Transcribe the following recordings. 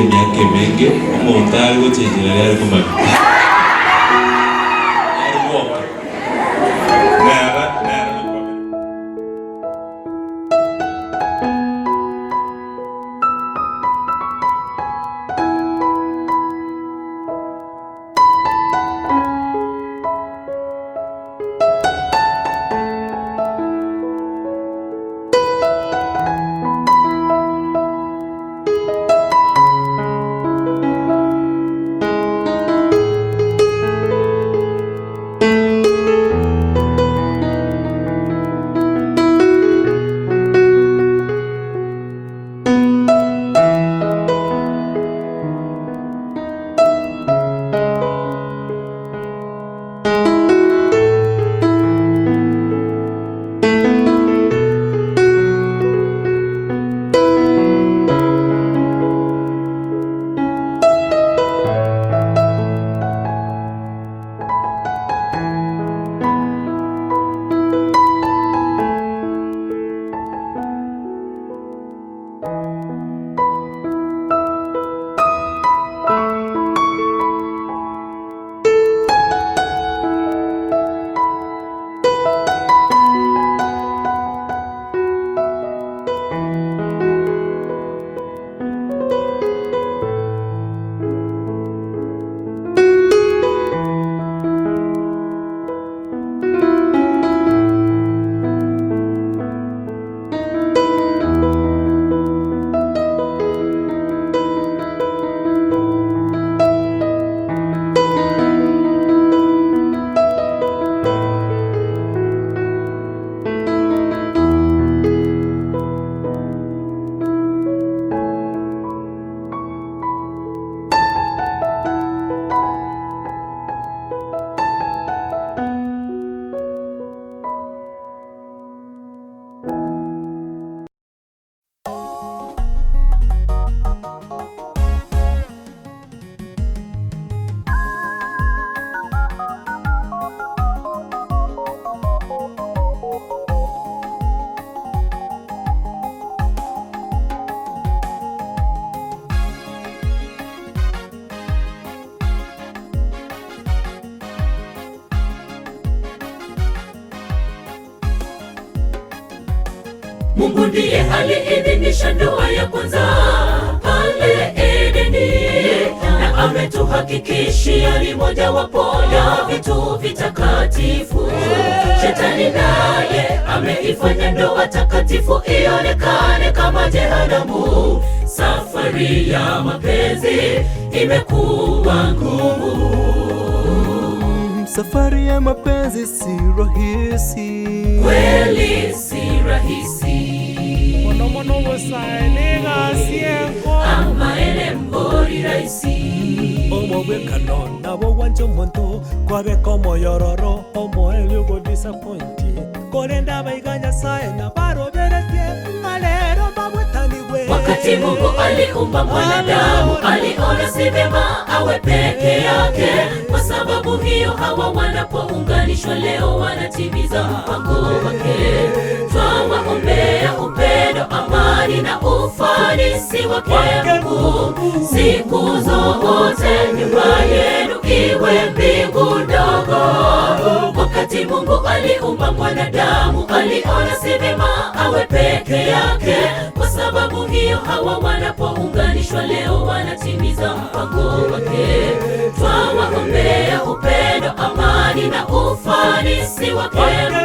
emiaka emenge, omonto are gochenchia naria are komanya. Nere gwoka. Nere, nere nakwabere. Mungu ndiye aliidhinisha ndoa ya kwanza pale Edeni, na ametuhakikishia ni mojawapo ya vitu vitakatifu. Shetani naye ameifanya ndoa takatifu ionekane kama jehanamu. Safari ya mapenzi imekuwa ngumu. Safari ya mapenzi si rahisi. Kweli si rahisi. Mono mono obosae negasi enko. Amaene mbori rahisi. Omobwekano nabo gwancha omonto kwabeka omoyororo omoerio ogodisappointi korende abaiga Nyasaye nabaroberetie ng'a rero mbabwetanigwe. Wakati Mungu aliumba mwanadamu, aliona si vema awe peke yake. Kwa sababu hiyo, hawa wanapounganishwa leo wanatimiza mpango wake. Twawaombea upendo, amani na ufanisi wake Mungu siku zote. Nyumba yenu iwe mbingu ndogo. Wakati Mungu aliumba mwanadamu, aliona si vema awe peke yake. Kwa sababu hiyo, hawa wanapounganishwa leo wanatimiza mpango wake. Twawaombea upendo, amani na ufanisi wake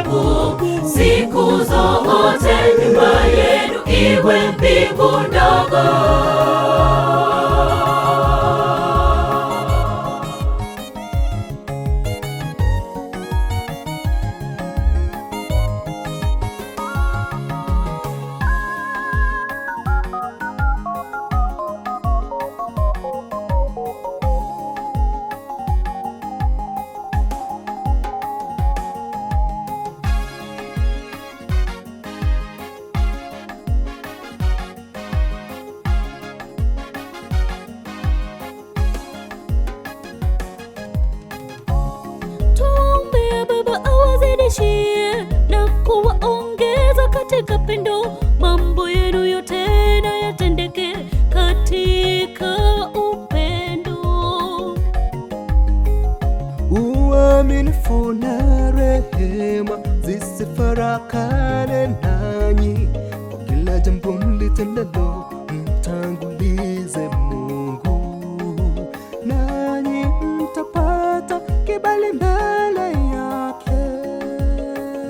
Mungu siku zote. Nyumba yenu iwe mbingu ndogo. Tuombe Baba awazidishie na kuwaongeza katika pendo, mambo yenu yote na yatendeke katika Bwana akane nanyi kwa kila jambo mlitendalo, mtangulize Mungu, nanyi mtapata kibali mbele yake.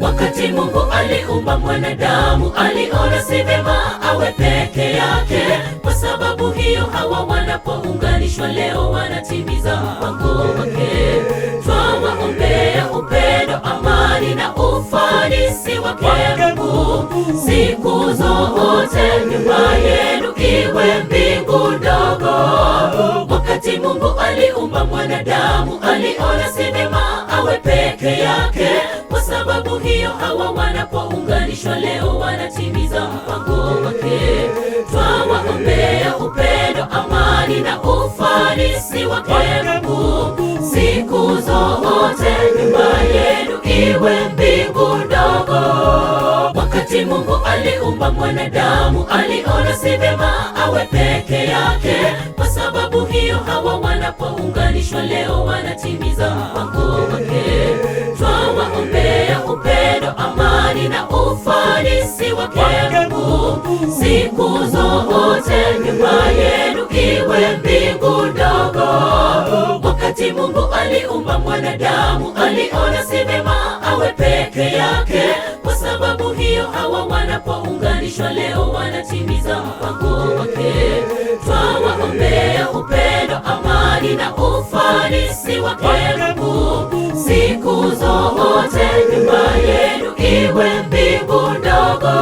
Wakati Mungu aliumba mwanadamu, aliona si vema awe peke yake. Kwa sababu hiyo, hawa wanapounganishwa leo wanatimiza mpango wake. Twawaombea upendo, amani na ufanisi wake Mungu siku zote. Nyumba yenu iwe mbingu ndogo. Wakati Mungu aliumba mwanadamu, aliona si vema awe peke yake. Kwa sababu hiyo, hawa wanapounganishwa leo wanatimiza mpango wake. Twawaombea upendo, amani na ufanisi wake Mungu siku zote. Nyumba yenu iwe mbingu ndogo. Wakati Mungu aliumba mwanadamu, aliona si vema awe peke yake. Kwa sababu hiyo, hawa wanapounganishwa leo wanatimiza mpango wake. Twawaombea upendo, amani na ufanisi wake Mungu siku zote. Nyumba yenu iwe mbingu ndogo. Wakati Mungu aliumba mwanadamu, aliona si vema awe peke yake. Kwa sababu hiyo, hawa wanapounganishwa leo wanatimiza mpango wake. Twawaombea upendo, amani na ufanisi wake Mungu siku zote. Nyumba yenu iwe mbingu ndogo.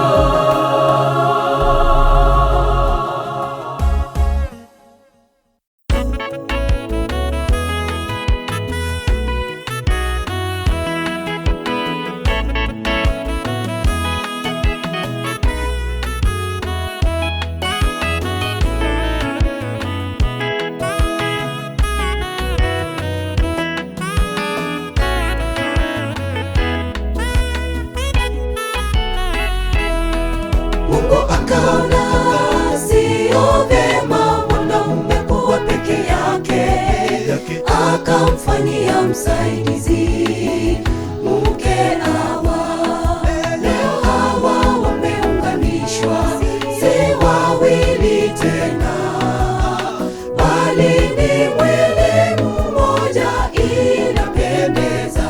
Mungu akaona sio vema mwanaume kuwa peke yake, akamfanyia msaidizi mke Hawa. Leo hawa wameunganishwa, si wawili tena, bali ni mwili mmoja. Inapendeza.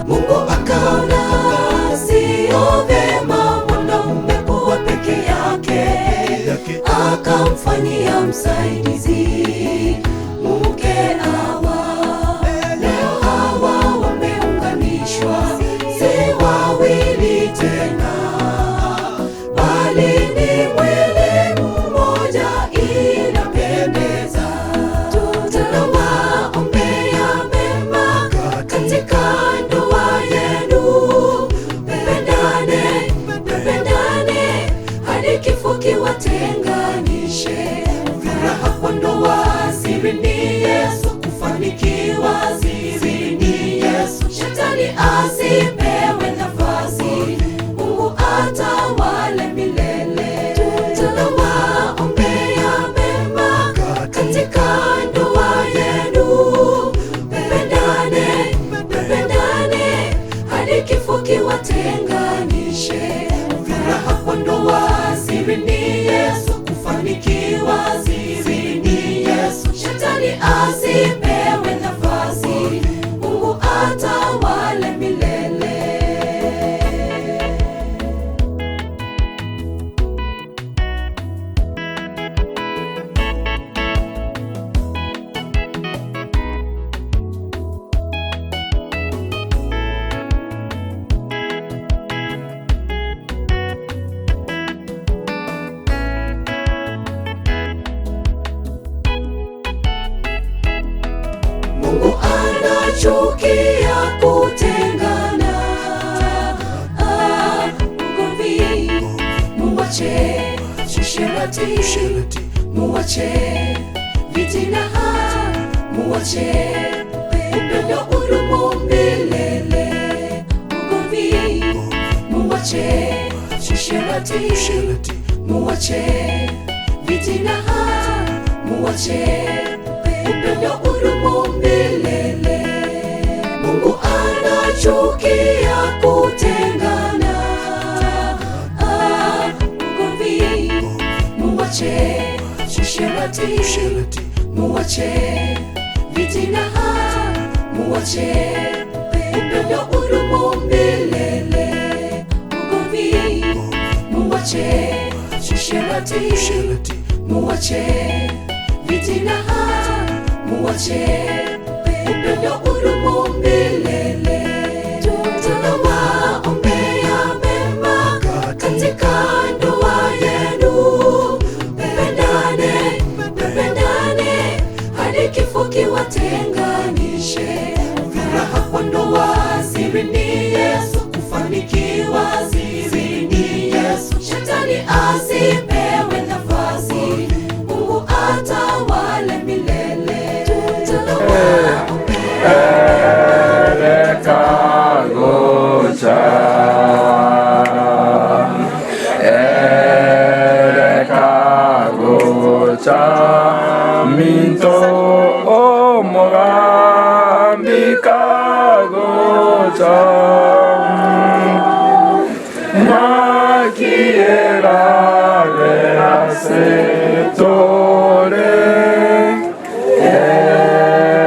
Mungu akaona sio vema mwanaume kuwa peke yake, akamfanyia msaidizi mke Hawa. Leo hawa wameunganishwa, si wawili tena, bali ni mwili mmoja. Inapendeza. Tunawaombea mema katika ndoa yenu, mpendane, mpendane hadi kifo kiwatenganishe. Furaha kwa ndoa, siri ni Yesu, kufanikiwa siri ni Yesu. Shetani asipewe nafasi, Mungu atawale milele. Tunawaombea mema katika ndoa yenu, mpendane, mpendane hadi kifo kiwatenganishe. Furaha kwa ndoa, siri ni Yesu, kufanikiwa siri ni Yesu. Shetani asipewe nafasi, Mungu atawale milele. Mungu anachukia kutengana. Ah, ugomvi muwache, usherati muwache, fitina muwache, upendo udumu milele. Ugomvi muwache, usherati muwache, fitina muwache, upendo udumu milele. Mungu anachukia kutengana. Usherati muwache, fitina muwache, upendo udumu milele. Ugomvi muwache, usherati muwache, fitina muwache, upendo udumu milele. Tunawaombea mema katika ndoa yenu, mpendane, mpendane hadi kifo kiwatenganishe. Furaha kwa ndoa, siri ni Yesu, kufanikiwa siri ni Yesu. Shetani asipewe nafasi, Mungu atawale milele. Tunawaombea Erekagocha minto omogambi kagocha Nakiera asetore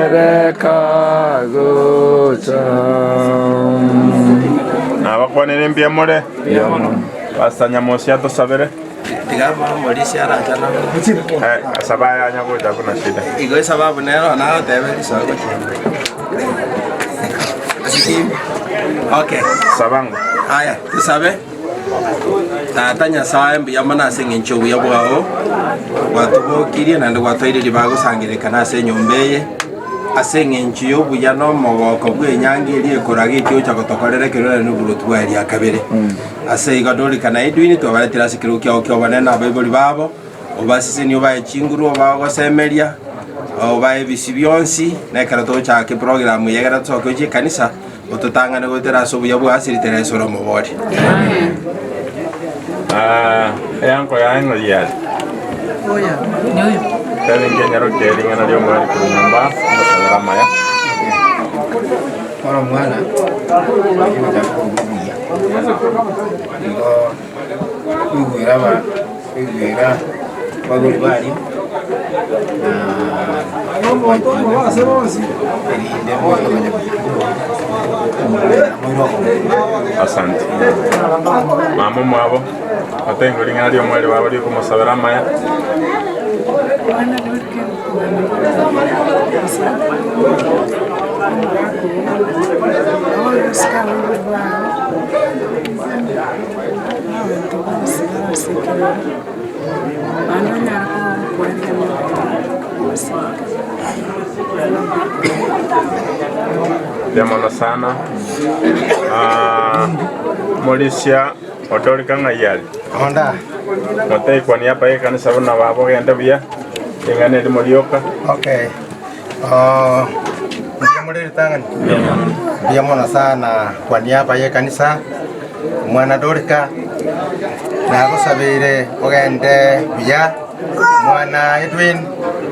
Erekagocha Nabakwanire mbuya more? Pastor Nyamosi atosabere. Tiga morisi arachana. Eh, asaba anya gocha kuna shida. Igo esababu nero nagoteba risogo. Okay. Sabango. Aya, tusabe. Tata Nyasaye mbuya mono ase eng'encho obuya bwao gwatobokirie naende gwatoirerie bagosangererekana ase enyomba eye ase eng'encho ya obuya na omogoko bw'enyangi eria ekoraga eki ocha gotokorera ekero ere noboroti bwaye ria kabere. Ase igo Dorika na Edwin twabaretire ase ekerogo kiao kia obonene na abaibori babo, obasesenie obae chinguru obae ogosemeria, obae ebisio bionsi, na ekero togochaka eprogram eye ekero tosoke gochia ekanisa, ototang'ane goetera ase obuya bwa ase ritere ase ore omobori. Ah, eanko yaye ng'o yare? Tebe nkenyaro ke ring'ana ri'omweri korwa nyomba, omosabere amaya. Bono omwana ogochaka korwa buya, igo koigwera aba koigwera abagori baria na erinde mokomanya buya. Asante. Mama omwabo, otengwe ring'ana ri'omweri babo rikomosabera amaya. Mbuya mono sana. Ah, Morisia odorika ng'ai are? Onda. Moteikwania apa ekanisa buna baba ogende buya, ring'ana erimo rioka. Okay. Ah, mbuya more ritang'ani? Mbuya mono sana kwa niaba ye kanisa omwana Dorika nagosabeire ogende buya omwana Edwin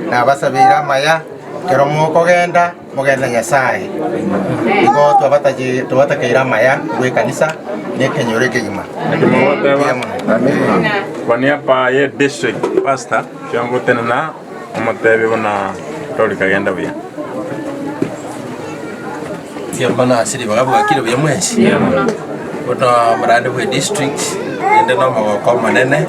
nabasabeire amaya ekero mokogenda mogende na Nyasaye igo twabatache twabatakeire amaya korwa ekanisa na ekenyoro ekegima. Mbuya mono. Kwa niaba ye district pastor, kiangotenena omotebi buna Dorika genda buya. Mbuya mono ase ribaga bwakire buya mwensi. Bono omorande bwe district rende na omogoko omonene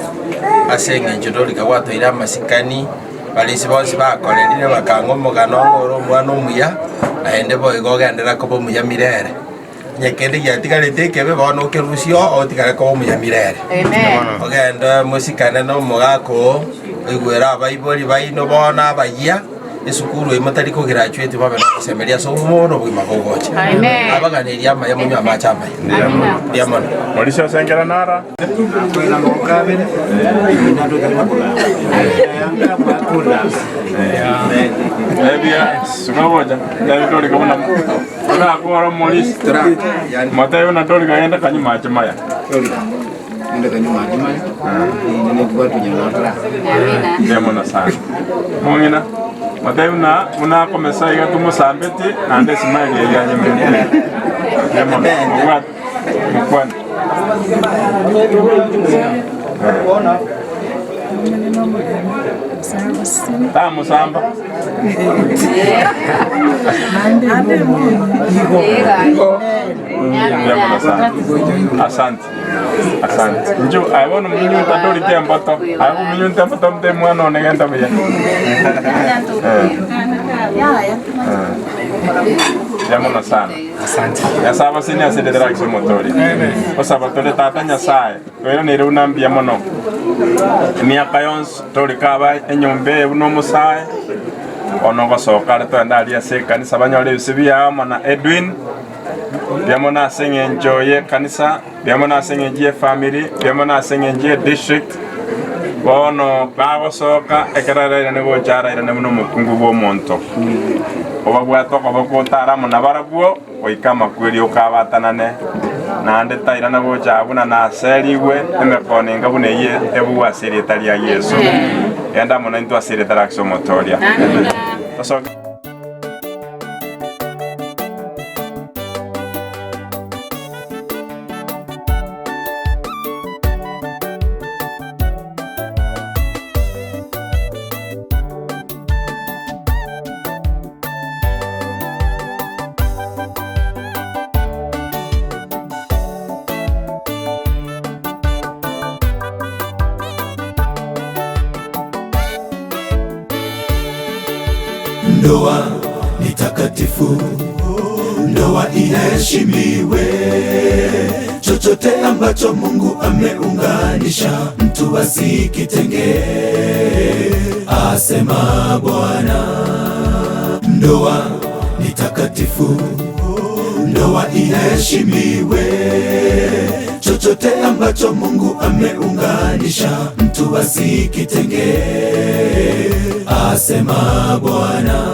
ase eng'encho Dorika gwatoire amasikani barisi bonsi bakorerire bakang'a omogano ng'a ore omwana omuya naende boigo ogenderera koba omuya mirere. Onye kende giatigarete ekebe bono okerusie oo otigare koba omuya mirere. Ogende mosikane na omogaka oo oigwere abaibori baino bono abayia. Esukuru eyio motari kograduate babe nogosemeria ase obomo na obogima bogocha. Amen. Abaganirie amaya monywe amache amaya. Mbuya mono. Morisia osengera nara. Ebia suka gocha. Tebi Dorika buna orakora morisi. Motebi buna Dorika genda kanywa mache maya. Mbuya mono sana. Mong'ina, motebi buna buna akomesa iga tomosambeti naende esmile eria yanyemerete. Mbuya mono. Mobwate. Mokwane. Tamosamba. Mbuya mono sana. Asante. Asante. Inchu aye bono munyunta torite emboto. Aye munyunta emboto mte mwana one genda buya. Eh. Eh. Mbuya mono sana. Asante. Nyasaye abaseni ase ritera ase omotoria. Osaba tore tata Nyasaye, toiraneire buna mbuya mono. Emiaka yonsi torika aba enyomba eye buna omosae, bono ogosoka are togende aria ase ekanisa banyore ebise biao amo na Edwin, mbuya mono ase eng'encho y'ekanisa, mbuya mono ase eng'encho y'efamiri, mbuya mono ase eng'encho y'edistrict, bono bagosoka ekero arairane gocha arairane buna omokungu bw'omonto. Obabwate okoboko otare amo nabarabwo goika amakweri okabatanane, naende tairana gocha aa buna naserigwe emekono enga buna eyio ebugwe ase erieta ria Yeso. Genda amo naintwe ase erieta ria Kristo Omotoria. Tosoke. Ndoa ni takatifu, ndoa iheshimiwe. Chochote ambacho Mungu ameunganisha, mtu asikitenge, asema Bwana. Ndoa ni takatifu, ndoa iheshimiwe. Chochote ambacho Mungu ameunganisha, mtu asikitenge, asema Bwana.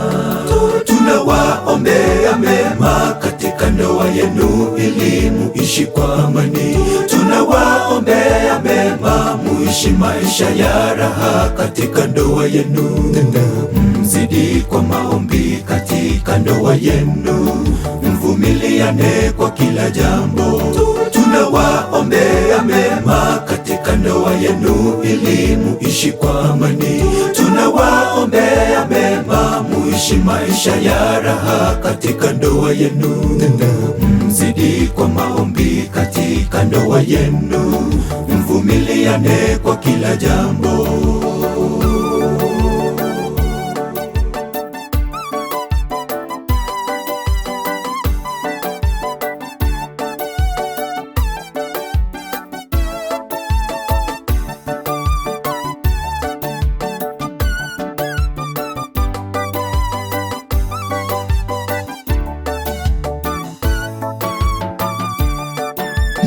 Tunawaombea mema katika ndoa yenu ili muishi kwa amani. Tunawaombea mema muishi maisha ya raha katika ndoa yenu. Mzidi kwa maombi katika ndoa yenu, mvumiliane kwa kila jambo. Tunawaombea mema katika ndoa yenu ili muishi kwa amani. Tunawaombea mema muishi maisha ya raha katika ndoa yenu. Mzidi kwa maombi katika ndoa yenu, mvumiliane kwa kila jambo.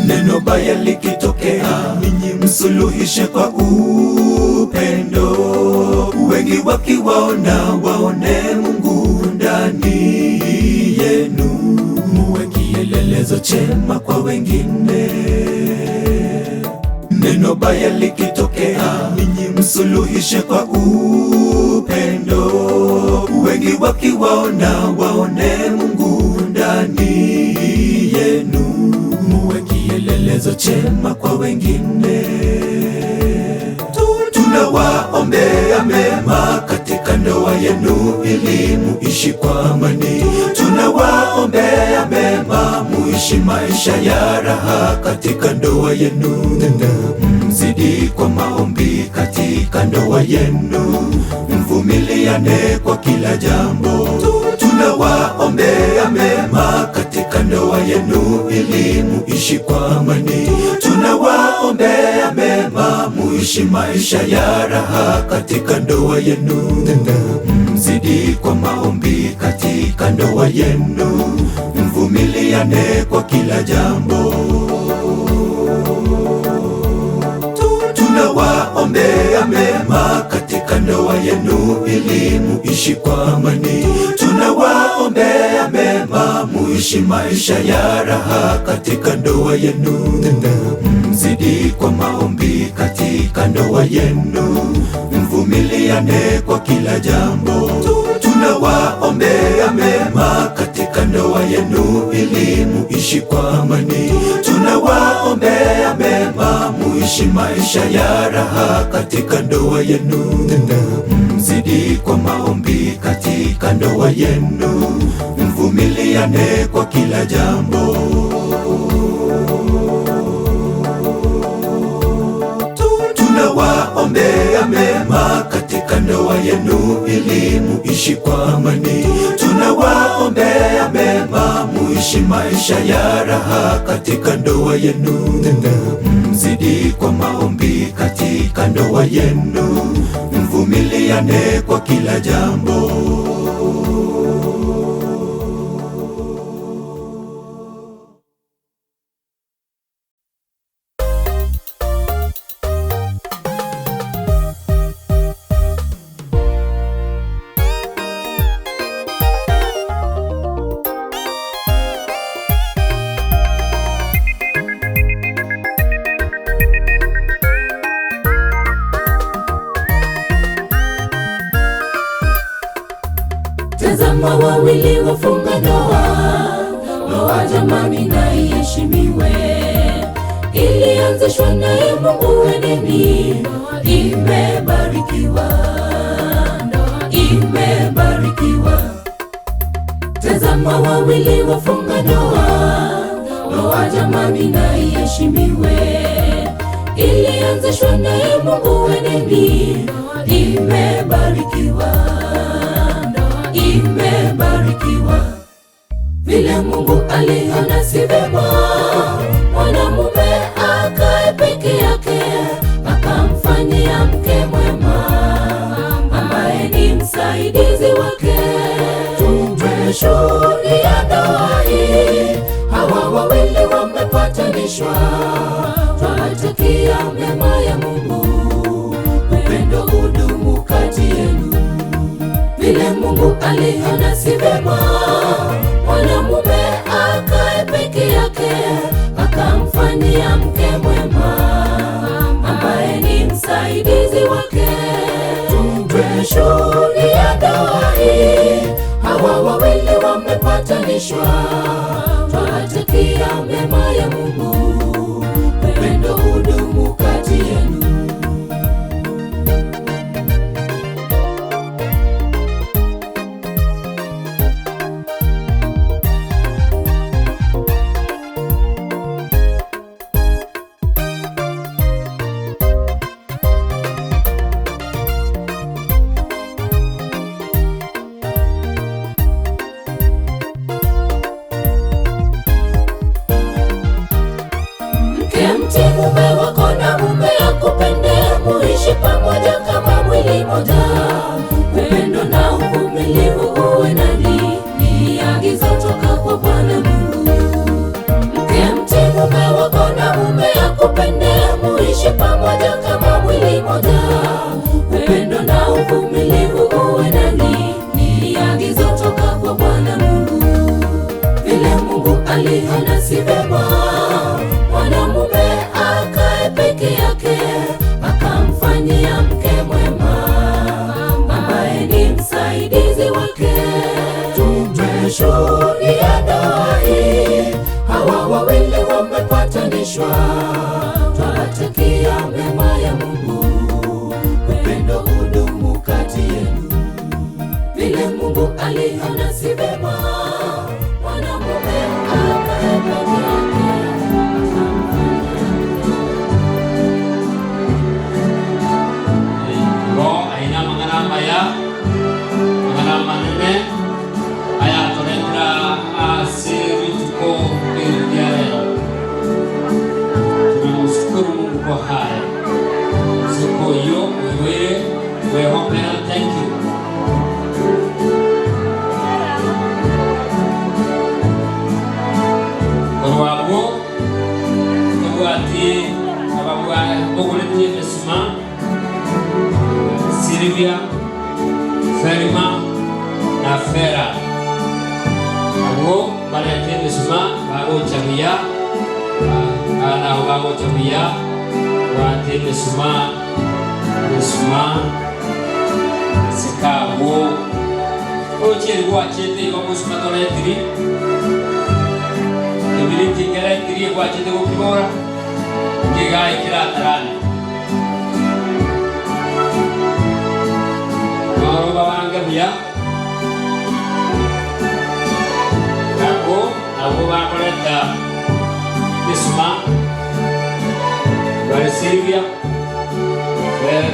Neno baya likitokea, ninyi msuluhishe kwa upendo. Wengi wakiwaona waone Mungu ndani yenu, muwe kielelezo chema kwa wengine. Neno baya likitokea, ninyi msuluhishe kwa upendo. Wengi wakiwaona waone Mungu ndani yenu, muwe kielelezo chema kwa wengine. Tunawaombea mema katika ndoa yenu ili muishi kwa amani. Tunawaombea mema muishi maisha ya raha katika ndoa yenu. Mzidi kwa maombi katika ndoa yenu, mvumiliane kwa kila jambo. Tunawaombea mema katika ndoa yenu ili muishi kwa amani. Tunawaombea mema muishi maisha ya raha katika ndoa yenu. Mzidi kwa maombi katika ndoa yenu, mvumiliane kwa kila jambo. Tunawaombea mema katika ndoa yenu ili muishi kwa amani. Tunawaombea mema muishi maisha ya raha katika ndoa yenu. Mzidi kwa maombi katika ndoa yenu, mvumiliane kwa kila jambo. Tunawaombea mema katika ndoa yenu ili muishi kwa amani. Tunawaombea mema muishi maisha ya raha katika ndoa yenu. Mzidi kwa maombi katika ndoa yenu, mvumiliane kwa kila jambo. Tunawaombea mema katika ndoa yenu ili muishi kwa amani. Tunawaombea mema muishi maisha ya raha katika ndoa yenu. Mzidi kwa maombi katika ndoa yenu, mvumiliane kwa kila jambo. Tazama wawili wafunga ndoa, ndoa jamani na iheshimiwe. Ilianzishwa naye Mungu Edeni, imebarikiwa, imebarikiwa. Tazama wawili wafunga ndoa, ndoa jamani na iheshimiwe. Ilianzishwa naye Mungu Edeni, imebarikiwa imebarikiwa. Vile Mungu aliona si vema mwanamume akae peke yake, akamfanyia mke mwema ambaye ni msaidizi wake. Tumeshuhudia ndoa hii, hawa wawili wamepatanishwa, twawatakia mema ya Mungu, upendo udumu kati yenu vile Mungu aliona si vema mwanamume akae peke yake, akamfanyia mke mwema ambaye ni msaidizi wake. Tumeshuhudia ndoa hii, hawa wawili wamepatanishwa, twawatakia mema ya Mungu, upendo udumu kati yenu. Mke mti mume wako na mume akupende, muishi pamoja kama mwili moja. Upendo na uvumilivu uwe nanyi, ni agizo toka kwa Bwana Mungu. Mke mti mume wako na mume akupende, muishi pamoja kama mwili moja. Upendo na uvumilivu uwe nanyi, ni agizo toka kwa Bwana Mungu. Vile Mungu aliona si vema mwanamume akae peke yake, akamfanyia mke mwema ambaye ni msaidizi wake. Tumeshuhudia ndoa hii, hawa wawili wamepatanishwa, twawatakia mema ya Mungu, upendo udumu kati yenu. Vile Mungu aliona si vema mwanamume akae peke yake Ngo aina mang'ana maya mang'ana manene ayatoretera ase rituko eri ria leo. Tunamshukuru Mungu kwa haya siku hiyo wewe wehombera, thank you. Korwabwo tobwati ababwa bogoretie emesuma Silvia, Ferima na Fera. Abo barete emesuma bagocha buya, abana abo bagocha buya, bwate emesuma, emesuma, esikabwo. Ochieri gwachete igo omosuma toretiri, ebiriti nkeretiri egwachete gokibora, nkegae keratarane. Noro babange buya, Abwo nabwo bakoreta emesuma, bare Silvia,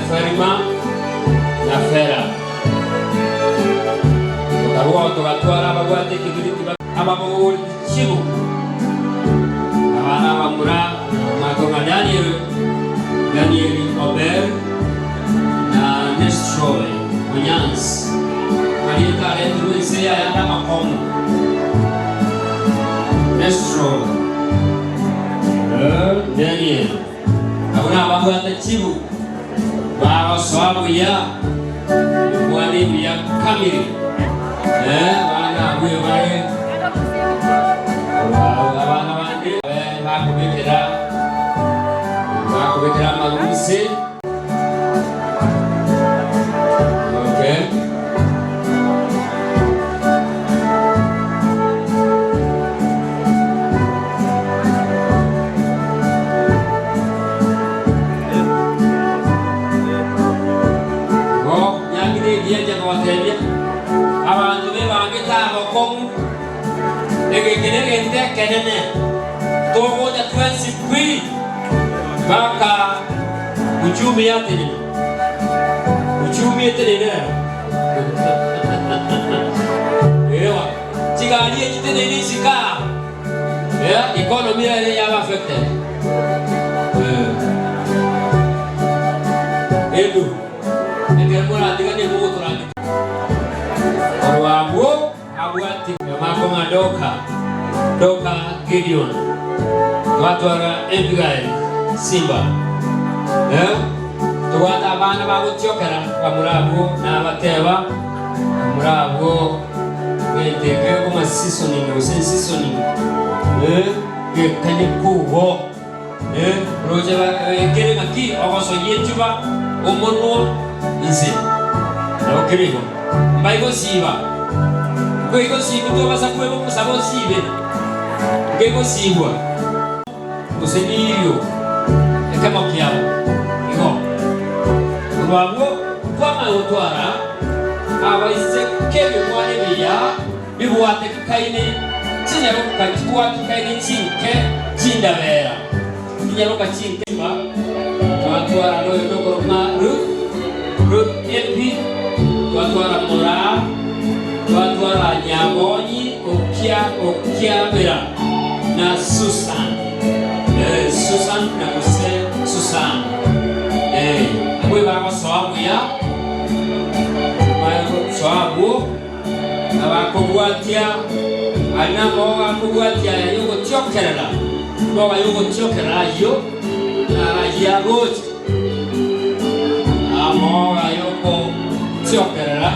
Ferima, na Fera. Tokarwao togatwara ababwate ekebiriti ababogori chibu, abana abamura Makong'a Daniel, Daniel Ober, na Nestroy Onyansi, amarieta aretirwe inse y'ayande amakong'u. Nestroy, Daniel, abwo nababwate chibu bagosoa buya, ekwana ebuya kamiri, abana abwo ebare abana bande bakobekera bakobekera amarusi. Okay. Bo nyangire egiacha gotebia abanto bebangete abakong'u egeke negento ekenene togocha twensi pi Mpaka uchumi yatenena. Uchumi etenene rero. Ewa. Chigari echi teneine isiko aa. Eh, economy ere yaba affected. Eh. Edu. Ekero moratiganie mogotorang'e. Korwa abwo abwati amakong'a Doka, Doka Gideon, twatwara Abigail Simba, eh, tobwate abana bagotiokera bamura abwo nabateba bamura abwo gento eke koma seasoning gose seasoning eh, gekanye kugo eh, roche ekere ng'aki ogosoyia echuba omonwa inse nabo kere igo mbaigosiba Nkoigosibwa tobasa kweba omosaba osibe, nkoigosibwa gose nirio ekemo kiabo igo. Korwa abwo twamanya gotwara abaiseke ebimwana ebiya bibwatekaine chinyaroka chibwatekaine chinke chindabera chinyaroka chinke twatwara noyo nokorokwa Ruth Ruth Epi twatwara Moraa Twatwara Nyabonyi okia okiabera na Susan eh, Susan na gose Susan eh, abwo ebagosoa buya bagosoa abwo abakobwatia aria nabo akobwatia aya yogotiokerera boga yogotiokerera ayio narayia agocha amoga yogotiokerera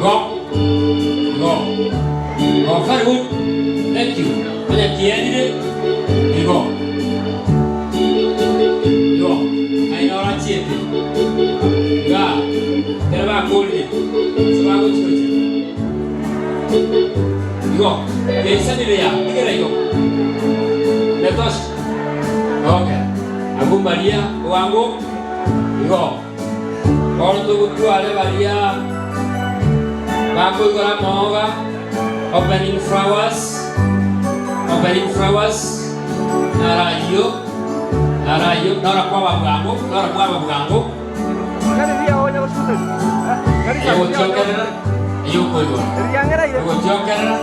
Go. Go. Go. Very good. Thank you. Onya kierire. Igo. Igo. Aye norachiete. Iga. Kere bakorire. Ase bagochigochia. Igo. Yaisanire ya. Tigera igo. Netosha. Okay. Abwo mbaria bwango. Igo. Bono togotware baria bakoigora amauga, opening flowers, opening flowers, naro ayio, naro ayio, noro kwaba bwango, noro bwaba bwango. Egochiokerera, eyokoigora. Egochiokerera,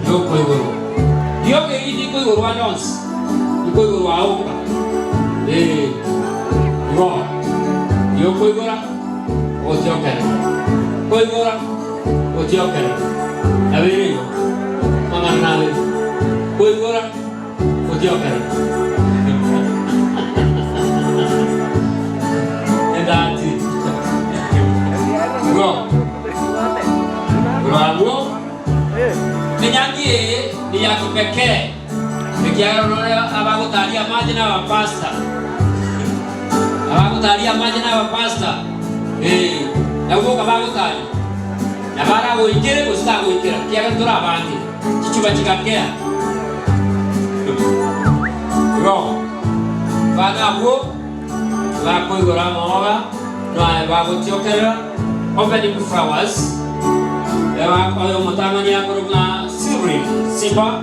eyokoigorwa. Rioka eri rikoigorwa ande onsi, rikoigorwa aoka. Ee. Igo, yokoigora, ogotiokerera, koigora, gotiokerera. Nabo ere igo, amang'ana nabere, koigora, gotiokerera. Endati. Igo, korwa abwo, enyangi eye ni ya kipekee, ekiagera nore abagotaria amache na abapastor. Abagotaria amache na abapastor, ee, nabwo boka bagotaria. Nabo aragoikere gose tagoikera, ekiagera tore abange, chichuba chigakea. Igo, abana abwo bakoigora amooga, nonya bagotiokerera, Opening flowers, oyo omotang'ani akorokwa ng'a Cyril Simba,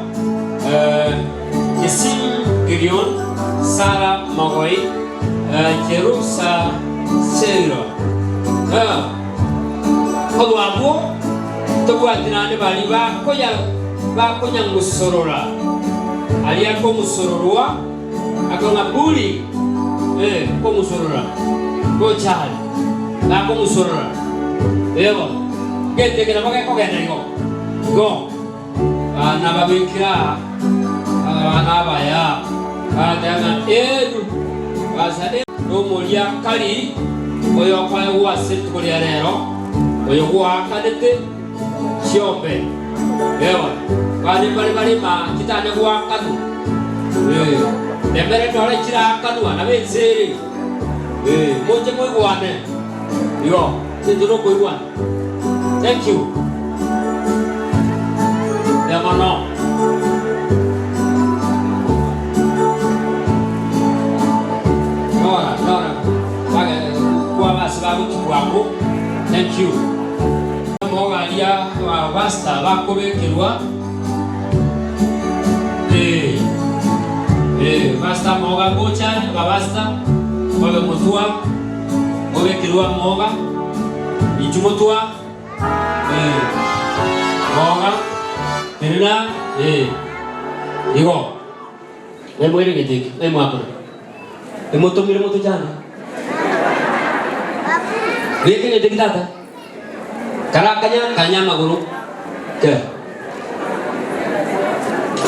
Kesim Gedion, Sarah Mogoi, Jerusa Seiro. Korwa abwo tobwati naende baria bakonya bakonyangusorora aria akomusororwa akong'a buri eh komusorora gocha are gakomusorora ebo gento eke nabo gekogenda igo igo nababekire aa abana abaya bagateba ng'a edu basa Nomoriakari oyokoegwa ase rituko ria rero, oyo gwakanete chiombe. Ewa, bande mbare barema chitanya goakanwa. Eh, nemere ndore chiraakanwa nabo ense ere. Eh, moche moigwane. Igo, intwe nokoigwana. Thank you. Mbuya mono. Nora, nora, bage kwaba ase bagochi bwango. Thank you. Mogaria ba pastor bakobekerwa eh eh pastor moga gocha ba pastor babe motwa obekerwa moga inchu motwa eh moga tenena eh igo nemwere gete eke nemwakora emotomire motochande beka egento eki tata karakanya kanya amagoro ke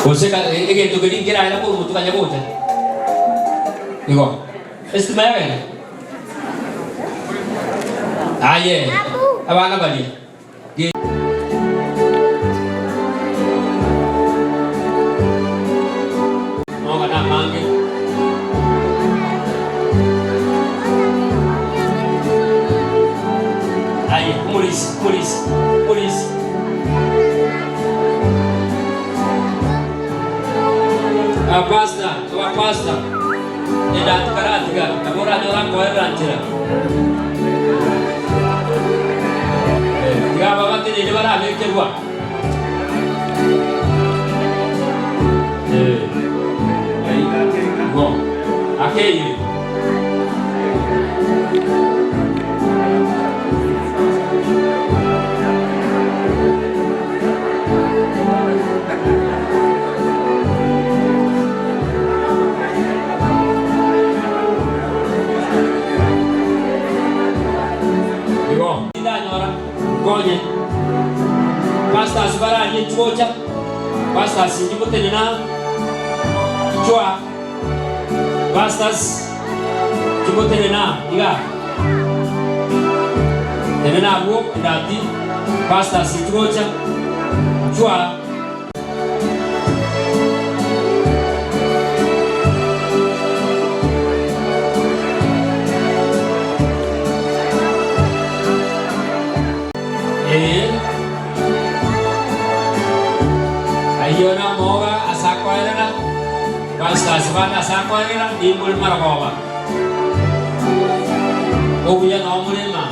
gose egento keria nkeraera korwa motwe kanya gocha igo. Esitima yagenda? Aye, abana baria. Moga namange. Aye, omorisi, omorisi, omorisi. Abapastor, abapastor. Endatigara-tiga, nabo oranyore akoerera nchera. Tiga aba bateneine barabekerwa. Igo, akeire. Igo tindanyora nkonye pastors bararie chigocha pastors inche motenena chwa pastors chimotenena iga tenena abwo endati pastors chigocha chwa. Ee, ayio namoga ase akoerera, pastors bande ase akoerera, nimore marogoba. Obuya nao more ng'a.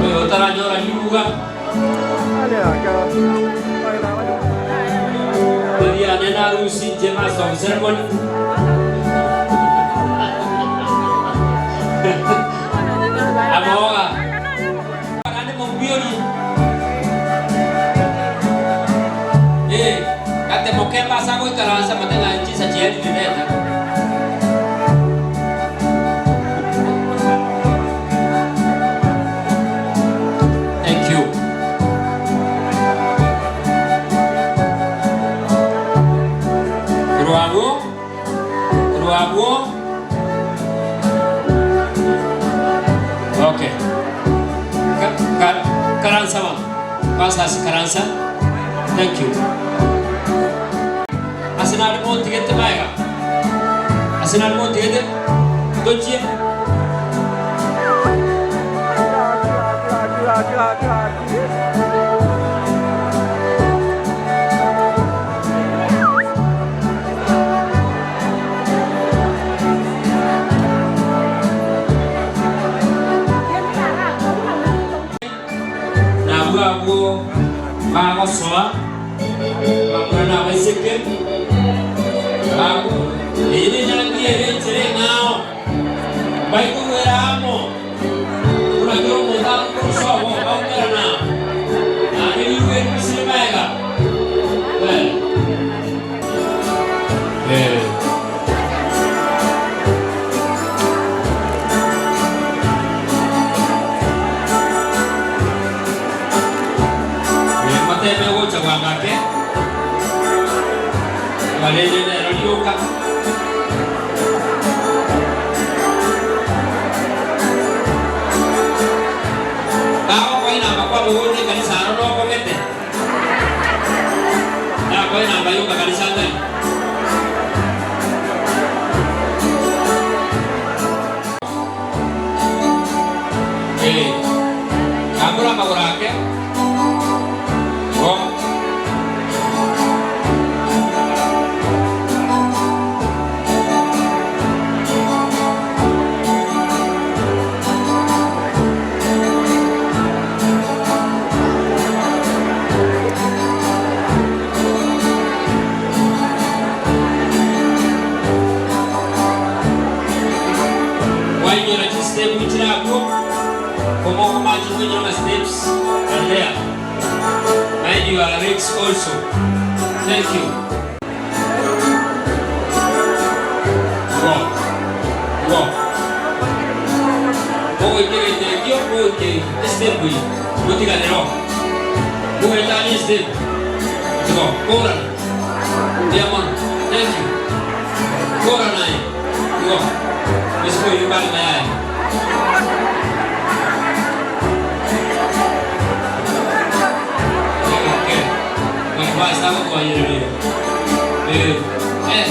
Oyo otaranyora ribuga Teriane na harusi inche master of ceremony. Amoga. Naende mombiorie. Eh, gate mokemba ase agoikaransa mate ng'a chinsa chiaerire reta. Thank you. Korwa abwo, korwa abwo. Okay. Ka, ka, karansa bono. Pastors karansa. Thank you. Ase nare montigete magega. Ase nare montigete tochie. Bagosoa, abamura na abaiseke, bago eye nenyangi ere enchera eng'ao, baikogwera amo, buna kera omonto akorwa sobo baumerana, naende riruga eri risire magega. Eh. Eh. Motebe gocha bwango ake, barende nero rioka. Bagokoa enamba kwamogocha ekanisa aro nokogete, nakoa enamba yoka kanisa tari. Eh, gambora amagoro ake. Go. Wainyora chistep chire abwo, komokomachi koinyora ng'a steps are there. Mind your legs also. Thank you. Go. Go. Mogoika egento ekio, mogoike estep eye, motigane roho. Mogoetania estep. Go. Korana. Mbuya mono. Thank you. Korana aye. Go. Isiko oyio kare mayaya.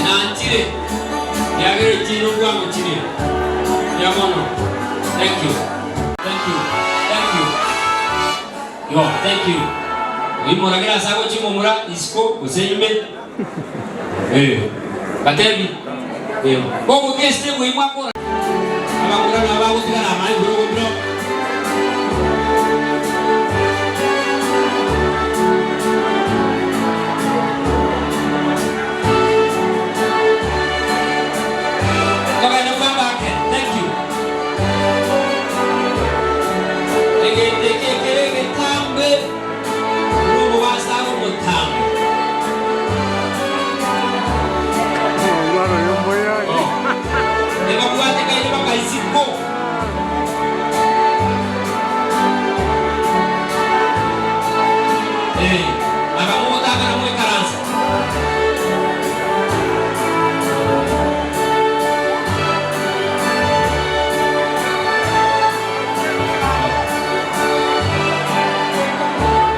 Nanchire yagere chino bwango chire ya mono. Thank you, thank you, thank you. Yo, thank you. Oimoragera ase agochimomora isiko gose nyume. Eh, batebi. Eh, bogokeste bwimwakora. Abakura nabagotigara amani bro bro. Togenda kwamba ake. Thank you. Egente kekere getambe. Rubo basago mutambe. Ebabwate kaire bakaisiko. Eh, abamotaka na mwekaransa.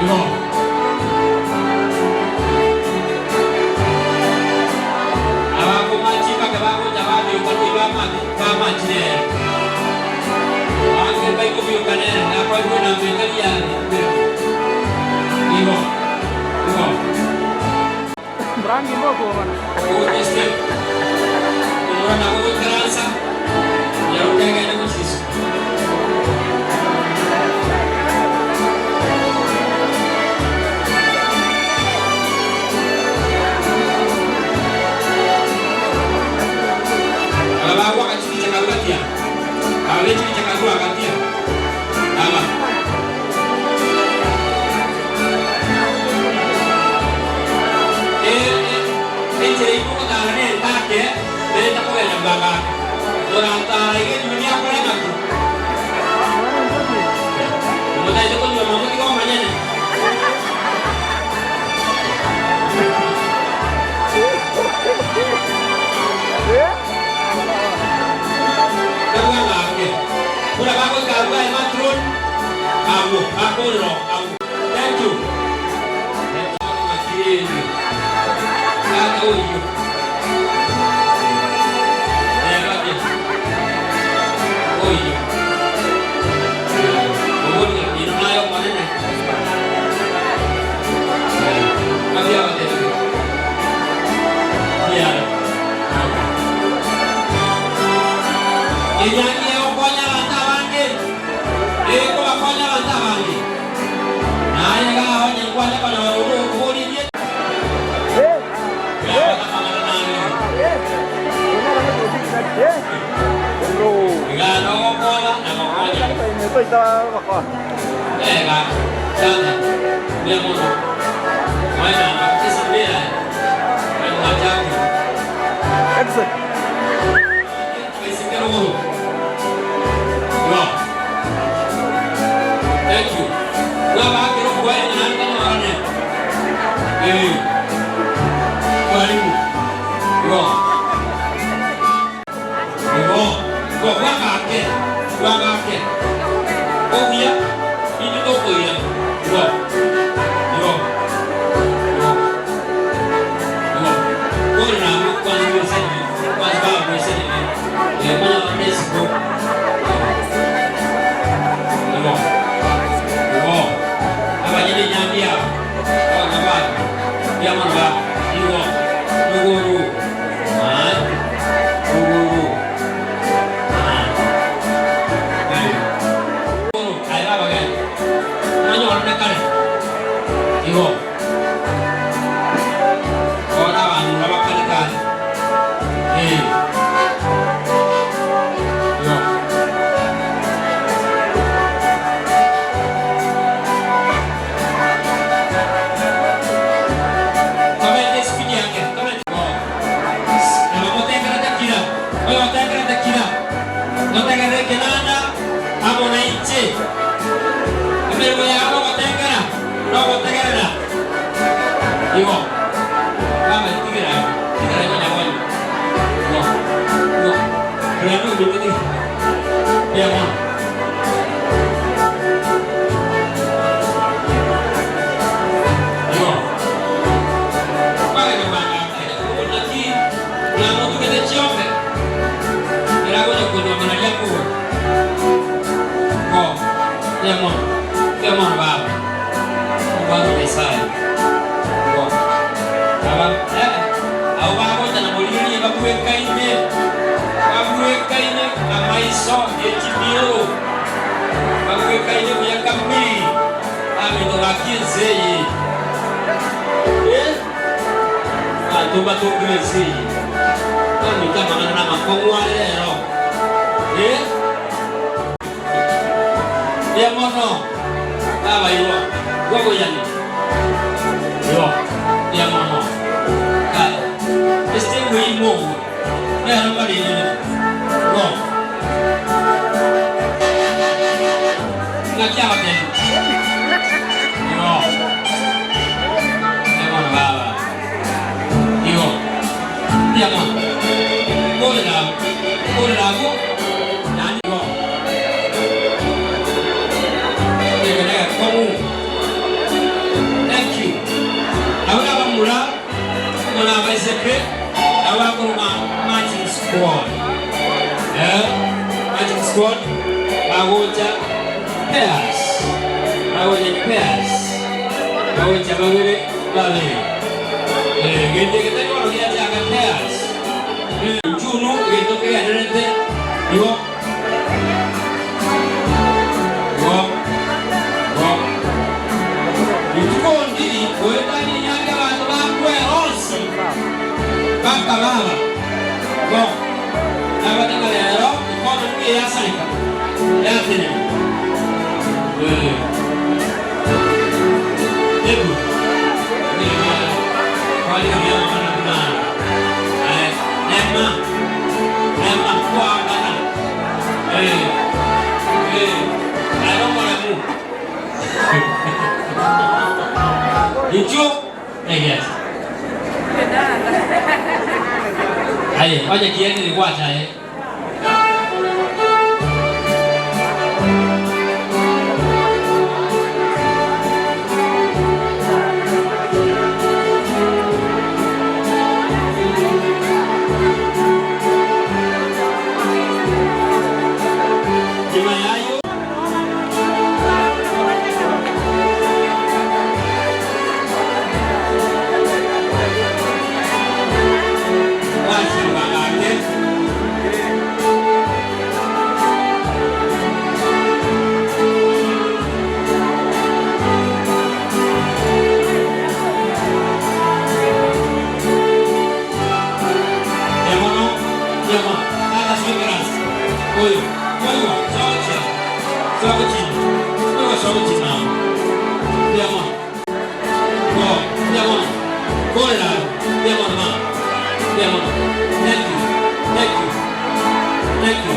Igo. Abakomachi bake bagocha babioka bamachire. Abange baikobioka nere nakoigwe na mbekari yane. Igo. Igo. Ogote step. Omwana gogoikaransa. Yarokegende gochiso. Aba bagwa akachikicha karugatia. Aba bechikicha karua gatia. Aba. Enchere ikogotara nentake bereta kogenda bwagake. Oratara igenyuma biakore ng'aki. Omotagete konywa mamuti gomanyene. Karua ng'ake. Kura bagoikarua ematron agwo akorero agwo. Thank you. Makiri. Tata oyo. Neba Oyo. Oboni ino nayo manene. Abia batete. Yeah. Enyangi okonya abantu abange. Eko bakonya abantu abange. Naye gahonya nkwane konya Thank you.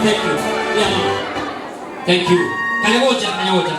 Thank you. Mbuya mono. Thank you. Kanya gocha, kanya gocha.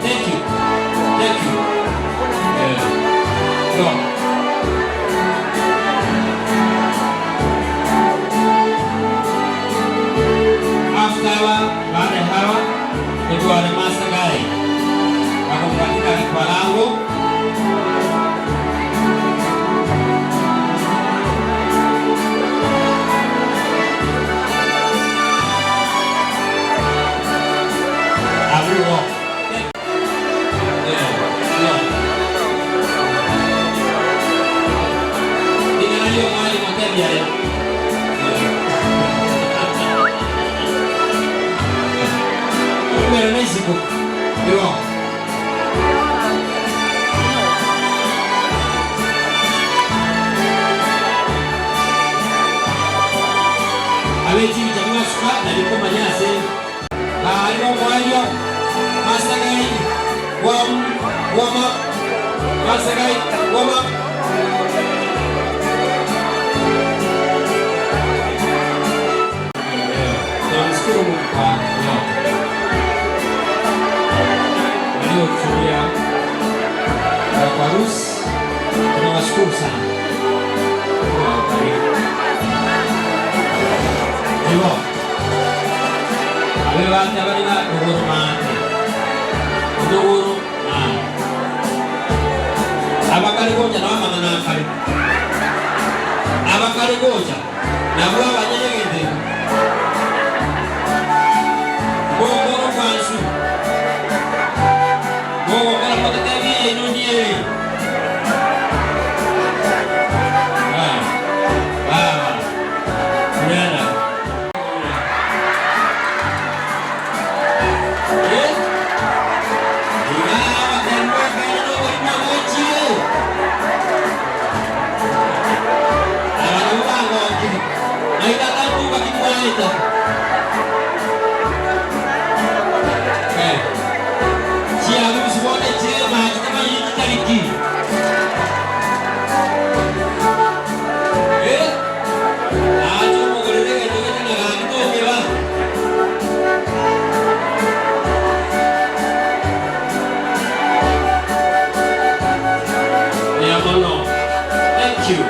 Thank you. Thank you. Yeah. Go. After hawa, baada ya hawa ndio wale master guy wako katika jukwaa langu. Abuo. Yeah. Yeah. Ningalio mwali motebia ya. Pero México. Digo. Abechi chamwasuka naliko manyase. Alio mwalio. Masagai. Warm warm up. Masagai warm up. Tunamshukuru Mungu kwa yote waliohudhuria kwa harusi, tunawashukuru sana. Mungu awabariki. Hivyo abe bate abalina ruguru mate ruguru mate abakali goja nabamama nakali abakali goja nabwo abanyanyegete gogoro kwansu gogokora kotetebi enundie baba Brianna. Eh? Ingawa temweka no gochire. Abantu bangoki. Naitaka kimwaita. Eh. Chiarusi bone chema chitama yitariki. Eh? Acho mogorere que na ganito que va. Yamono. Thank you.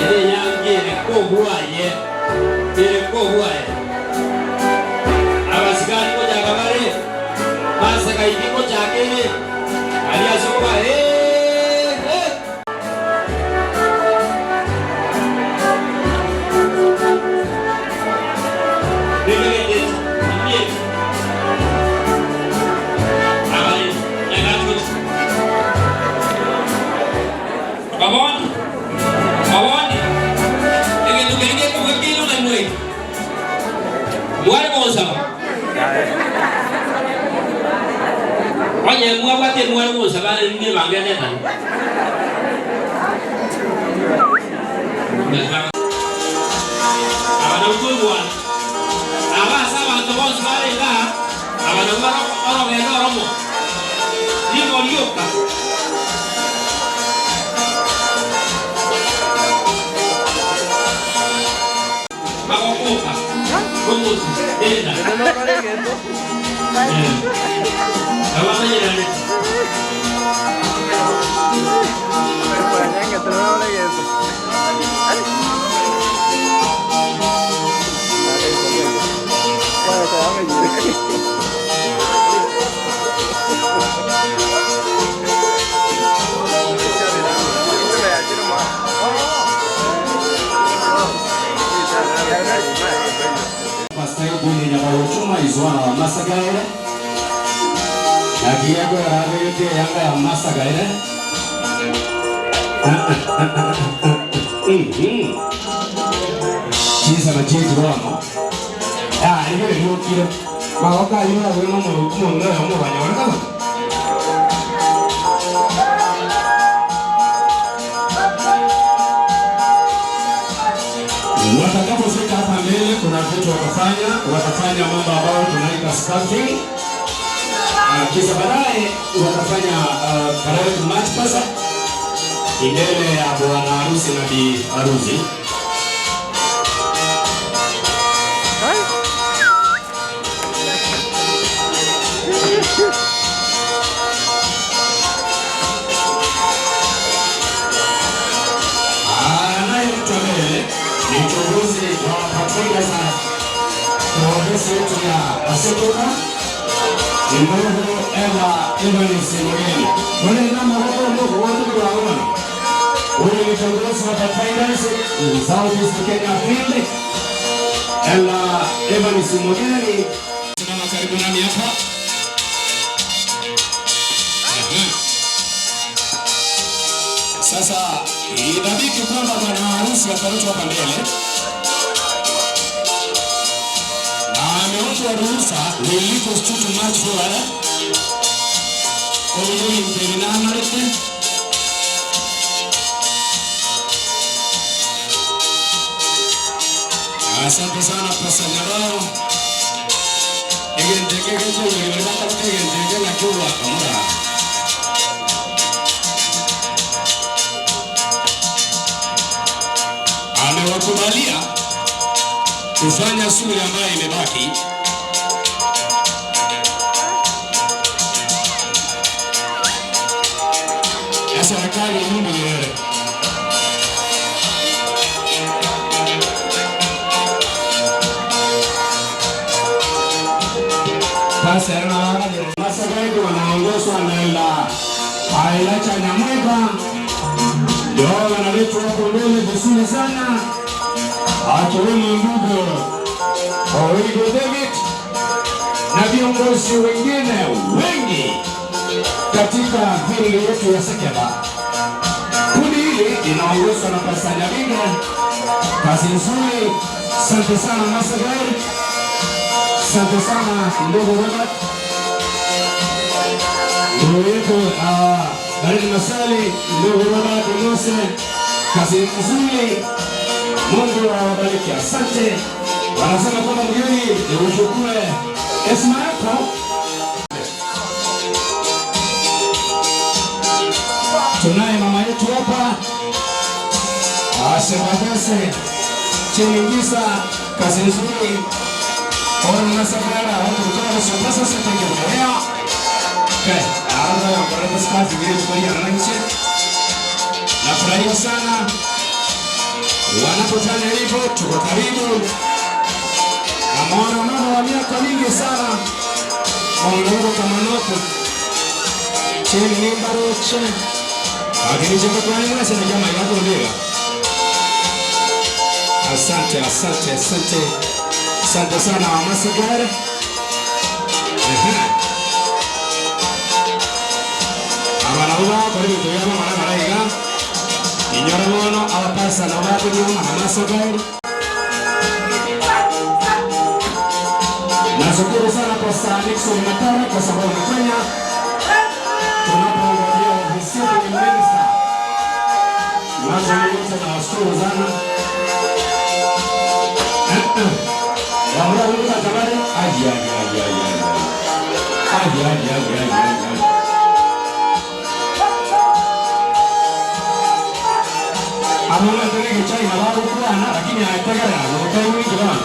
Ere yange ere kobwaye. Ere kobwaye. Abasigari ko jagabare. Masaka ikiko chakere. Aliasoba eh eh. Baboni. Baboni. Ege tukerige ko kilo na mwe. Mwale bonsa. Onye mwa bate mwale bonsa ba ni bange neta. Abana utubwa. Abasa abantu bonse barenga abana barogenda oromo. Nigo rioka. Bagokuka. Gomuzi. Enda. is one of Masagaire. Naki gekoera abegete eyanga ya Masagaire. Chinsa na chinchi bono. Ah, igo eriokire. Magoka ayio abwe nomoruki omong'ina oyomo obanyore kaba. Watakapofika hapa mbele, kuna vitu watafanya, watafanya mambo ambayo tunaita sculpting. Kisha baadaye watafanya parade march pasa mbele ya bwana harusi na bi harusi. Anayemtwa mbele ni mchunguzi wa patroli za ofisi yetu ya Asetoka ni ndugu Eva Evans Mugeni. Mwenye nama wako ndugu wote wa ona. Huyu ni kiongozi wa Pathfinders South East Kenya Field. Ella Evans Mugeni. Simama karibu nami hapa. Aha. Sasa inabidi kwamba bwana harusi akaletwa hapa mbele na ameombwa ruhusa we request you to march forward. Oyo imperinanarete Asante sana Pastor Nyarao. Egenteke geche oyori bari bakabaka egenteke nakiwa kamura. Amewakubalia kufanya shughuli ambayo imebaki. Ya serikali Mungu Nyerere. Sasa Masagaidi wanaongozwa na ila Ailacha Nyamwega ndio wanaletwa hapo mbele vizuri sana, akiwemo ndugu Owigo David na viongozi wengine wengi katika field yetu ya Sekeba. Kundi hili linaongozwa na Pastor Nyabinga. Kazi nzuri, asante sana Masagaidi, asante sana ndugu Robert, ndugu yetu Baridi Masali, ndugu Robert Mose, kazi nzuri, Mungu awabariki. Asante. Wanasema kwamba mgeni ni uchukue heshima yako. Tunaye mama yetu hapa Asebagase Cheningisa, kazi nzuri. Ora nasafara watu kutoka sasa sasa tengemea. Okay, hapa ya kwa kazi vile tukalia na nchi. Nafurahia sana wanapofanya hivyo, tuko karibu. Namwona mama wa miaka mingi sana Mongoro Kamanoko chini nimbaroche akinicheka kwa mwese na jamaa yako ndio. Asante, asante, asante, asante sana Masigare. Ehe. Abana bo bakora ebinto byabo mara mara iga inyora bono abapasa nabo bakunywa Masigare. Nashukuru sana Pastor Nixon Matara kwa sababu umefanya tunapoangalia ofisi yetu ni minister. Nazungumza na washukuru sana. Wamra Mungu katabari aji aji aji aji aji. Aji aji aji aji aji. Amuna tene chai na babu kwana lakini ategera na kai wingi bana.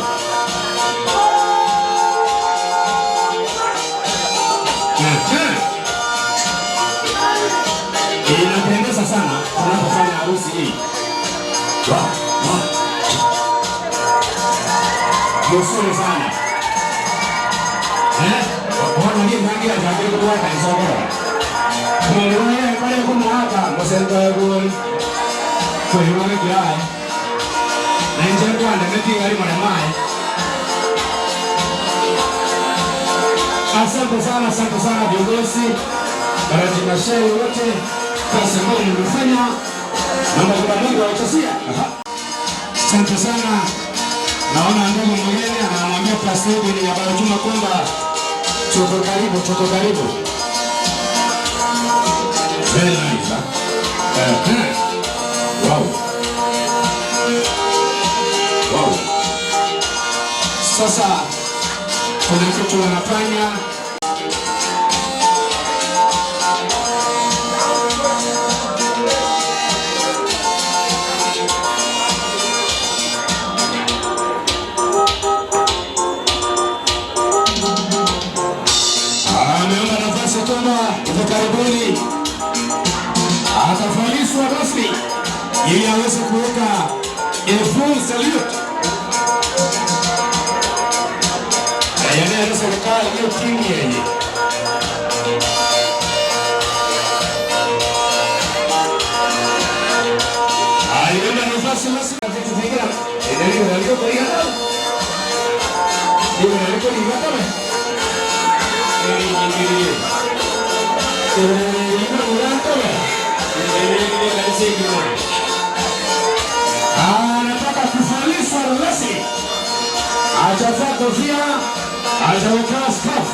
Inapendeza sana tunapofanya harusi hii. Wa, wa. Vizuri sana. Eh? Ona ni ngangi ya jage kwa kanisa kwa. Mungu yeye pale kumwaka mosento ya gol. Kwa hiyo ni kiae. Na nje kwa ndemeti ngari mwana mai. Asante sana, asante sana viongozi, barajimashauri wote, kazi ambayo mmefanya, naomba kwamba Mungu awajazie. Aha. Asante sana. Naona ndugu mwingine anamwambia Pastor Edwin Nyabaro Juma kwamba tuko karibu, tuko karibu. Very nice, huh? Wow. Wow. Sasa kuna kitu wanafanya. Ameomba nafasi kwamba hivi karibuni atavalishwa rasmi ili aweze kuweka a full salute. Yanayo serikali hiyo timu yenye aliomba nafasi rasmi na vitu vingine. Endelea na kwa hiyo. Ndio ndio ndio. Anataka kuvalishwa rasmi, atavaa kofia, ataweka scarf.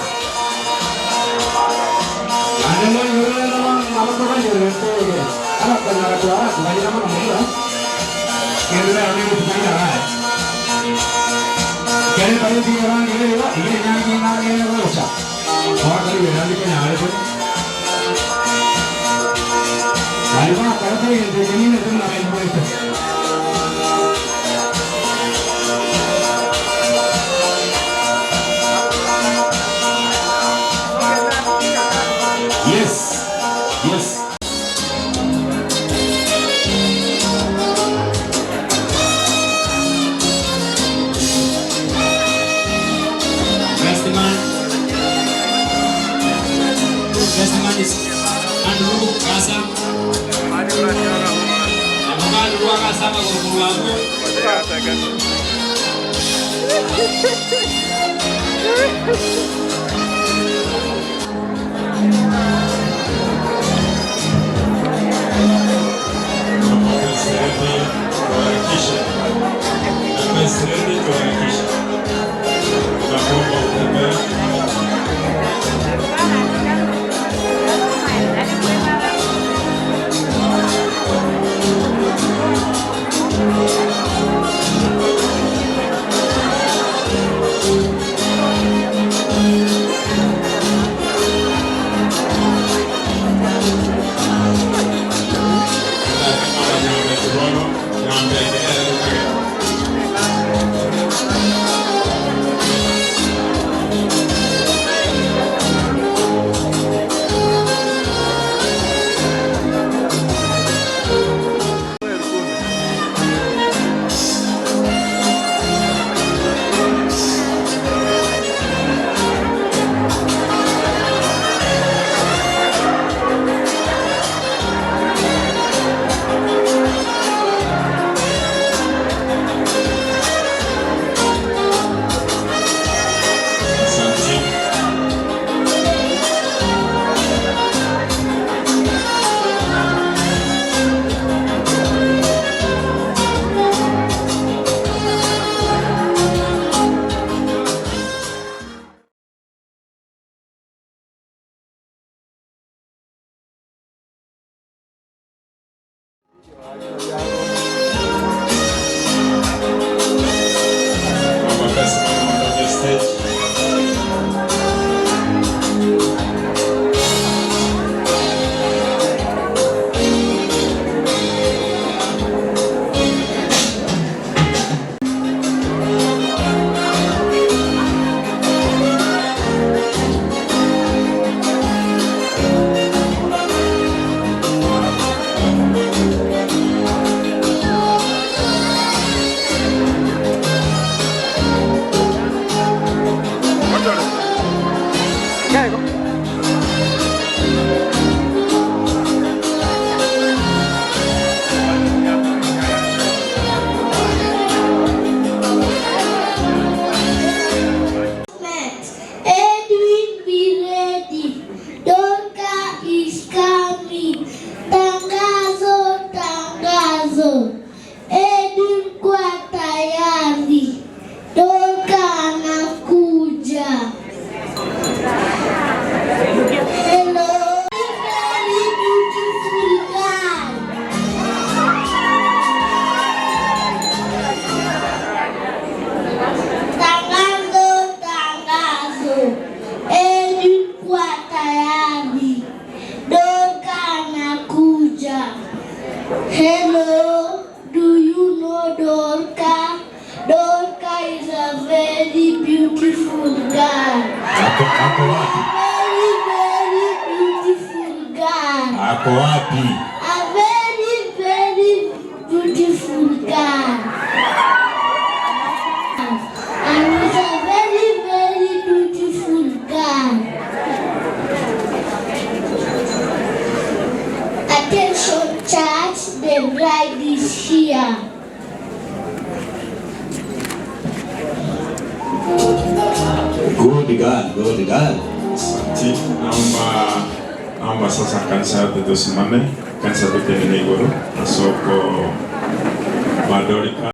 Yes, yes. Best man. Best man is Andrew Gasa. Andrew Gasa magurukuru wagu. Tunapoka tuharakishe. Na tuharakishe. Tunakuomba utembee. Tangazo, Edwin kwa tayari, Dorka anakuja. Hello, very beautiful girl. Tangazo, tangazo, Edwin kwa tayari, Dorka anakuja. Hello, do you know Dorka? Dorka is a very beautiful girl. Ako, ako wapi? Very, very beautiful girl. Ako wapi? A very, very beautiful girl. And is a very, very beautiful girl. Attention, church, the bride is here. Good girl, good girl. Asante. Naomba naomba sasa kanisa yote tusimame, kanisa tutenene iguru asoko badorika.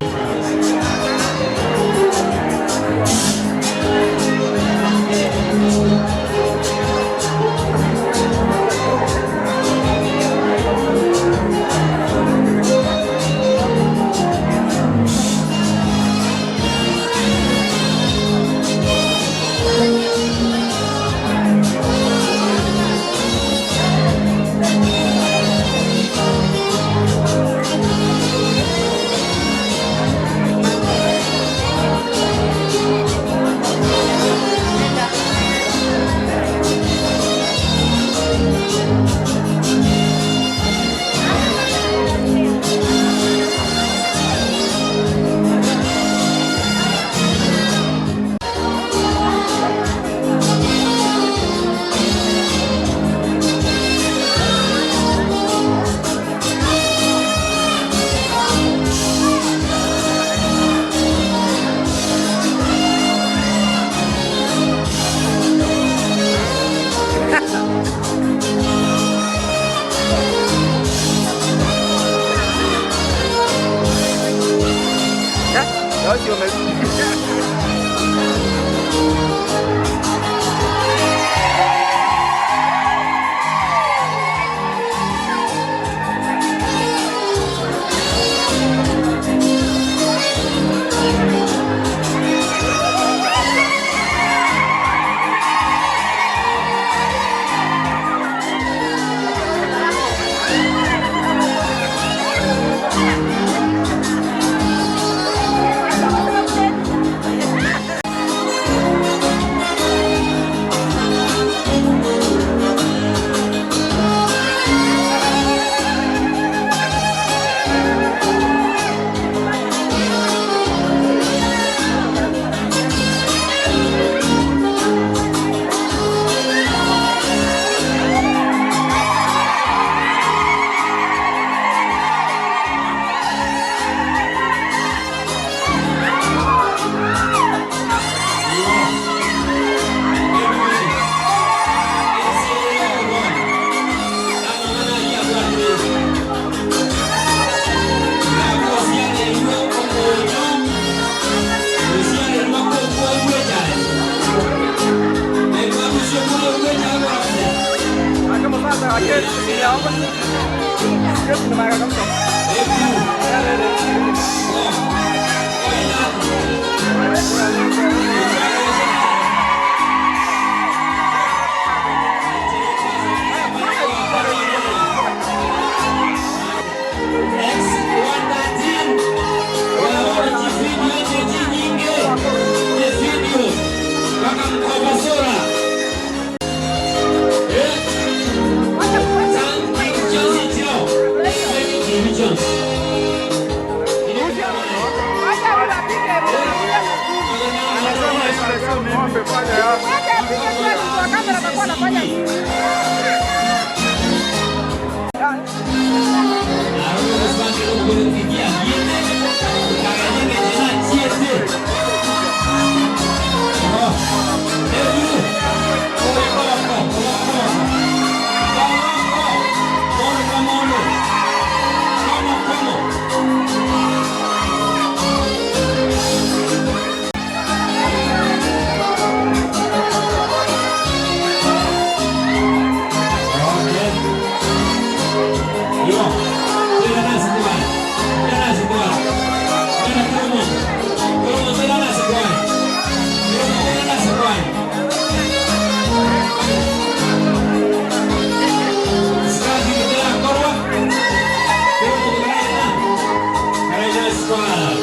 Squad.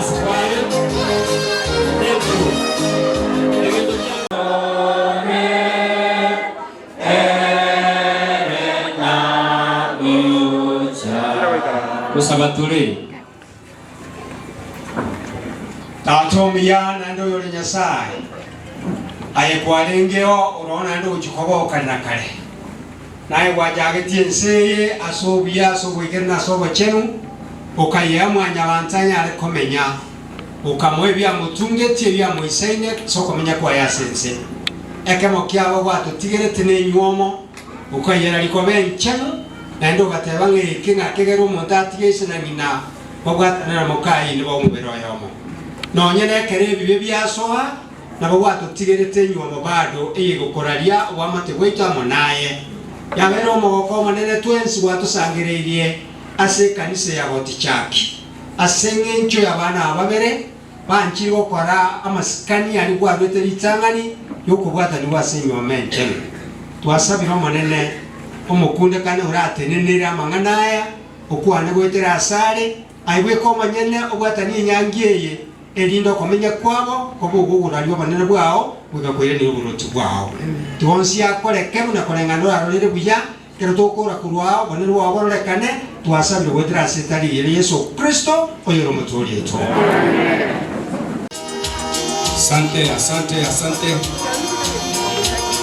Squad. Thank you. Gosaba tore. Tata omuya naende oyore Nyasae, aye kwarengeo ororo naende ogochia koboka na kare, naye gwachagetie ense eye ase obuya, ase oboikeranu, na ase obochenu, okayea Mwanyabanto anyare komenya, okamoa ebiamotungetie ebiamoisaine ase okomenya kwaye ase ense. Ekemo kiabo gwatotigerete nenywomo, okayera rikoba enchenu, naende ogateba ng'a eke ng'akegere omonto atige ise na ng'ina, babwatane na mokaye nigo omobere oyomo. Nonya nekero ebibe biasoa, nabo gwatotigerete enyuomo bado eyegokoraria oboamate bwaito amo naye. Yabeire omogoko omonene twensi gwatosangereirie ase ekanisa ya Gotichaki, ase engencho y'abana aba babere banchire gokora amasikani aria gwaruete ritang'ani y'okobwatanigwa ase enyuomo enchenu. Twasabire Omonene omokundekane oratenenere amang'ana aya, okwane goetera asare, aye bweka omonyene obwatanie enyangi eye, erinde okomenya kwabo kobe ogw'oboraria obonene bwao goika koirania oboroti bwao. Tiga onsi akoreke buna koreng'ana orarorere buya, ekero tokora korwa ao obonene bwao bororekane, twasabire goetera ase etari eye Yeso Kristo, oyore Omotooria oito. Asante, asante, asante.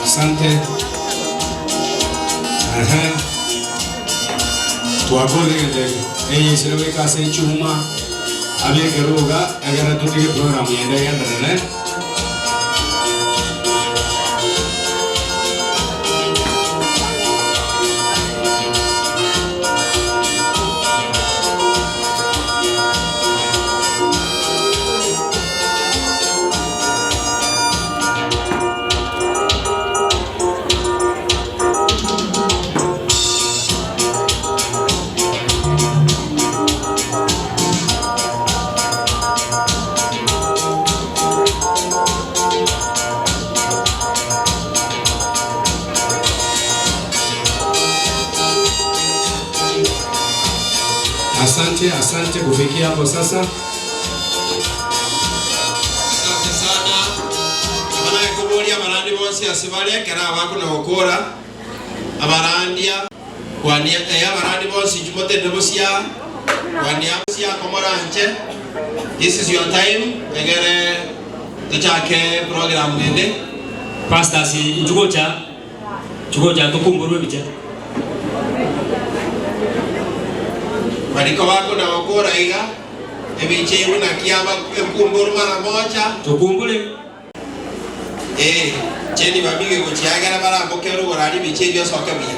Asante. Ehe. Twakorire egento eke. Enyesire goika ase echuma abeke ruga egere totige program yende egenderere. Asante, asante kufikia hapo sasa. Asante sana abanaye koboria abarandi bonsi ase bare ekero abakona gokora abarandia kwania eh, abarandi bonsi inchu motenene bosia kwania bosia komoranche this is your time egere tochake program ende. Pastors inchu gocha inchu gocha tokumborwe ebicha. Bariko bakona gokora iga ebicha ebi naki aba ekumboru mara moja. Tokumbure. Ee, cheni babige gochia egere baramboke rogoro aria ebicha ebio osoke buya.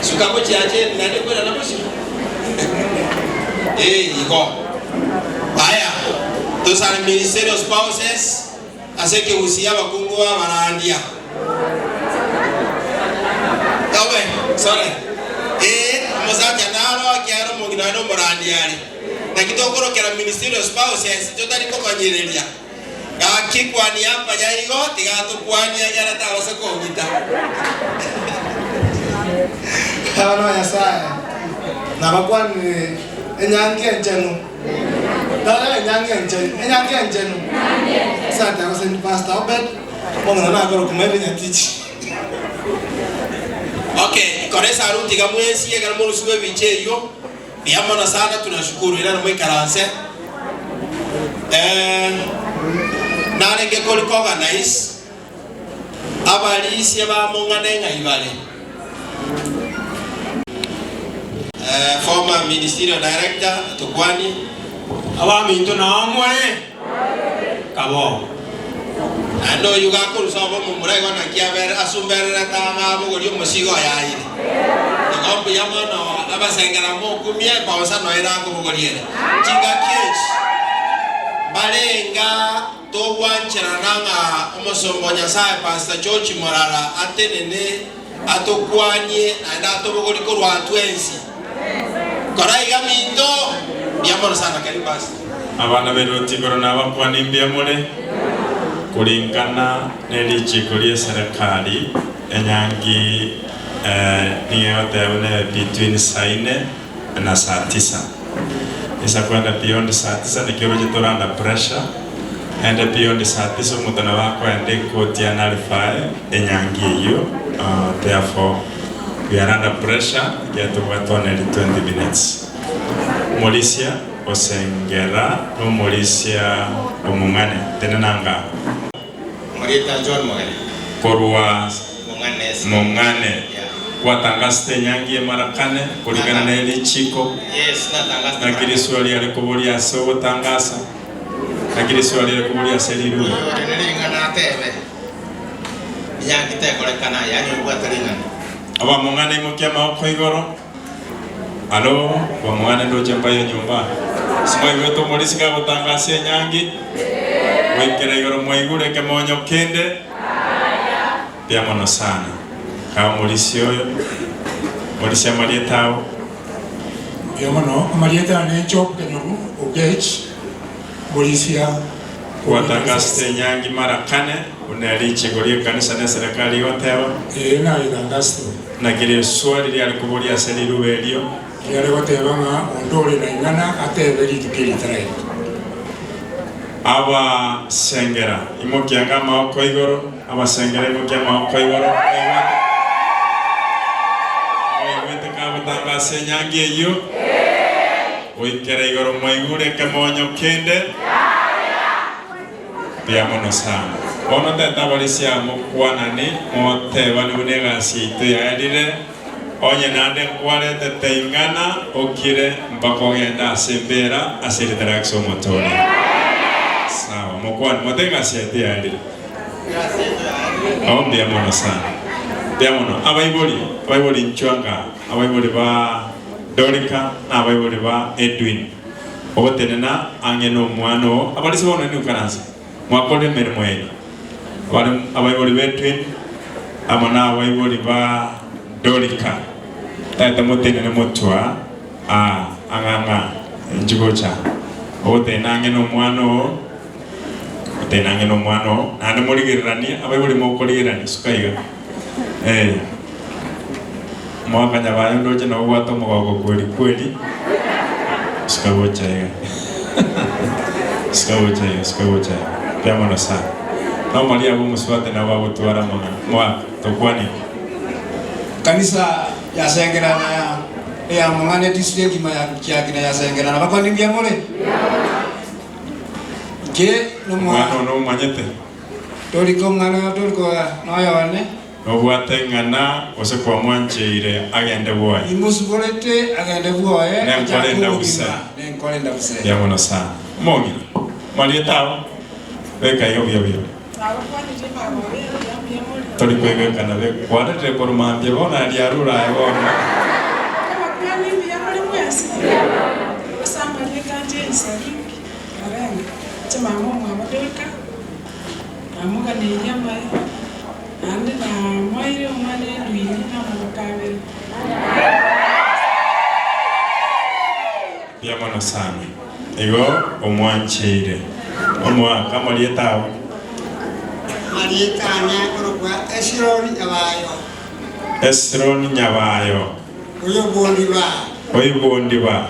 Suka gochia cheni naende koirana bosio. Ee, igo. Aya, tosare ministerial spouses ase ekegusii abakungu babarandia. Obe, sorry. Ee, omosacha naro ekiagera omong'ina oye nomorandia are. Naki tokorokera ministerial spouses totari komanyereria. Gaki kwania mpanya igo, tiga tokwanie ekero tabase kong'ita. Abana ba Nyasae nabakwanire enyangi enchenu. Tara enyangi enchenu, enyangi enchenu. Asante gose ni Pastor Obed, omong'ina nakore kumeri nyatichi. Okay, kora esaruti iga mwensi ekero morusigwe ebicha eyio. Mbuya mono sana tunashukuru inano moikaranse eh, narenge kori organize abarisia ba mong'ana eng'ai bare eh, former ministerial director tokwani Abaminto nao more kabo. Naende oyio gakorusa obo omomura igo naki abere asumbererete ang'e abogorie omosigo oye aire. Igo mbuya mono abasengera mokumie ebosa noyo erakobogoria ere. Chingaki echi mbarenga togwancherana ng'a omosomba o Nyasae Pastor George Morara atenene atokwanie naende atobogorie korwa twensi. Kora iga minto, mbuya mono sana karibu Pastor. Abana b'eroti igoro nabakwane mbuya more, kuringana ne richiko ri'eserekari, enyangi nigo egotebwa nebe between saa ine na saa tisa. Esa kwenda beyond saa tisa naki oroche tore under pressure, ende beyond saa tisa omonto nabo akoenda ekoti ya nullify enyangi eyio, therefore we are under pressure ekiagera tobwate only 20 minutes. Omorisia osengera na omorisia omong'ane, tenena anga. Omorieta John Mogeni. Korwa Mong'ane ase. Mong'ane. Yeah. Gwatangasete enyangi y'emarakane koreng'ana ne richiiko. Yes, natangasete Naki marakane. risuo riare koboria ase ogotangasa? Naki risuo riare koboria ase rirube? Oyore ne ring'ana atebe, Enyangi tekorekana, yaani obwate ring'ana. Abamong'ane imokia amaboko igoro. Alo, bamong'ane ndoche mbaye nyomba. Simwaigwete omorisia gagotangasa enyangi? Goikera igoro mwaigure ekemonyo kende? Mbuya mono sana. Kaa omorisia oyo, morisia amarieta ao. Mbuya mono. Amarieta ane Job Kenyoru Ogech, morisia Gwatangasete enyangi mara kane, buna richiiko ri'ekanisa na eserekari igoteba. Ee, nayetangasete. Naki riswa riria rikoboria ase riruba erio. Riare goteba ng'a onde ore na ing'ana atebe rituko eri ritaraika. Abasengera, imokia anga amaboko igoro, abasengera, imokia amaboko igoro, mwaigwete? Mwaigwete kagotanga ase enyangi eyio? Goikera igoro mwaigure ekemonyo kende? Mbuya mono sana. Bono teta abarisia amo kwanani, motebane buna egasi yaito yaerire, onye naende nkwaretete ing'ana, okire mpaka ogende ase embera ase erieta ria Yeso Omotoori. Sawa, mokwane, motebe egasi yaito yaerire. Oh, mbuya mono sana. Mbuya mono. Abaibori, abaibori inchwe anga, abaibori ba Dorika na abaibori ba Edwin. Ogotenena ang'e nomwana oo. Abarisia bono niukaranse, mwakorire emeremo yaino. Abare abaibori b'Edwin amo nabaibori ba Dorika, tagete motenene motwa aa ang'e ang'a inche gocha. Ogotenena ang'e nomwana oo, ogotenena ang'e nomwana oo, naende morigereranie, abaibori mokorigererania, suka iga, eh. Mwakanya baye ndoche nabo obwate omogoko kweri kweri. Suka gocha iga. Suka gocha iga, suka gocha iga. Mbuya mono sana. Nomoria abwo omosubati nabo bagotwara amang'ana. Mwaka, tokwanie. Kanisa yasengerana ya eya mong'ana edistrict engima ya kiagina yasengerana bakwani mbuya more? Inche nomwana Omwana one omanyete? Toriko omwana toriko noyone. Nobwate ing'ana gose kwamwancheire agende bwoye? Imosuborete agende bwoye, Nenkore achake endabuse. obogima, nenkore endabuse. Mbuya mono sana. Omong'ina, amarieta ao, beka iga buya buya. Tori koigwekana be kwarerire korwa mambia bono aria arure aye bono. Naende namoeire omwana Edwini namaboko abere. Mbuya mono sana. Igo omwancheire. Omoaka amarieta ao. Amarieta ane akorokwa Esironi Nyabayo. Esironi Nyabayo. Oyobondi ba. Oibondi ba.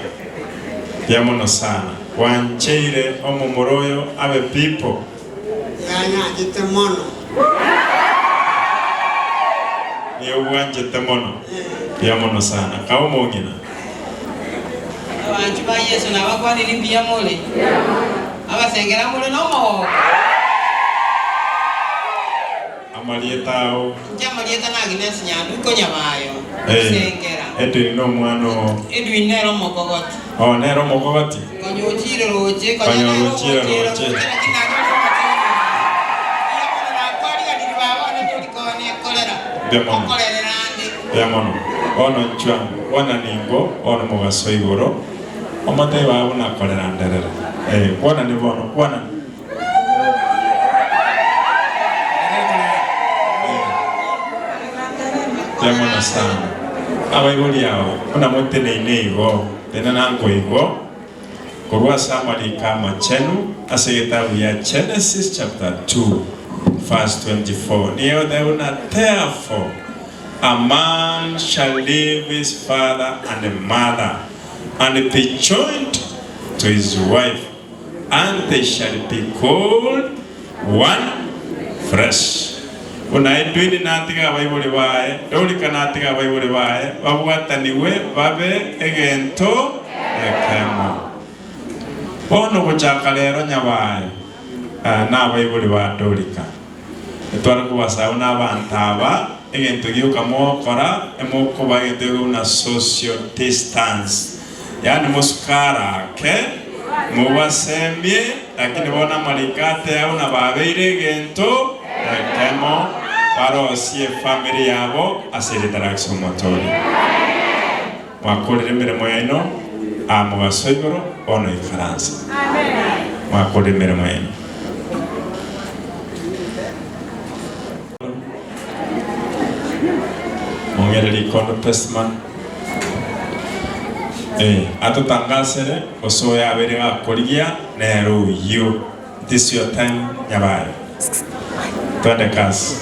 Mbuya mono sana. Gwancheire omomura oyo abe pipo. Yanyanchete mono. Nigo bwanchete mono. Mbuya mono sana. Kae omong'ina. Abanchwa ba Yeso nabakwanire mbuya more, abasengera more nomogoko. Amarieta ao. Inche amarieta na Agnes Nyanduko Nyabayo, Eh, Sengera. Edwin nomwana oo. Edwin nere omokogoti. Oo, nere omokogoti? Konya ochire roche, konya Konya nere orochire ogochera roche. roche, lakini nanyore omochie nyomba. Mbuya mono nakwariganirie baba one tori konekorera. Mbuya mono. Okorerera ande. Mbuya mono. Bono inchwe amo, kwana ningo, bono mogaso igoro, omotebi baba buna akorera nderere. Eh, kwana ni bono, kwana. Mbuya mono sana. Abaibori aba, buna moteneine igo, tenena nkoigo, korwa ase amariko amachenu ase egetabu ya Genesis chapter 2 verse 24 nigo egoteba buna therefore a man shall leave his father and mother and be joined. to his wife, and they shall be called one flesh. Buna Edwin natiga abaibori baye, Dorika natiga abaibori baye, babwatanigwe babe egento ekemo. Bono gochaka rero nyabae nabaibori ba Dorika, etware kobasaba buna abanto aba egento gioka mogokora emokoba egento gioka buna social distance, yaani mosuke arake, mobasemie, lakini bono amariko ateba buna babeire egento ekemo, barosie efamiri yabo ase erieta ria Yeso Omotoori. Mwakorire emeremo yaino aa mogaso igoro, bono ikaransa. Mwakorire emeremo yaino. Mong'ere rikondo Pesman. Eh, atotangasere gose oyo abeire gakorigia nere oyio. It is your time Nyabaye. Twende kazi.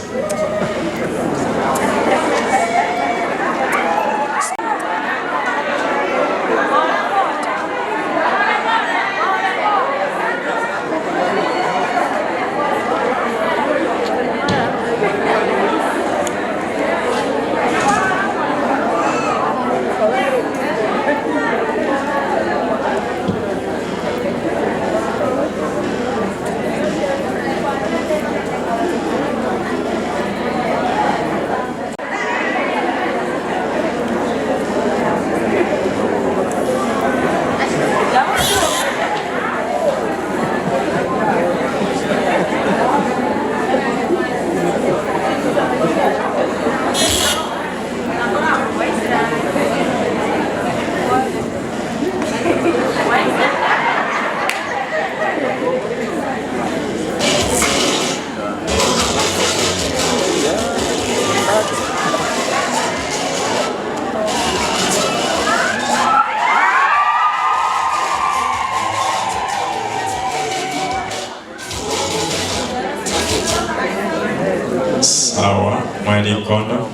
Sawa, mwerikondo.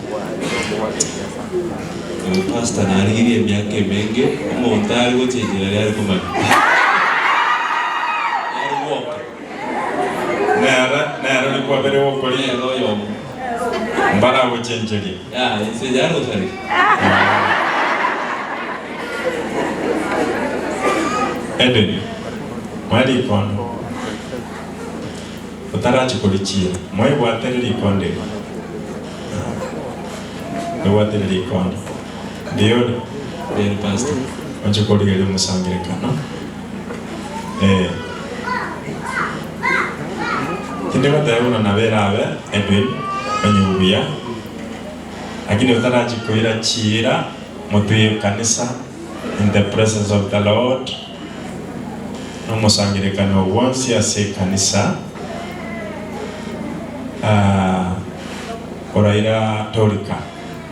Pastor narigirie emiaka emenge, omonto are gochenchera riria are komanya. Yare gwoka. Nere, nere ori kwabere gokoria. Nere oyomo. Mbaragochencheria. Yaya, inse yare gosareka. Edeni, mwerikondo. Otarachia korichiira, moebwatere rikondo eri. Ebwatere rikondo. Mbuya ore? Mbuya Pastor. Oche korigereria omosangererekano. Eh. Tindi goteba buna nabo erabe Edwin, onye buya, lakini otarachia koira chiira motwe y'ekanisa in the presence of the Lord. Nomosangererekano bwonsi ase ekanisa, oraira torika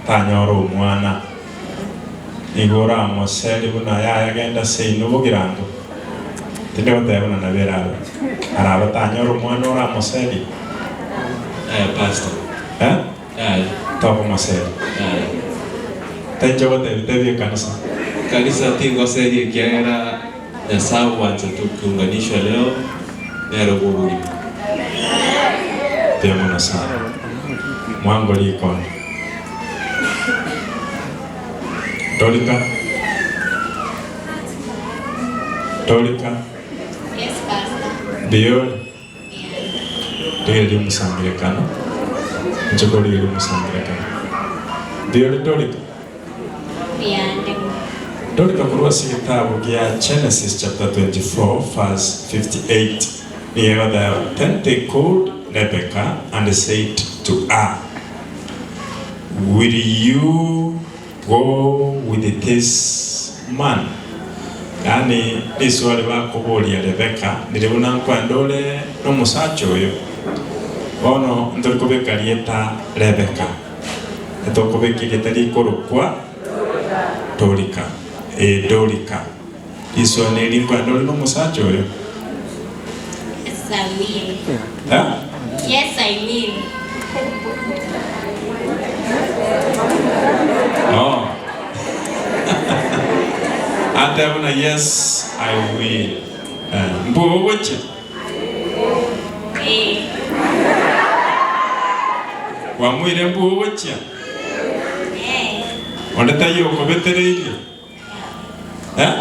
tanyora omwana, nigo oramoserie buna yaya genda seino bogirango. Tindi goteba buna nabo erabe. Arabe tanyora omwana oramoserie. Yaya pastor. Eh? Yaya. Tokomoseria. Yaya. Tainche gotebia tebia ekanisa. Kanisa tingoseria ekiagera Nyasae obwanchete okiunganishwa leo nere bw'obogima. Mbuya mono sana. Mwango rikondo. Dorika. Dorika. Yes, Pastor. Mbuya ore? Rigereria omosangererekano, inche korigereria omosangererekano. Mbuya ore Dorika? Mbuyande. Dorika korwa ase egetabu gia Genesis chapter 24 verse 58 nigo egoteba, Then they called Rebekah and said to her, Will you go with this man? Yaani riswali bakoboria Rebeka ndiri buna nkwenda ore nomosacha oyo. Bono ntori kobeka rieta Rebeka, etokobeka erieta rikorokwa Dorika. Ee, Dorika. Riswali neri nkwenda ore nomosacha oyo. Yes, I will. Eh? Yes, I will. Oh. Atebe buna yes I will. Eh, mbuo ogochia? Kwamoire mbuo ogochia? Onde taiyo okobetereirie? Eh?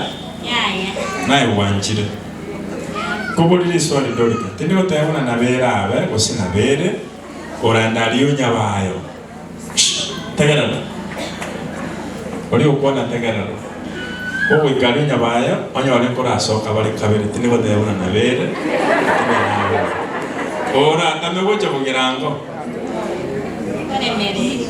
Naye gwanchire. Nkoborie riswali Dorika, tindi goteba buna nabere abe gose nabere orande aria onyabayo. Shh, tegerera. Oria okwana tegerera. Ogoika aria onyabayo onyore nkorasoka bare kabere, tindi goteba buna nabere, lakini erabe bo. Oratame gocha bogirango. Okoremereria.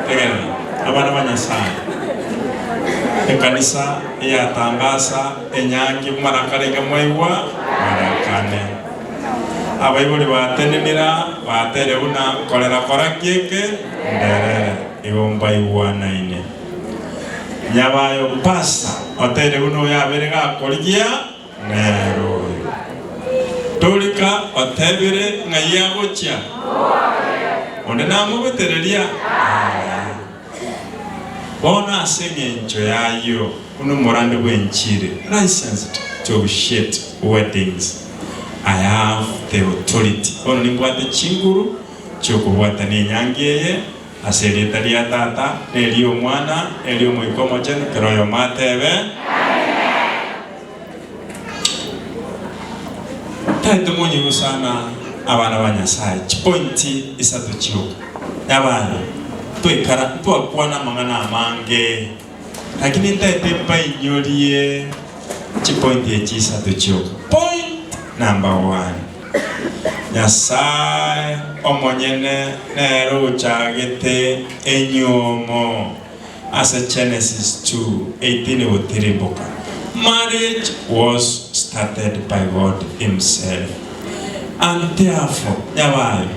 Tegerera, abana ba Nyasae, ekanisa eyatangasa enyangi marakarenge mwaigwa marakane. Abaibori batenenera batere buna nkorera kora kieke nderere igo mbaigwanaine. Nyabayo pasta otere buna oyabere gakorigia Nere oyo. Torika otebire ng'ai agochia? Onde namobetereria? Yaya. Bono ase engencho y'ayio, buna omorandi bw'enchiri, licensed to officiate weddings, I have the authority, bono nimbwate chinguru chi'okobwatania enyangi eye ase erieta ria Tata, na eri'Omwana, na eri'Omoika Omochenu, kera oyomo atebe, Taete monyigu sana abana ba Nyasaye chipointi isato chioka. Yabana twaikara ntwakwana amang'ana amange lakini ntaete mbainyorie chipointi echi isato chioka. Point number one, Nyasaye omonyene nere ochagete enyuomo. Ase Genesis 2:18 gotirimboka, Marriage was started by God himself and therefore nyabayo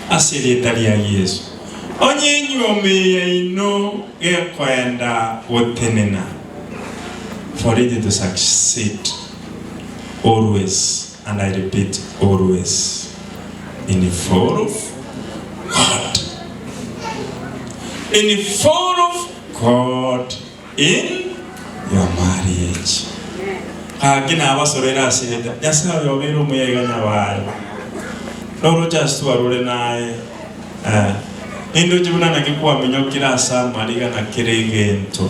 ase erieta ria Yeso, onye enyuomo eye yaino gekoenda gotenena, for it to succeed always and I repeat always involve God. Involve God in your marriage. Gaki nabasorere ase erieta Nyasae oyo obeire omuya iga nyabaye. Noroche ase twarure naye. Eh, nindoche buna naki kwaminyokire ase amariga na kera egento.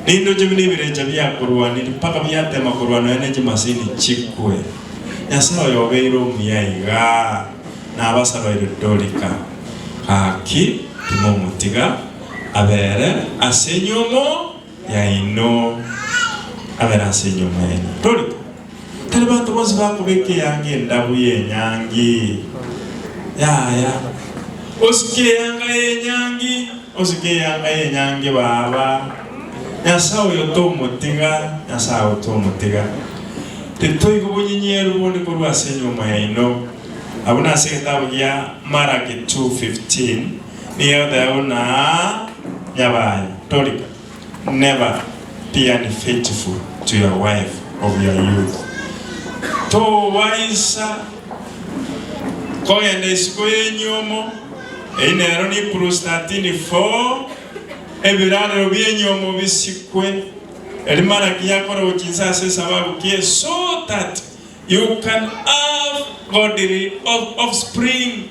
Nindoche buna ebirecha biakorwaniri mpaka biatema korwa nonya ne chimasini chikwe. Nyasae oyo obeire omuya iga. Nabasabaire Dorika, gaki timomotiga abere ase enyiomo yaino, abere ase enyiomo yaino. Dorika, tari banto bonsi bakobeka eyanga endabu y'enyangi. Yaya, osike eyanga y'enyangi, osike eyanga y'enyangi baba. Nyasae oyo tomotiga, Nyasae oyo tomotiga. Titoigwa obonyinyeru bonde korwa ase enyiomo yaino. Abwo nase egetabu gia Malaki 2:15 nigo egoteba buna nyabaye torika never be unfaithful to your wife of your youth. Tobaisa kogenda isiko y'enyiomo, eyio nero ni Hebrews 13:4, ebirarero bi'enyiomo bisikwe. Erio Malaki yakora gochinsa ase esababu ki so that You can have godly offspring,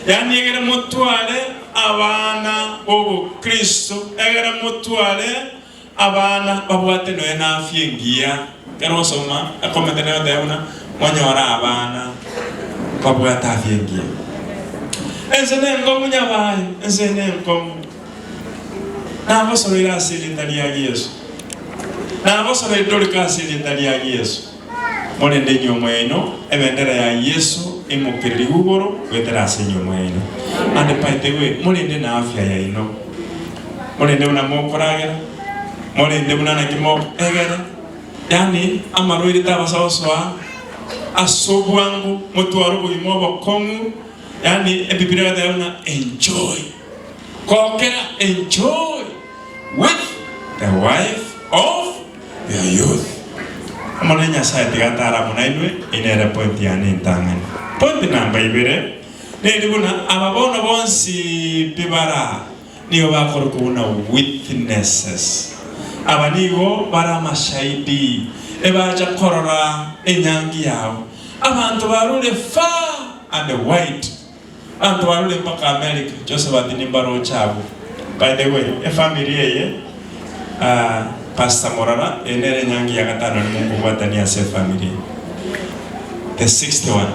yaani egere motware abana b'obokristo, egere motware abana babwate nonya na afya engiya. Ekero ogosoma ekomete nigo egoteba buna monyore abana babwate afya engiya. Ense nenkong'u nyabaye, ense nenkong'u. Nagosoroire ase erieta ria Yeso. Nagosoroire torika ase erieta ria Yeso. Morende enyiomo yaino, ebendera ya Yeso emokererigwe igoro goetera ase enyiomo yaino. And by the way, morende na afya yaino. Morende buna mokoragera, morende buna naki moegere, yaani amarwaire tabasa gosoa ase obwango, motware obogima obokong'u, yaani Ebibilia egoteba buna enjoy. Gokera enjoy with the wife of your youth. Omonene Nyasae tiga atare amo nainwe, eye nere point yane entang'ani. Point namba ibere, neri buna aba bono bonsi pi bara nigo bakorokwa buna witnesses. Aba nigo bare amashaidi, ebacha korora enyangi yao. Abanto barure far and wide, abanto barure mpaka America, Josephat nimbaroche abwo. By the way, efamiri eye ah, Pastor Morara, eye nere enyangi ya gatano rimo nkobwatania ase efamiri eye. The sixth one.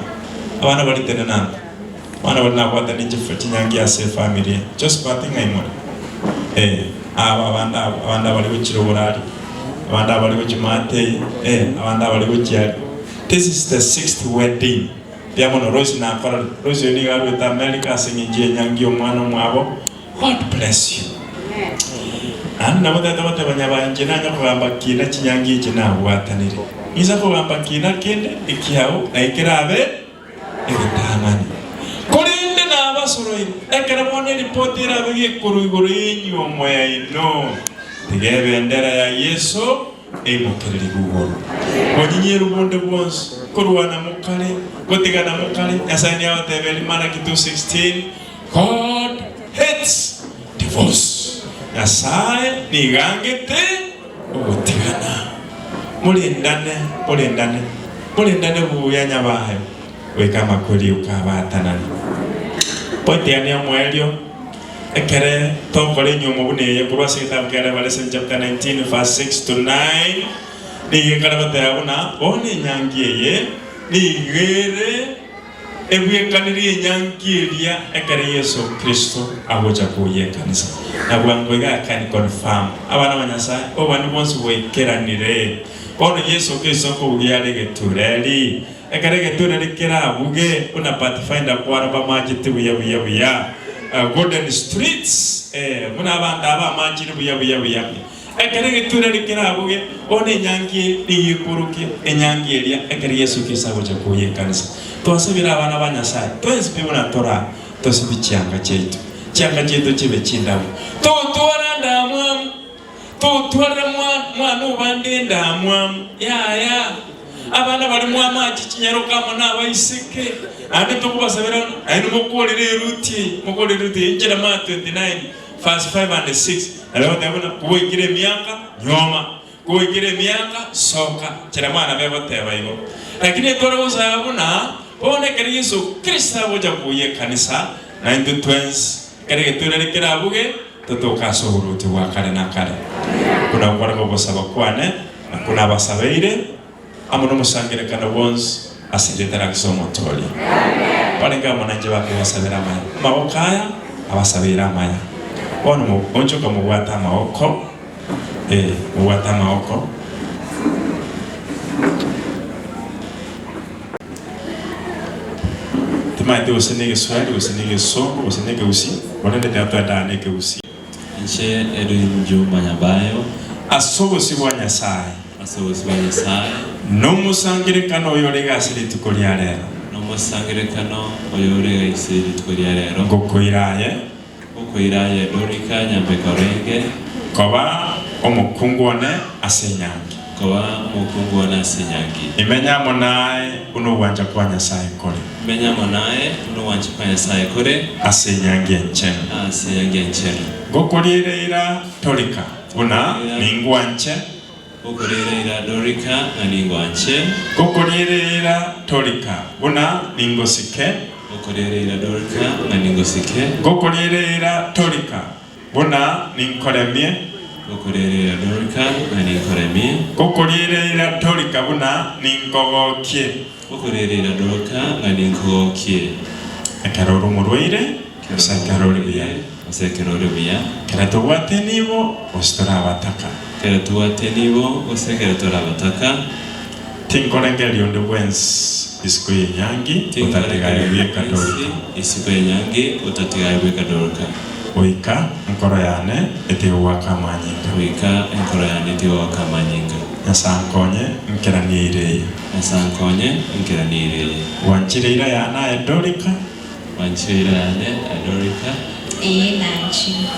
Abana baria tenenango. Abana baria nabwatanie chif chinyangi ase efamiri eye. Josephat ng'ai more? Eh, aba abande aba, abande abare gochira oborari, abande abare gochia maate eye, eh, abande abare gochia aria. This is the sixth wedding. Mbuya mono Royce nakorore. Royce oyo nigo arwete America ase eng'encho y'enyangi y'omwana omwabo. God bless you. Naende nabo tata goteba nyabae inche nanya kogamba kina chinyangi echi nabwatanire. Ninsa kogamba kina kende ekiao naye kerabe egetang'ani. Korende nabasoroire, ekero bono eripoti erabe gekorwa igoro y'enyuomo yaino, tiga ebendera ya Yeso eimokererigwe igoro. Bonyinyeru bonde bwonsi, korwana mokare, gotigana mokare, Nyasae nigo agoteberia Malaki 2:16, God hates divorce. Nyasae nigo angete ogotigana. Morendane, morendane, morendane buya nyabae goika amakweri okabaatanana. Point yane y'omoerio, ekere tokora enyiomo buna eye korwa ase egetabu kia Revelation chapter 19 verse 6 to 9, nigo ekare goteba buna bono enyangi eye nigo ere Ebwekanirie enyangi eria ekero Yeso Kristo agocha koyia ekanisa. Na bwango iga akani confirm. Abana ba Nyasae, obobani bwonsi bwaikeranire. Bono Yeso Kristo nkobugia are egetureri. Ekero egetureri kerabuge, buna Pathfinder kwara bamachete buya buya buya. Golden streets, eh, buna abanto aba bamachire buya buya buya buya. Ekero egetureri kerabuge, bono enyangi eye nigo ekorokia enyangi eria ekero Yeso Kristo agocha koyia ekanisa. Twasabire abana ba Nyasae twensi pi buna tore aa, tosibie chianga chiaito, chianga chiaito chibe chindabu. Totware endamwamu, totwarere mwana obande endamwamu, yaya. Abana baria mwamache chinyaroka amo nabaiseke, naende tokobasabera naende mokorere eruti eye, mokorere eruti eye, Jeremiah 29 verse 5 and 6, Nabo egoteba buna, Kogoikera emiaka, nyuoma, kogoikera emiaka, soka. Jeremiah nabo egoteba igo. Lakini etware gosaba buna, bono ekero Yeso Kristo agocha koyia ekanisa, naintwe twensi, ekero egetureri kerabuge, totoke ase oboruoti bwa kare na kare. Buna kware gogosaba kwane, nakwo nabasabeire, amo nomosangererekano bwonsi, ase erieta ria Kristo Omotooria. Barenge amo nainche bakobasabera amaya. Amaboko aya abasabeire amaya. Bono mo- onchoka mobwate amaboko, eh, mobwate amaboko. Timanyeti gose ne Egeswahili, gose ne Egesongo, gose ne Ekegusii, korende tiga toendane na Ekegusii. Inche Edwin Juma Nyabayo. Ase obosio bwa Nyasae. Ase obosio bwa Nyasae. Nomosangererekano oyo ore ase rituko ria rero. Nomosangererekano oyo ore ase rituko ria rero. Ngokoira aye. Ngokoira aye Dorika Nyambeka Orenge. Koba omokungu one ase enyangi. Koba omokungu one ase enyangi. Imenye amo naye buna ogwancha kwa Nyasae kore. Imenye amo naye buna ogwancha kwa Nyasae kore. Ase enyangi enchenu. Ase enyangi enchenu. Ngokoriera eira Dorika buna ningwanche. Ngokoriera eira Dorika ng'a ningwanche. Ngokoriera eira Dorika buna ningosike. Ngokoriera eira Dorika ng'a ningosike. Ngokoriera eira Dorika Buna ninkoremie. Gokorereira Dorika ng'a ninkoremie. Gokorereira Dorika buna ninkogokie. Gokorereira Dorika ng'a ninkogokie. Ekero ore omorwaire, gose ekero ore buya. Gose ekero ore buya. Ekero tobwate enibo, gose tore abataka. Ekero tobwate enibo, gose ekero tore abataka. Tinkorengereria onde bwensi isiko y'enyangi otatiga aye bweka Dorika. Isiko y'enyangi otatiga aye bweka Dorika. Goika enkoro yane etige goaka amanyinga. Goika enkoro yane etige goaka amanyinga. Nyasae ankonye nkeranie eira eye. Nyasae ankonye nkeranie eira eye. Gwanchire eira yane aye Dorika. Gwanchire eira yane aye Dorika. Ee, nanchire.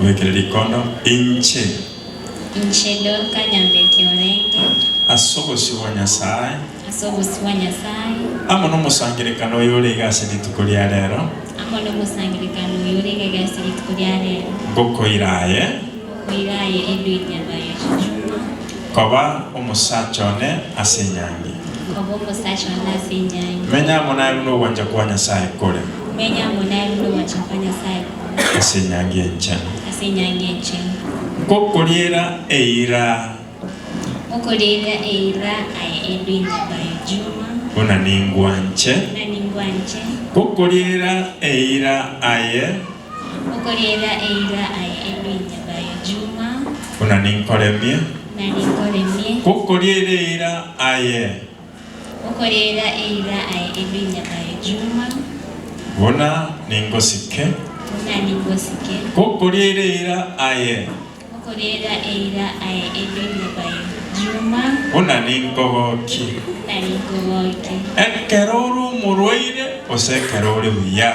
Obekere rikondo inche. Inche Dorka Nyambeki orenge. Ase obosio bwa Nyasae. Ase obosio bwa Nyasae. Amo nomosangererekano oyo ore iga ase rituko ria rero. Amo nomosangererekano oyo ore iga ase rituko ria rero. Ngokoira aye. Ngokoira aye Edwin Nyabayo Juma. Koba omosacha one ase enyangi. Koba omosacha one ase enyangi. Menya amo naye buna ogwancha kwa Nyasae kore. Menya amo naye buna ogwancha kwa Nyasae kore. Ase enyangi enchenu. Ase enyangi enchenu. Ngokoriera eira. Ngokoriera eira aye Edwin Nyabayo Juma. Buna ningwanche. Buna ningwanche. Ngokoriera eira aye. Ngokoriera eira aye Edwin Nyabayo Juma. Buna ninkoremie. Buna ninkoremie. Ngokoriera eira aye. Ngokoriera eira aye Edwin Nyabayo Juma. Buna ningosike. Buna ningosike. Ngokoriera eira aye. Ngokoriera eira aye Edwin Nyabayo Juma. Buna ninkogokie. Buna ninkogokie. Ekero ore omorwaire gose ekero ore buya.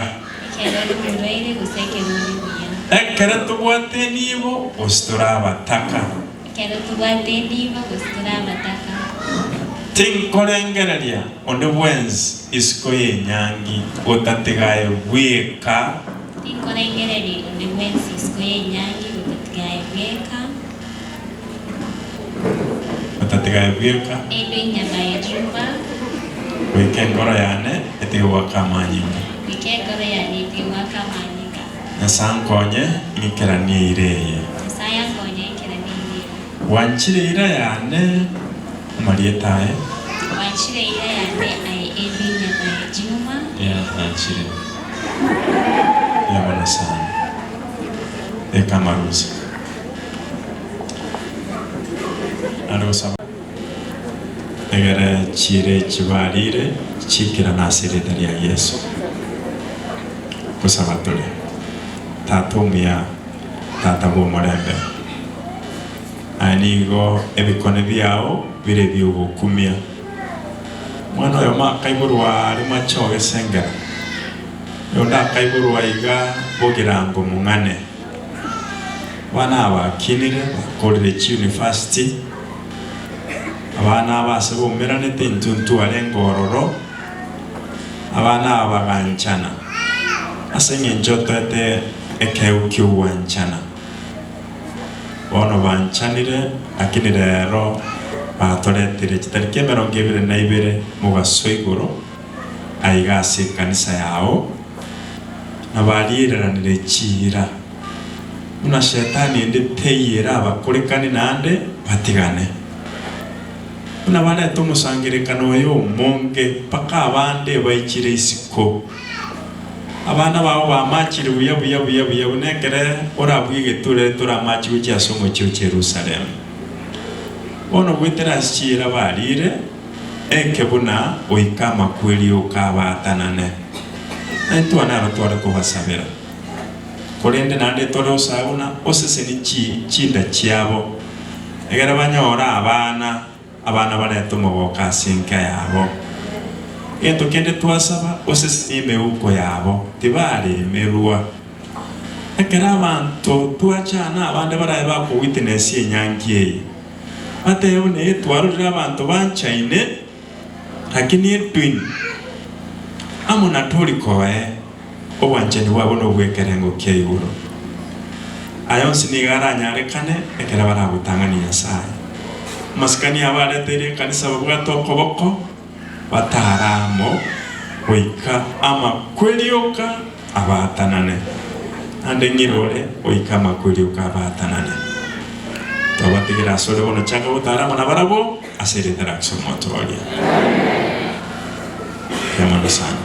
Ekero ore omorwaire gose ekero ore buya. Ekero tobwate enibo gose tore abataka. Ekero tobwate enibo gose tore abataka. Tinkorengereria onde bwensi isiko y'enyangi gotatiga aye bweka. Tinkorengereria onde bwensi isiko y'enyangi gotatiga aye bweka. Gotatiga aye bweka. Edwin Nyabaye Juma. Goika enkoro yane etige goaka amanyinga. Goika enkoro yane etige goaka amanyinga. Nyasae ankonye ng'ikeranie eira eye. Nyasae ankonye ngikeranie eira eye. Gwanchire eira yane amarieta aye. Gwanchire eira yane aye Edwin Nyabaye Juma. Yeah, nanchire. Mbuya mono sana. Eka amarusa. Nare gosaba egere chiire chibarire chiikerane ase erieta ria Yeso. Gosaba tore. Tata omuya, Tata bw'omorembe, aye nigo ebikone biao bire ebi'ogokumia. Omwana oyomo akaiborwa are mache ogesengera, oyonde akaiborwa iga bogirango mong'ane. Abana aba bakinire, bakorire chiuniversity, abana aba ase baumeranete intwe ntwarenge ororo, abana aba baganchana ase eng'encho otoete ekeegwa ki'ogwanchana. Bono banchanire, lakini rero batoretire chitariki emerongo ebere na ibere mogaso igoro aiga ase ekanisa yao, na bariereranire chiira, buna Shetani ende teiyo erabakorekane naende batigane. Buna barete omosangererekano oyo omonge mpaka abande baichire isiko. Abana bao bamachire buya buya buya buya buna ekere orabue egetureri toramache gochia ase omochie o Jerusalemu. Bono goetera ase chiira bariire, eke buna goika amakweri okabaatanane. Na intwe naro tware kobasabera. Korende naende tore osae buna oseseni chi chinda chiabo, egere banyore abana, abana barete omogoko ase enka yabo. Egento kende twasaba, osesenie emeuko yabo, tibaremerwa. Ekero abanto twachana abande barabe bakowitness enyangi eye, batebe buna ee twarorire abanto banchaine, lakini Edwin amo na Torikoe obwanchani bwabo nobw'ekerengo kia igoro. Aya onsi nigo aranyarekane ekero baragotang'anie Nyasae. Amasikani abo areteire ekanisa babwate okoboko, batare amo goika amakweri oka abaatanane, naende ng'irore goika amakweri oka abaatanane. Twabatigera asore bono chaka gotara amo nabarabwo ase erieta ria Yeso Omotooria. Mbuya mono sana.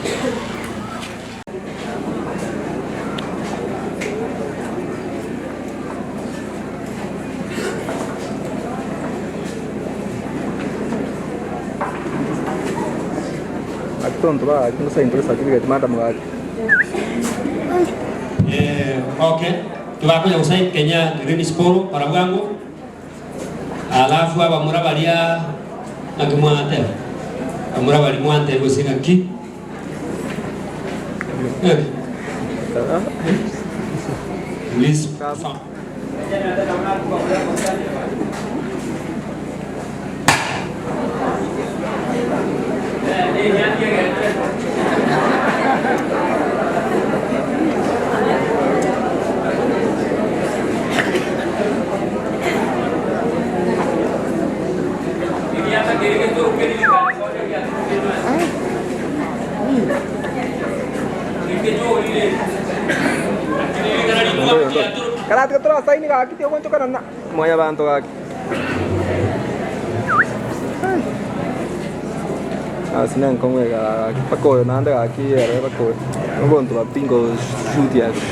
Gaki tonto bagaki ngosaini tore certificate madam gaki. Eh, okay. Tibakonya gosign Kenya Green School kora bwango. Alafu abamura baria naki mwateba? Abamura baria mwantebia gose ng'aki? Eh. Please. Karatiga torasaini gaki tigoonchokana na mwanyabanto gaki. Ase nenkong'u iga gaki mpaka oyo naende gaki ere mpaka oyo omonto bapinga oshuti ase.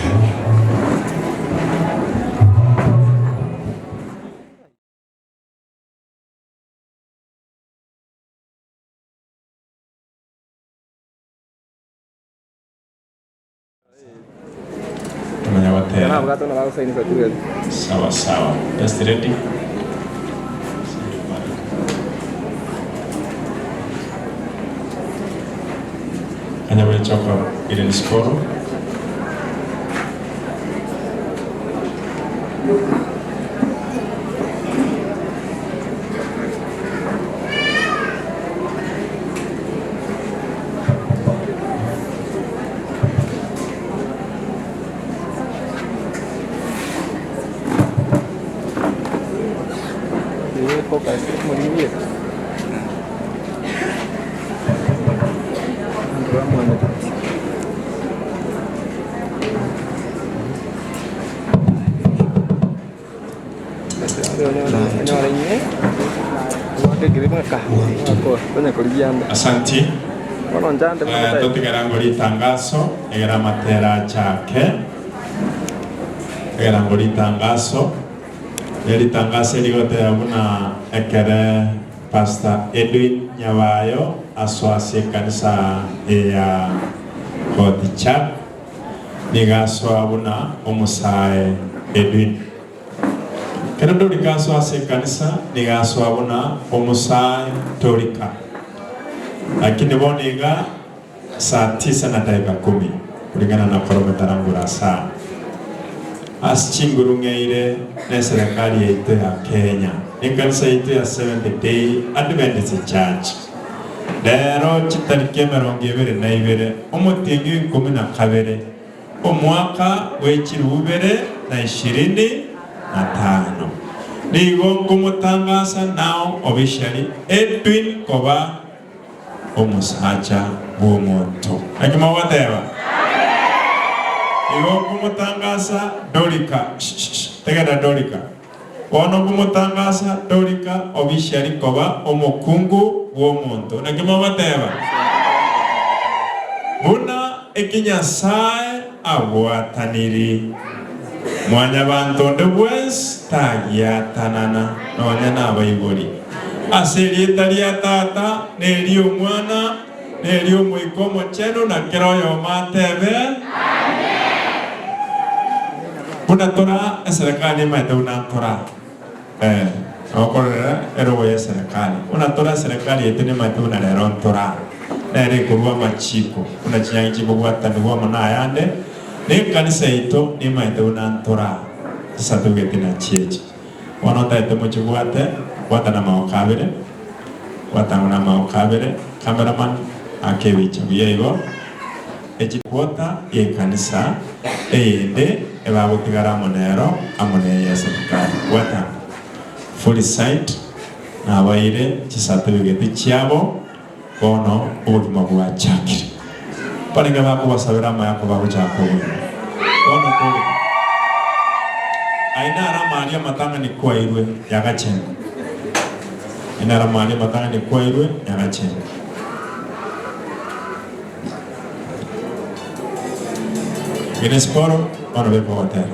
Tomanya gotera. Sawa sawa. Just ready. Kanya bwechoka Irene Sporo. Asanti. Eh, totigera ngo ritangaso egera amatera achake egera ngo ritangaso eritangaso erigoteba buna ekere Pastor Edwin Nyabayo asoa ase ekanisa eya Gotichak niga asoa buna omosae Edwin. Ekero Dorika asoa ase ekanisa, nigo asoa buna omosae Dorika. Lakini bono iga saa tisa na dakika kumi, kulingana na korometarangura saa, ase chinguru ng'eire neserekari yaito ya Kenya, nekanisa yaito ya Seventh Day Adventist Church. Rero chitariki emerongo ebere na ibere, omotienyi o ikomi na kabere, Omwaka bwe chilifu ibere na ishirini na tano nigo nkomotangasa nao obishari Edwin koba omosacha bw'omonto. Naki mogoteba? Igo nkomotangasa Dorika, tegerera Dorika, bono nkomotangasa Dorika obishari koba omokungu bw'omonto. Naki mogoteba? Buna Eki Nyasae abwataniri, mwanyabanto onde bwensi tagiatanana nonya nabaibori, ase erieta ria Tata, na eri'Omwana, na eri'Omoika Omochenu, na kera oyomo atebe, Buna tora eserekari emaete buna ntora. Eh, nokorera erogo y'eserekari. Buna tora eserekari yaito nemaete buna rero ntora. Nere ekorua amachiko, buna chinyangi chikobwatanigwa amo nayande, na ekanisa yaito nemaete buna ntora chisatugeti na chiechi. Bono ntagete mochibwate, bwata namagoko abere, bwata amo namagoko abere, cameraman ake ebicha buya igo. Echikwota y'ekanisa eyende ebagotigara amo nero amo ney'eserikari. Bwata fully signed nabaire chisatibigeti chiabo bono obogima bwachakire. Barenge bakobasabera amaya kobagochaka obogima. Bono tore Aye naro amari amatang'ani kwairwe yagachenga. Aye naro amari amatang'ani kwairwe yagachenga. Genesiporo bono beka ogotera.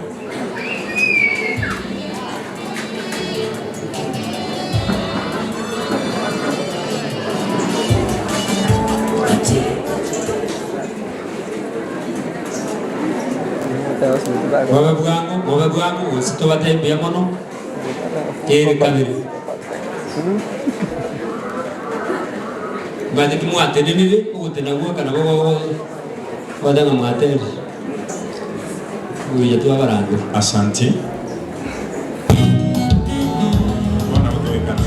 Mobe bwango, mobe bwango, gose tobatebie mbuya mono, kere kabere. Manye ki mwatenenire, ogotena gwoka nabo gogoteba ng'a mwatenenire. Obuya twabarangera. Asanti. Bono gotoikana.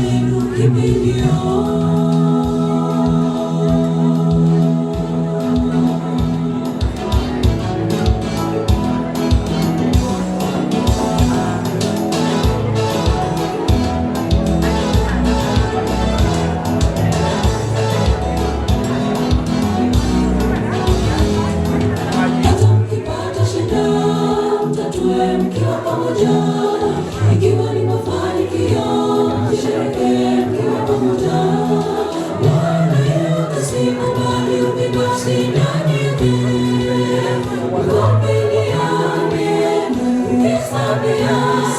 wenu kimbilio. Hata mkipata shida, mtatue mkiwa pamoja. Ikiwa ni mafanikio, msherehekee mkiwa pamoja. Bwana yote sikubali ubinafsi ndani yake. Mvumiliane, mkisameheana,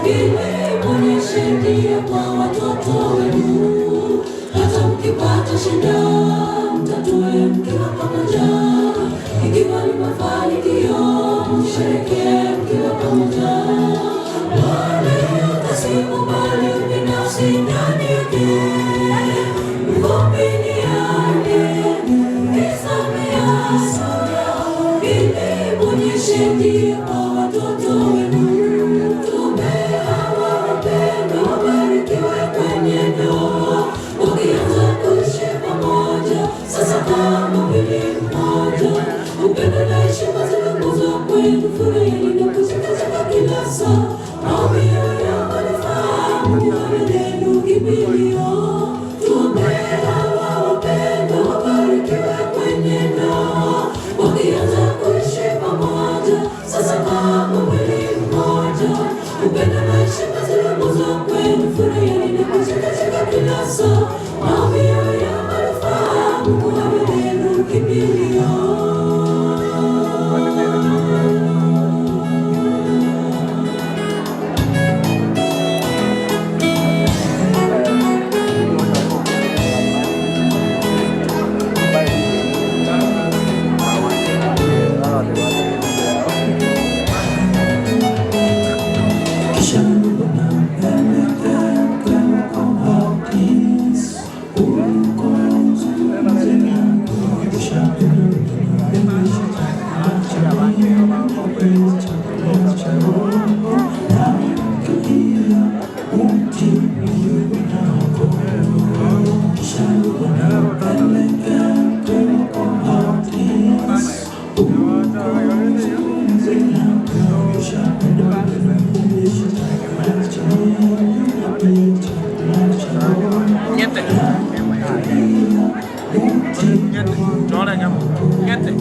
ili muonyeshe njia kwa watoto wenu. Hata mkipata shida, mtatue mkiwa pamoja. Ikiwa ni mafanikio, msherehekee mkiwa pamoja. Wala yote sikubali ubinafsi ndani yake. Mvumiliane, mkisameheana, ili muonyeshe njia kwa watoto wenu. Tume hawa wapendwa wabarikiwe kwenye ndoa, wakianza kuishi pamoja sasa kama mwili mmoja. Upendo na heshima ziwe nguzo kwenu, furahini na kuchekacheka kila saa. Maombi ya manufaa, Mungu awe lenu kimbilio. Tume hawa wapendwa wabarikiwe kwenye ndoa, wakianza kuishi pamoja sasa kama mwili mmoja. Upendo na heshima ziwe nguzo kwenu, furahini na kuchekacheka kila saa. Maombi ya manufaa, Mungu awe lenu kimbilio. Ngete. Ngete. Chora nyamo. Ngete.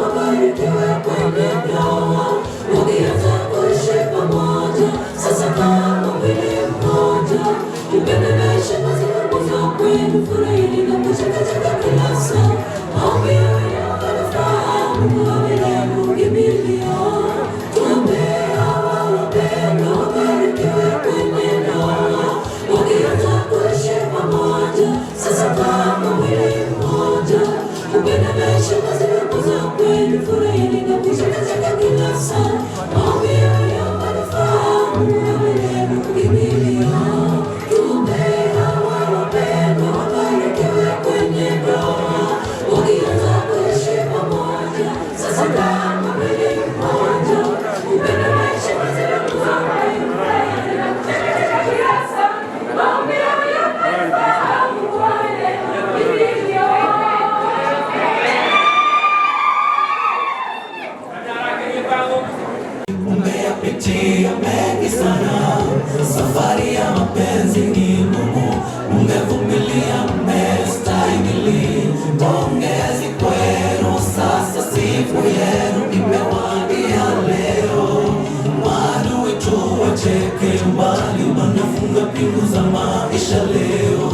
Wabarikiwe kwenye ndoa, wakianza kuishi pamoja, sasa kama mwili mmoja. Upendo na heshima ziwe nguzo kwenu, furahini na kuchekacheka kila saa. Maombi ya manufaa, Mungu awe lenu kimbilio. Tuombe hawa wapendwa wabarikiwe kwenye ndoa, wakianza kuishi pamoja, sasa kama mwili mmoja. Upendo na heshima ziwe nguzo kwenu, furahini na kuchekacheka kila saa. Maombi ya manufaa, Mungu awe lenu kimbilio. Tuombe hawa wapendwa wabarikiwe kwenye ndoa, wakianza kuishi pamoja, sasa kama mwili mmoja. Upendo na heshima ziwe nguzo kwenu, furahini na kuchekacheka kila saa. Maombi ya manufaa, Mungu awe lenu kimbilio. Umeyapitia mengi sana, safari ya mapenzi ni ngumu. Mmevumilia, mmestahimili, pongezi kwenu. Sasa siku yenu imewadia leo. Maadui tu wacheke mbali, wanafunga pingu za maisha leo.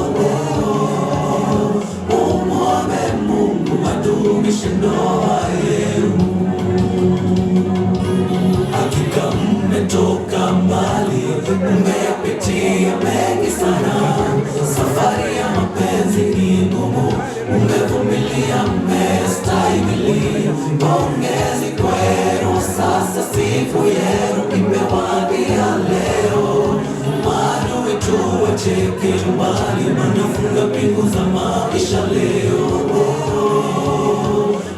Mumwombe Mungu adumishe ndoa yenu. Hakika mmetoka mbali, mmeyapitia mengi sana. Safari ya mapenzi ni ngumu, mmevumilia, mmestahimili. Pongezi kwenu, sasa siku yenu imewadia leo. Maadui tu wacheke mbali, wanafunga pingu za maisha leo.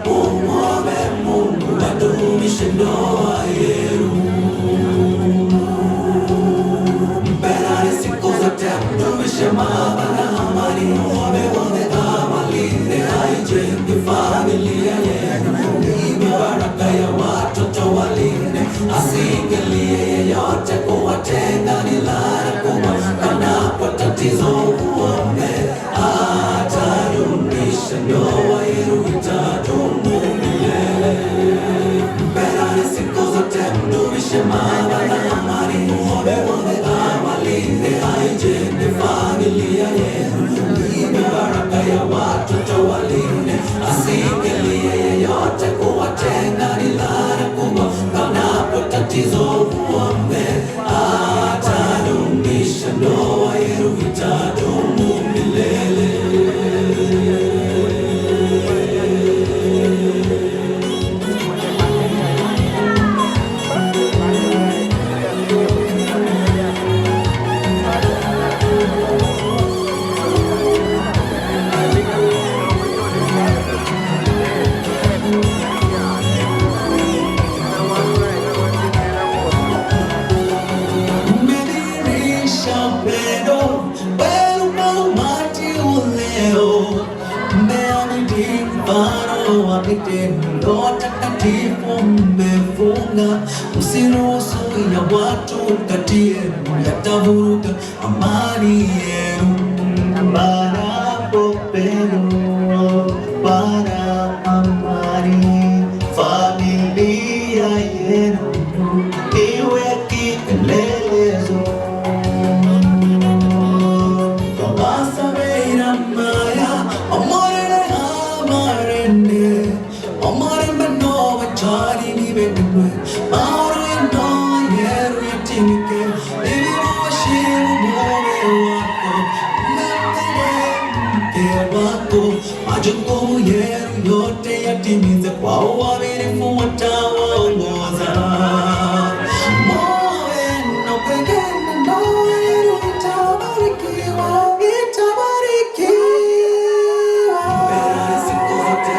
Mumwombe Mungu adumishe ndoa yenu. mama na amani, muombe awalinde, aijenge familia yenu, iwe baraka ya watoto walinde, asiingilie yeyote kuwatenga, ni laana kubwa. Panapo tatizo muombe, atadumisha ndoa yenu, itadumu milele. Mpendane siku zote, mdumishe mama na amani, muombe awalinde, aijenge familia yenu, iwe baraka ya watoto walinde, asiingilie yeyote kuwatenga, ni laana kubwa. Panapo tatizo muombe, atadumisha ndoa yenu, itadumu milele. Mmedhihirisha upendo wenu kwa umati uleo, mmeahidi mfano wa vitendo takatifu mmefunga. Msiruhusu ya watu kati yenu yatavuruga amani yenu. Panapo pendo pana amani, familia yenu iwe kielelezo. Majukumu yenu yote yatimize kwa uaminifu, watawaongoza. Muwe na upendo, ndoa yenu itabarikiwa, itabarikiwa. Siku zote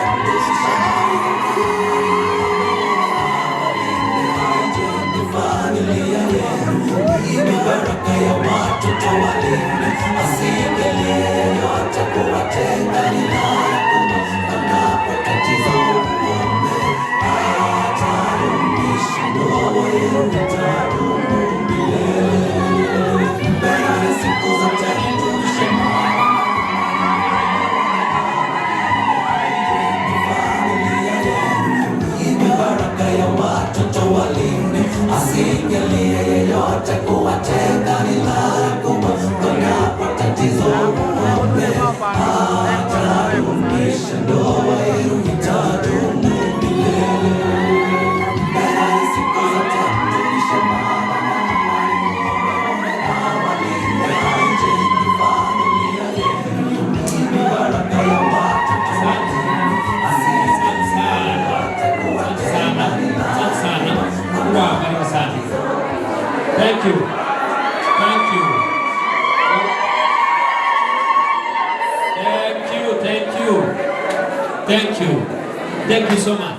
familia yenu iwe baraka ya watoto walinde, asiingilie yeyote kuwatenga, ni laana kubwa. Panapo tatizo muombe, atadumisha ndoa yenu, itadumu milele. Mpendane siku zote, mdumishe iwe baraka ya watoto walinde, asiingilie yeyote kuwatenga, ni laana kubwa. Panapo tatizo muombe, atadumisha ndoa yenu, itadumu milele. Mpendane siku zote, mdumishe mama na amani, muombe awalinde, aijenge familia yenu, iwe baraka ya watoto walinde, asiingilie yeyote kuwatenga, ni laana Sana. Mungu awabariki sana. Thank you. Thank you. Thank you. Thank you. Thank you. Thank you so much.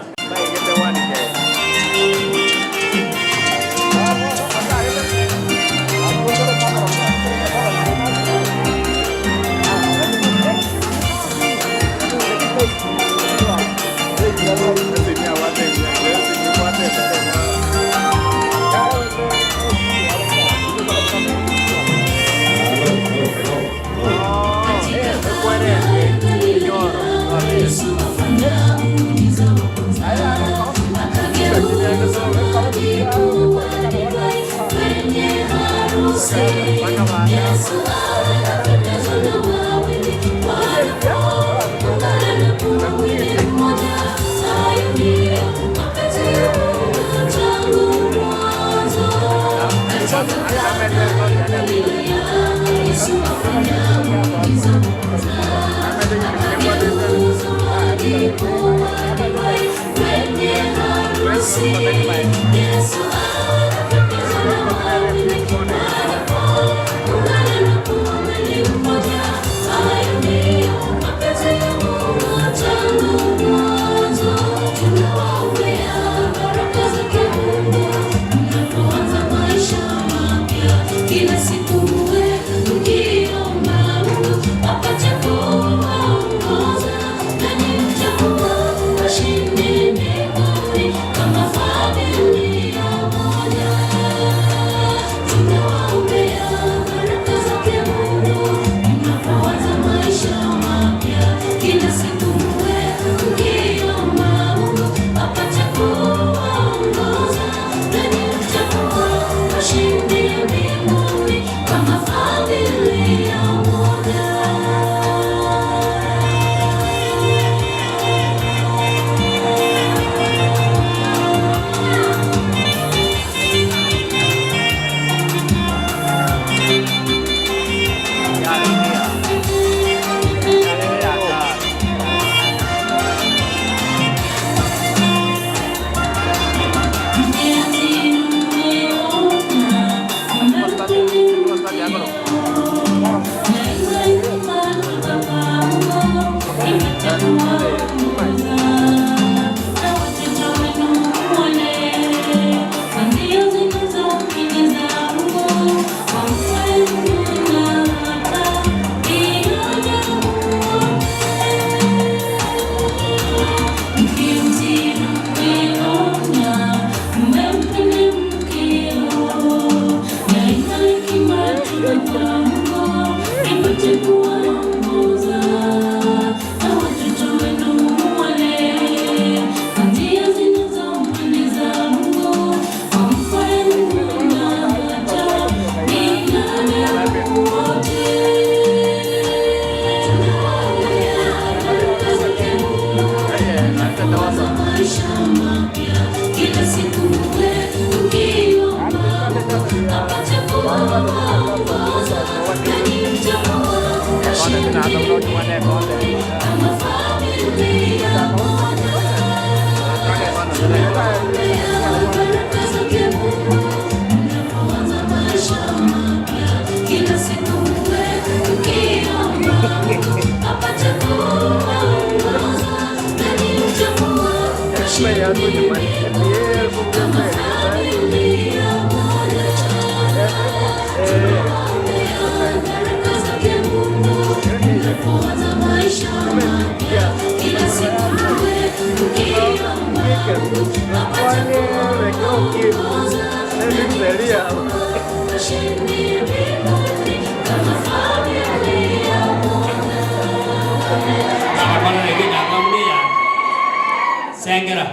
Kila siku uwe ukiomba. Kama familia moja, tunawaombea baraka zake Mungu mnapoanza maisha mapya. Kila siku muwe mkiomba Mungu apate kuwaongoza nanyi mtakuwa washindi mbinguni. Kama familia moja, tunawaombea baraka zake Mungu mnapoanza maisha mapya. Kila siku muwe mkiomba Mungu apate kuwaongoza nanyi mtakuwa washindi mbinguni. Kama familia moja. Sengera.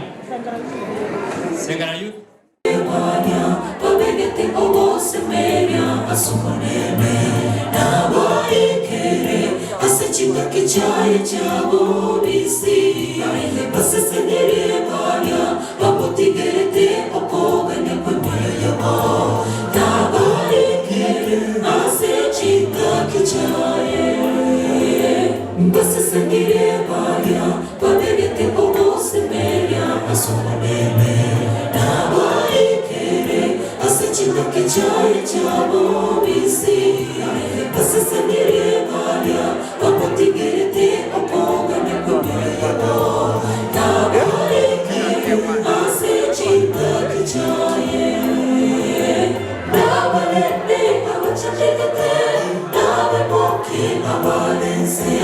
Sengera youth. Babegete obosemeria asumanene naboikere ase chingaki chaye chabobisi basesenere baria bamotigerete okogania kwemioyo yabo naboikere ase chingaki chaye basesenere baria babegete obosemeria asumanene naboikere ase chingaki chaye chabobisi basesenere baria bamotigerete okogania kwemioyo yabo naboikere ase chingaki chaye nabanene abachandegete nabamoke abalenze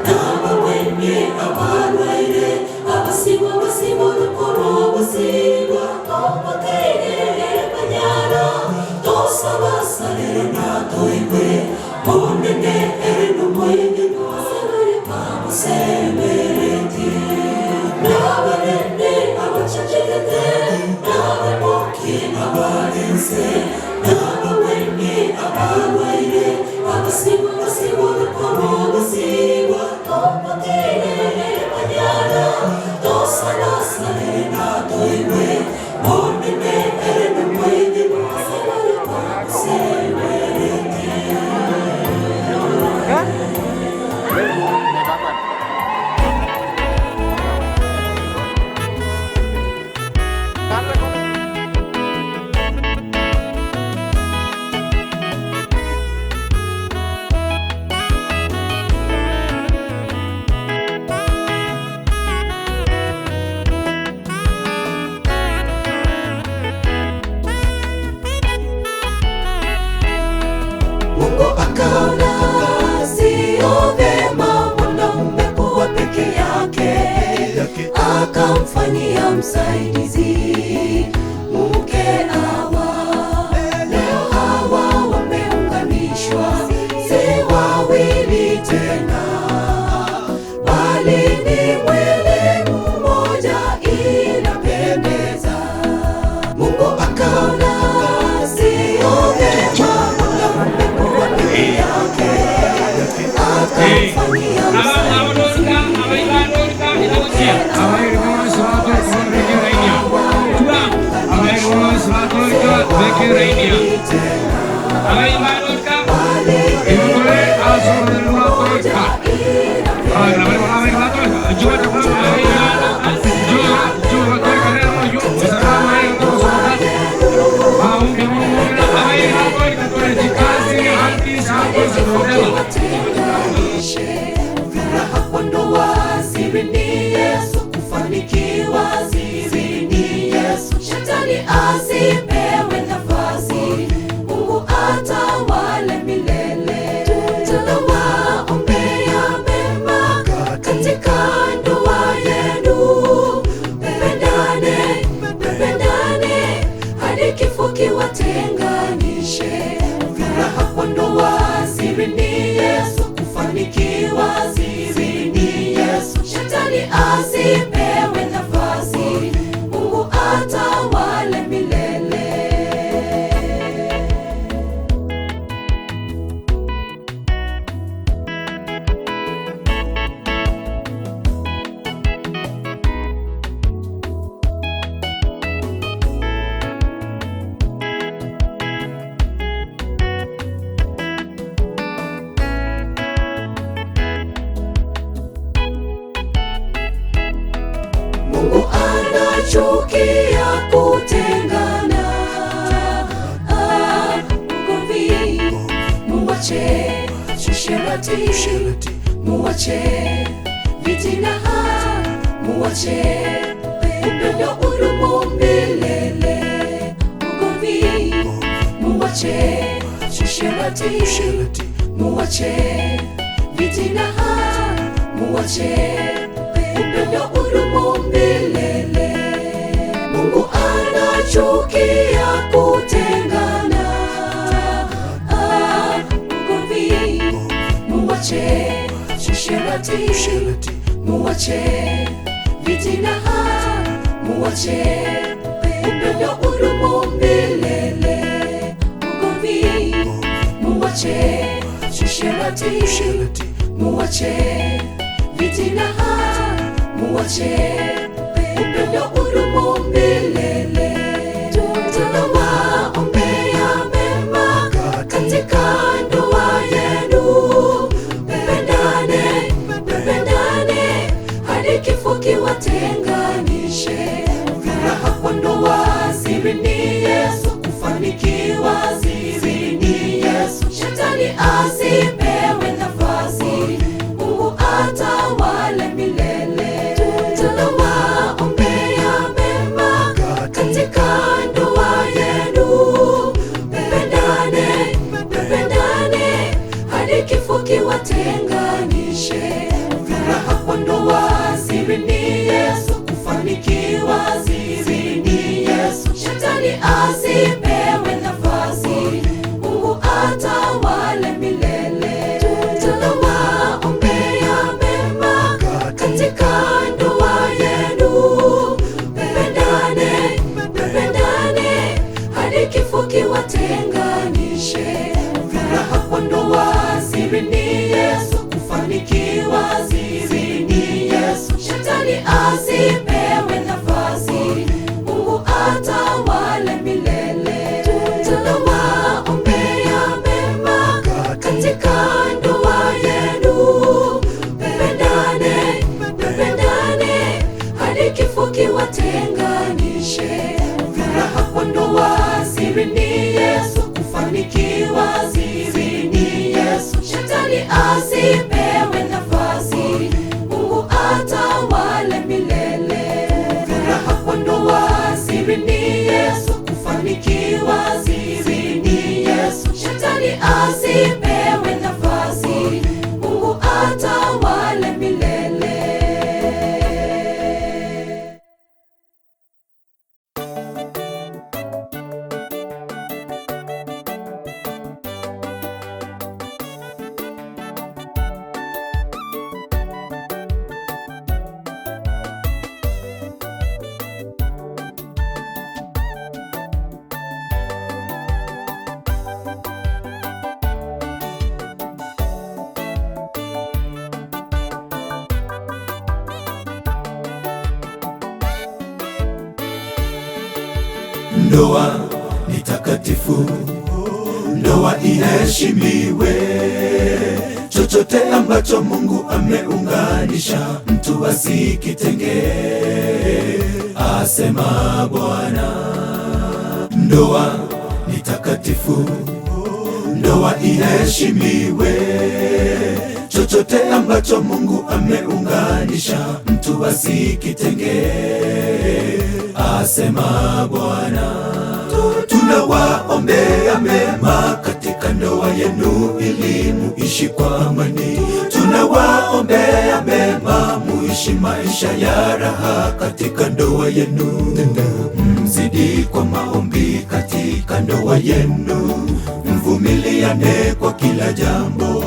nababwenye abarwaire abasibwa basibwa rukoro basibwa omotegerere banyara tosabasalere natoigwe monene ere nomwenge sebere bamuseberetie nabanene abacecegete nabamoke abalenze nababwenye abarwaire abasibwa basibwa rukoro basibwa omotegerere banyara tosabasalere natoigwe monene ere nomwenge sebere bamuseberetie. Mungu akaona sio vema mwanaume kuwa peke yake, akamfanyia msaidizi mke Hawa. Leo hawa wameunganishwa, si wawili tena, bali ni mwili mmoja. Inapendeza. Mungu akaona sio vema mwanaume kuwa peke yake, akamfanyia msaidizi Furaha kwa ndoa siri ni Yesu, kufanikiwa siri ni Yesu. Shetani asipewe nafasi, Mungu atawale milele. Tunawaombea mema katika ndoa Muwache usherati, muwache fitina, muwache upendo udumu milele. Ugomvi muwache usherati, muwache fitina, muwache upendo udumu milele. Mungu anachukia kutengana. Ah, ugomvi muwache usherati, muwache fitina, muwache upendo udumu milele. Ugomvi muwache usherati, muwache fitina, muwache upendo udumu milele. Tunawaombea mema katika ndoa yenu, mpendane, mpendane hadi kifo kiwatenganishe. Furaha kwa ndoa siri ni Yesu, kufanikiwa siri ni Yesu. Shetani asipewe nafasi, Mungu atawale milele. Tunawaombea mema katika ndoa yenu, mpendane, mpendane hadi kifo kiwatenganishe. Furaha kwa ndoa siri ni Yesu, kufanikiwa siri ni Yesu. Shetani asipewe nafasi, Mungu atawale milele. Tunawaombea mema katika ndoa yenu, mpendane, mpendane hadi kifo kiwatenganishe. Furaha kwa ndoa siri ni Yesu, kufanikiwa siri ni Yesu. Shetani asipewe nafasi, Mungu atawale milele. Tunawaombea mema katika ndoa yenu, mpendane, mpendane hadi kifo kiwatenganishe. Furaha kwa ndoa siri ni Yesu, kufanikiwa siri ni Yesu. Shetani asipewe nafasi, Mungu atawale milele. Furaha kwa ndoa siri ni Yesu, kufanikiwa siri ni Yesu. Shetani asipewe nafasi, Mungu atawale milele. Ndoa ni takatifu, ndoa iheshimiwe. Chochote ambacho Mungu ameunganisha, mtu asikitenge, asema Bwana. Ndoa ni takatifu, ndoa iheshimiwe. Chochote ambacho Mungu ameunganisha, mtu asikitenge, asema Bwana. Tunawaombea mema katika ndoa yenu ili muishi kwa amani. Tunawaombea mema muishi maisha ya raha katika ndoa yenu. Mzidi kwa maombi katika ndoa yenu, mvumiliane kwa kila jambo.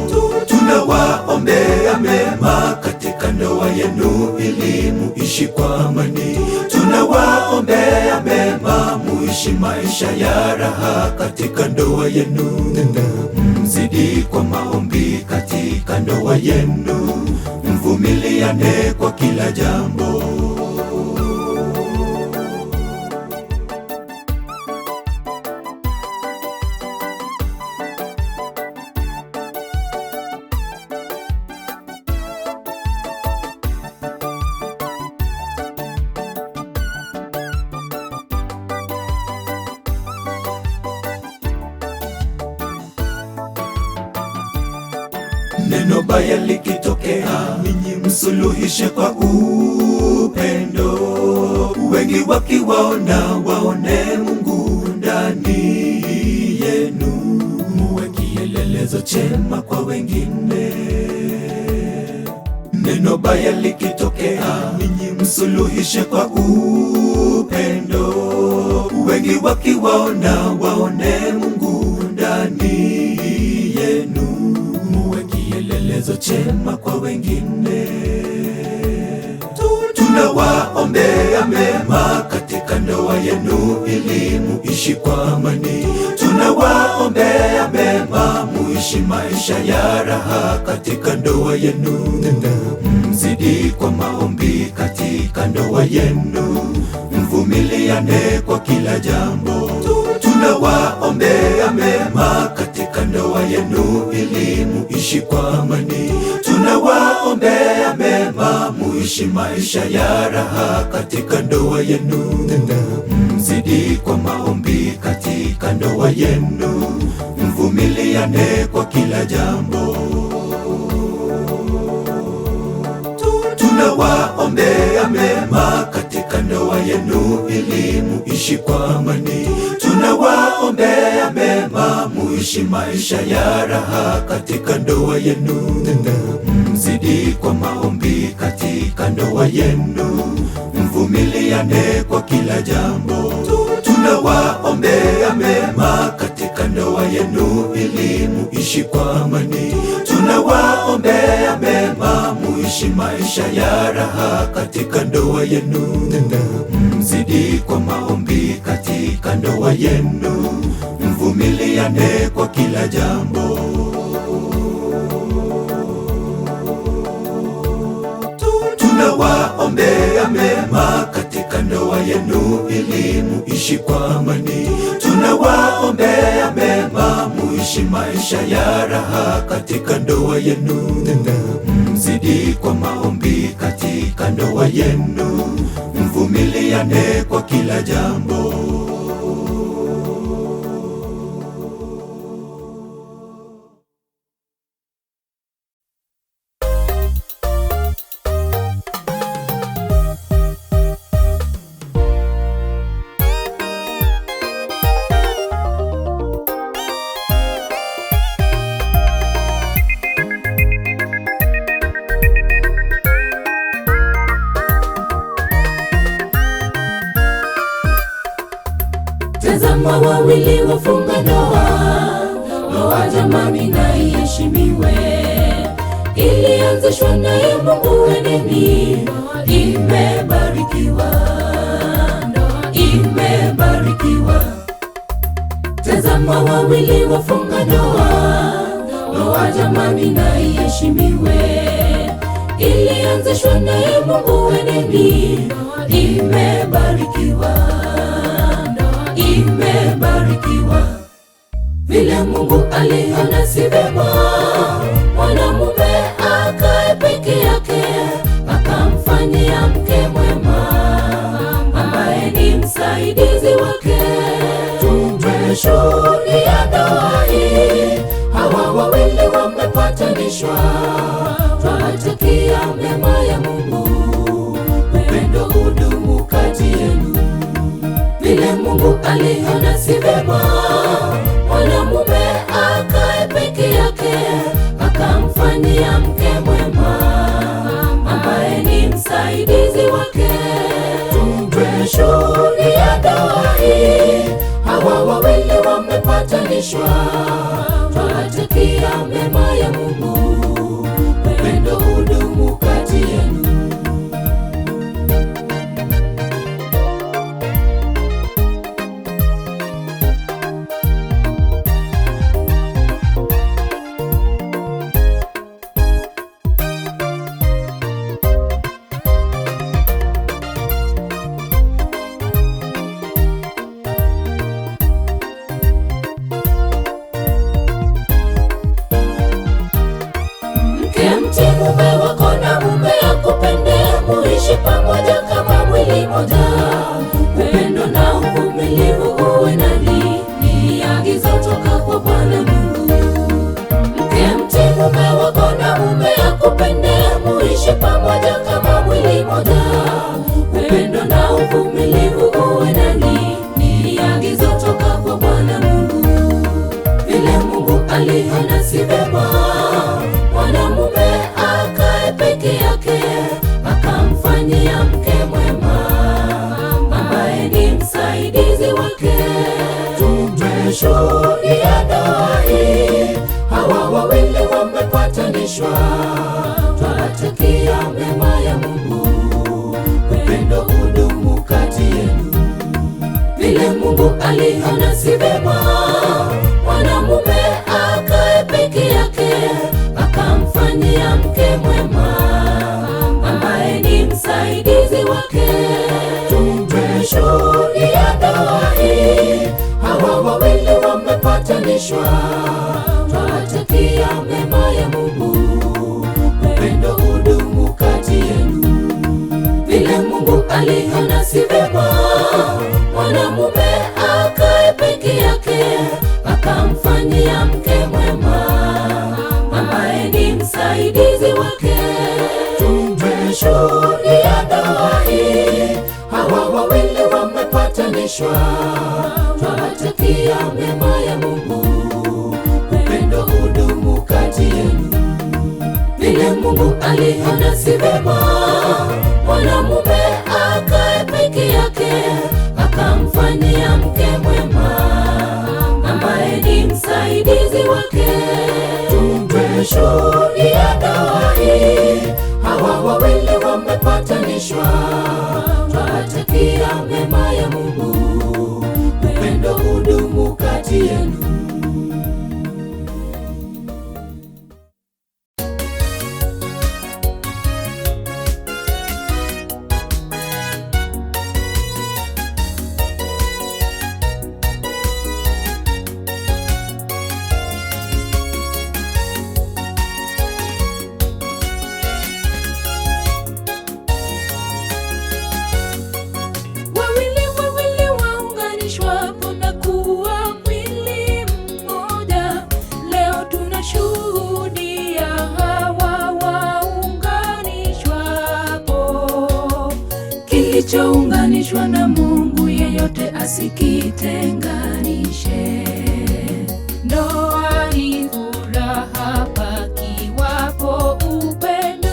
Tunawaombea mema katika ndoa yenu ili muishi kwa amani. Tunawaombea mema muishi maisha ya raha katika ndoa yenu. Mzidi kwa maombi katika ndoa yenu, mvumiliane kwa kila jambo. Neno baya likitokea, ninyi msuluhishe kwa upendo. Wengi wakiwaona waone Mungu ndani yenu, muwe kielelezo chema kwa wengine. Neno baya likitokea, ninyi msuluhishe kwa upendo. Wengi wakiwaona waone Mungu ndani yenu, muwe kielelezo chema kwa wengine. Tunawaombea mema katika ndoa yenu ili muishi kwa amani. Tunawaombea mema muishi maisha ya raha katika ndoa yenu. Mzidi kwa maombi katika ndoa yenu, mvumiliane kwa kila jambo. Tunawaombea mema katika ndoa yenu ili muishi kwa amani. Tunawaombea mema muishi maisha ya raha katika ndoa yenu. Mzidi kwa maombi katika ndoa yenu, mvumiliane kwa kila jambo. Tunawaombea mema katika ndoa yenu ili muishi kwa amani. Tunawaombea mema muishi maisha ya raha katika ndoa yenu. Mzidi kwa maombi katika ndoa yenu, mvumiliane kwa kila jambo. Tunawaombea mema katika ndoa yenu ili muishi kwa amani. Tunawaombea mema muishi maisha ya raha katika ndoa yenu. Mzidi kwa maombi katika ndoa yenu, mvumiliane kwa kila jambo. Tunawaombea mema katika ndoa yenu ili muishi kwa amani. Tunawaombea mema muishi maisha ya raha katika ndoa yenu. Mzidi kwa maombi katika ndoa yenu, mvumiliane kwa kila jambo. Tazama wawili wafunga ndoa, ndoa jamani na iheshimiwe. Ilianzishwa naye Mungu Edeni, imebarikiwa, imebarikiwa. Tazama wawili wafunga ndoa, ndoa jamani na iheshimiwe. Ilianzishwa naye Mungu Edeni, imebarikiwa imebarikiwa. Vile Mungu aliona si vema mwanamume akae peke yake, akamfanyia mke mwema ambaye ni msaidizi wake. Tumeshuhudia ndoa hii, hawa wawili wamepatanishwa, twawatakia mema ya Mungu, upendo udumu kati yenu vile Mungu aliona si vema mwanamume akae peke yake, akamfanyia mke mwema ambaye ni msaidizi wake. Tumeshuhudia ndoa hii, hawa wawili wamepatanishwa, twawatakia mema ya Mungu, upendo udumu kati yenu. mume wako na mume akupende, muishi pamoja kama mwili moja. Upendo na uvumilivu uwe nanyi, ni agizo toka kwa Bwana Mungu. Vile Mungu aliona si vema mwanamume akae peke yake, akamfanyia mke mwema ambaye ni msaidizi wake. Tumeshuhudia ndoa hii, hawa wawili wamepatanishwa, twawatakia mema ya Mungu, upendo udumu kati yenu. Vile Mungu aliona si vema mwanamume akae peke yake, akamfanyia mke mwema ambaye ni msaidizi wake. Tumeshuhudia ndoa hii, hawa wawili wamepatanishwa, twawatakia mema ya Mungu, upendo udumu kati yenu. Vile Mungu aliona si vema mwanamume akae peke yake, akamfanyia mke mwema ambaye ni msaidizi wake. Tumeshuhudia ndoa hii, hawa wawili wamepatanishwa, twawatakia mema ya Mungu, upendo udumu kati yenu. Vile Mungu aliona si vema mwanamume akae peke yake, akamfanyia mke mwema ambaye ni msaidizi wake. Tumeshuhudia ndoa hii, hawa wawili wamepatanishwa, twawatakia mema ya Mungu, upendo udumu kati yenu. Wawili wawili waunganishwapo na kuwa mwili mmoja. Leo tunashuhudia hawa waunganishwapo. Kilichounganishwa na Mungu yeyote asikitenganishe. Ndoa ni furaha pakiwapo upendo.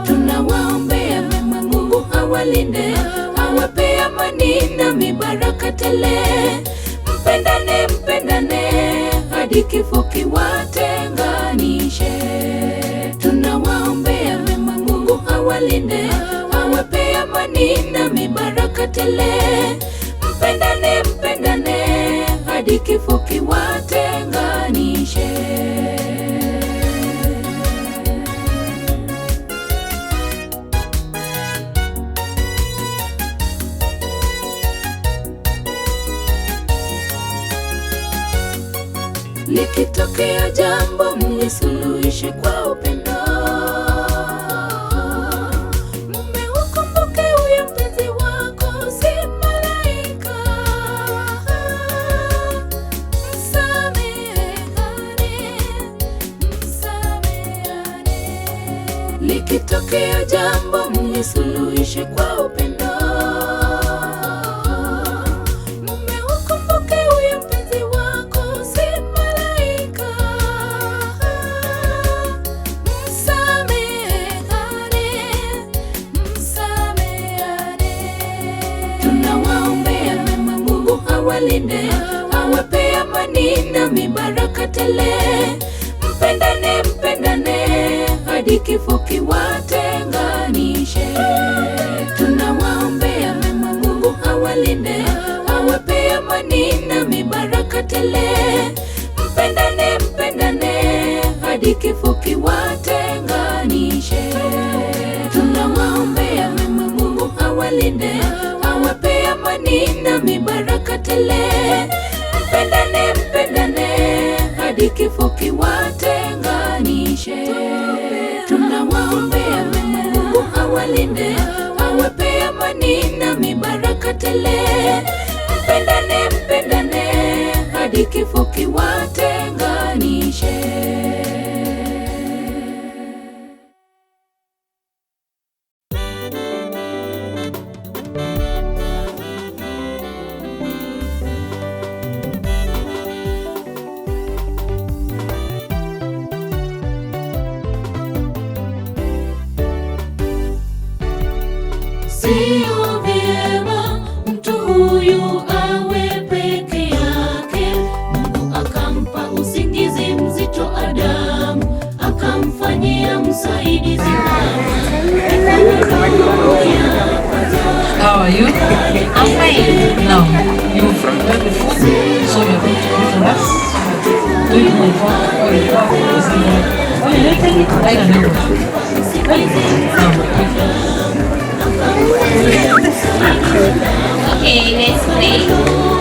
Tunawaombea mema, Mungu awalinde, awape amani na mibaraka tele. Mpendane, mpendane hadi kifo kiwatenganishe. Tunawaombea mema, Mungu awalinde, awape amani na mibaraka tele. Mpendane, mpendane hadi kifo kiwatenganishe. Likitokea jambo mlisuluhishe kwa upendo. Mume ukumbuke huyo mpenzi wako si malaika. Msameheane, msameheane. Likitokea jambo mlisuluhishe kwa upendo. Mume ukumbuke huyo mpenzi wako si malaika. Msameheane, msameheane. Tunawaombea mema, Mungu awalinde, awape amani na mibaraka tele. Mpendane, mpendane hadi kifo kiwatenganishe. Tunawaombea mema, Mungu awalinde, awape amani na mibaraka tele. Mpendane, mpendane hadi kifo kiwatenganishe. Tunawaombea mema, Mungu awalinde, awape amani na mibaraka tele. Mpendane, mpendane hadi kifo kiwatenganishe. Tunawaombea mema, Mungu awalinde, awape amani na mibaraka tele. Mpendane, mpendane hadi kifo kiwatenganishe. msaidizi How are you? I'm fine. Now, you've prepared the food, so you're going to cook for us. Do you I don't know. Okay, let's pray.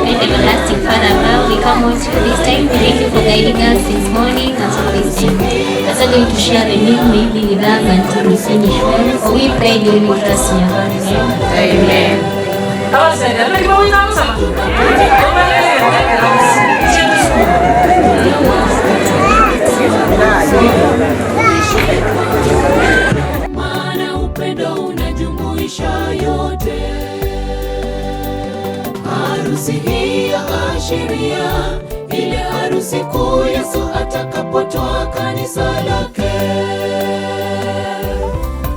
And everlasting Father, above, we come unto you this time. Thank you for guiding us since morning until this time. As we're going to share the meal, may you be with us until we finish well. For we pray, believe, we trust in your holy name. Amen. Maana upendo unajumuisha yote. Harusi hii ya ashiria ile harusi kuu Yesu atakapotoa kanisa lake.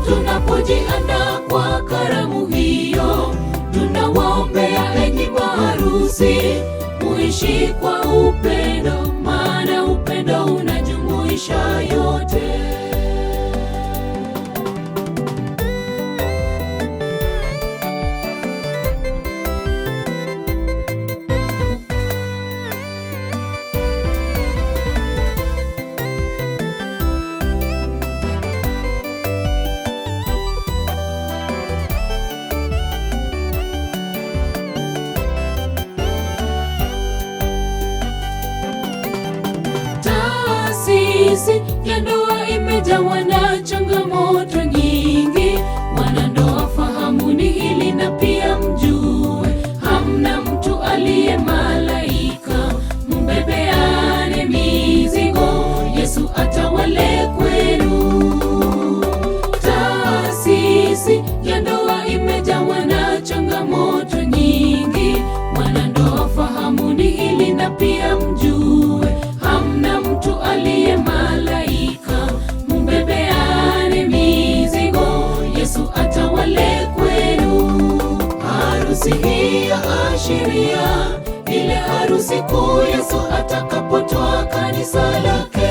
Tunapojiandaa kwa karamu hiyo, tunawaombea enyi maharusi, muishi kwa upendo, maana upendo unajumuisha yote. Taasisi ya ndoa imejawa na changamoto nyingi. Wanandoa, fahamuni hili na pia mjue, hamna mtu aliye malaika. Mbebeane mizigo, Yesu atawale kwenu. Taasisi ya ndoa imejawa na changamoto nyingi. Wanandoa, fahamuni hili na pia mjue, hamna mtu aliye malaika. Mbebeane mizigo, Yesu atawale kwenu. Harusi hii ya ashiria ile harusi kuu Yesu atakapotoa kanisa lake.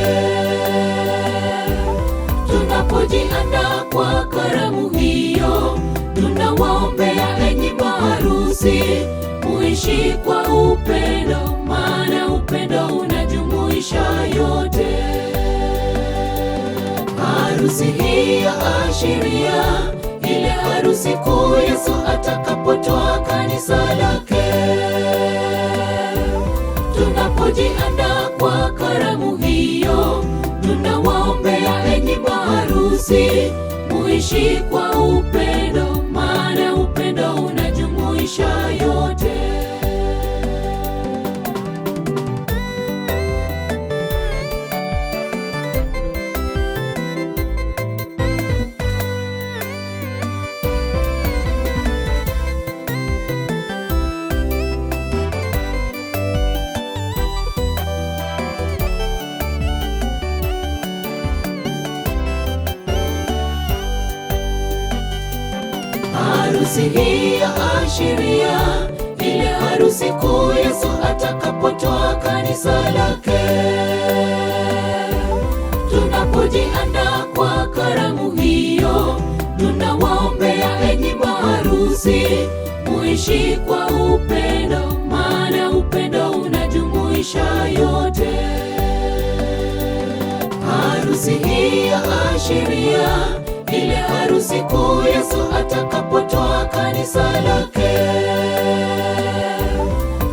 Tunapojiandaa kwa karamu hiyo, tunawaombea enyi maharusi, muishi kwa upendo, maana upendo unajumuisha yote. Harusi hii ya ashiria ile harusi kuu Yesu atakapotoa kanisa lake. Tunapojiandaa kwa karamu hiyo, tunawaombea enyi maharusi, muishi kwa upendo, maana upendo unajumuisha yote. Harusi hii ya ashiria ile harusi kuu Yesu atakapotoa kanisa lake. Tunapojiandaa kwa karamu hiyo, tunawaombea enyi maharusi, muishi kwa upendo, maana upendo unajumuisha yote. Harusi hii ya ashiria ile harusi kuu Yesu atakapotoa kanisa lake.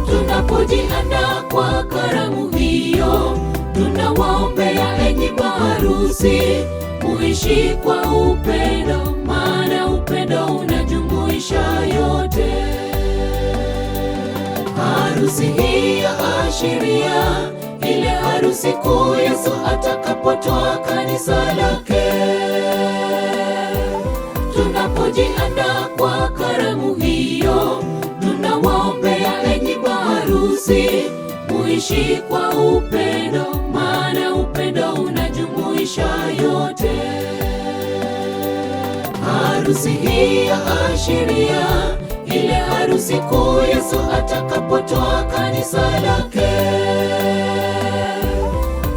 Tunapojiandaa kwa karamu hiyo, tunawaombea enyi maharusi, muishi kwa upendo, maana upendo unajumuisha yote. Harusi hii ya ashiria ile harusi kuu Yesu atakapotoa kanisa lake. Tunapojiandaa kwa karamu hiyo, tunawaombea enyi maharusi, muishi kwa upendo, maana upendo unajumuisha yote. Harusi hii ya ashiria ile harusi kuu Yesu atakapotoa kanisa lake.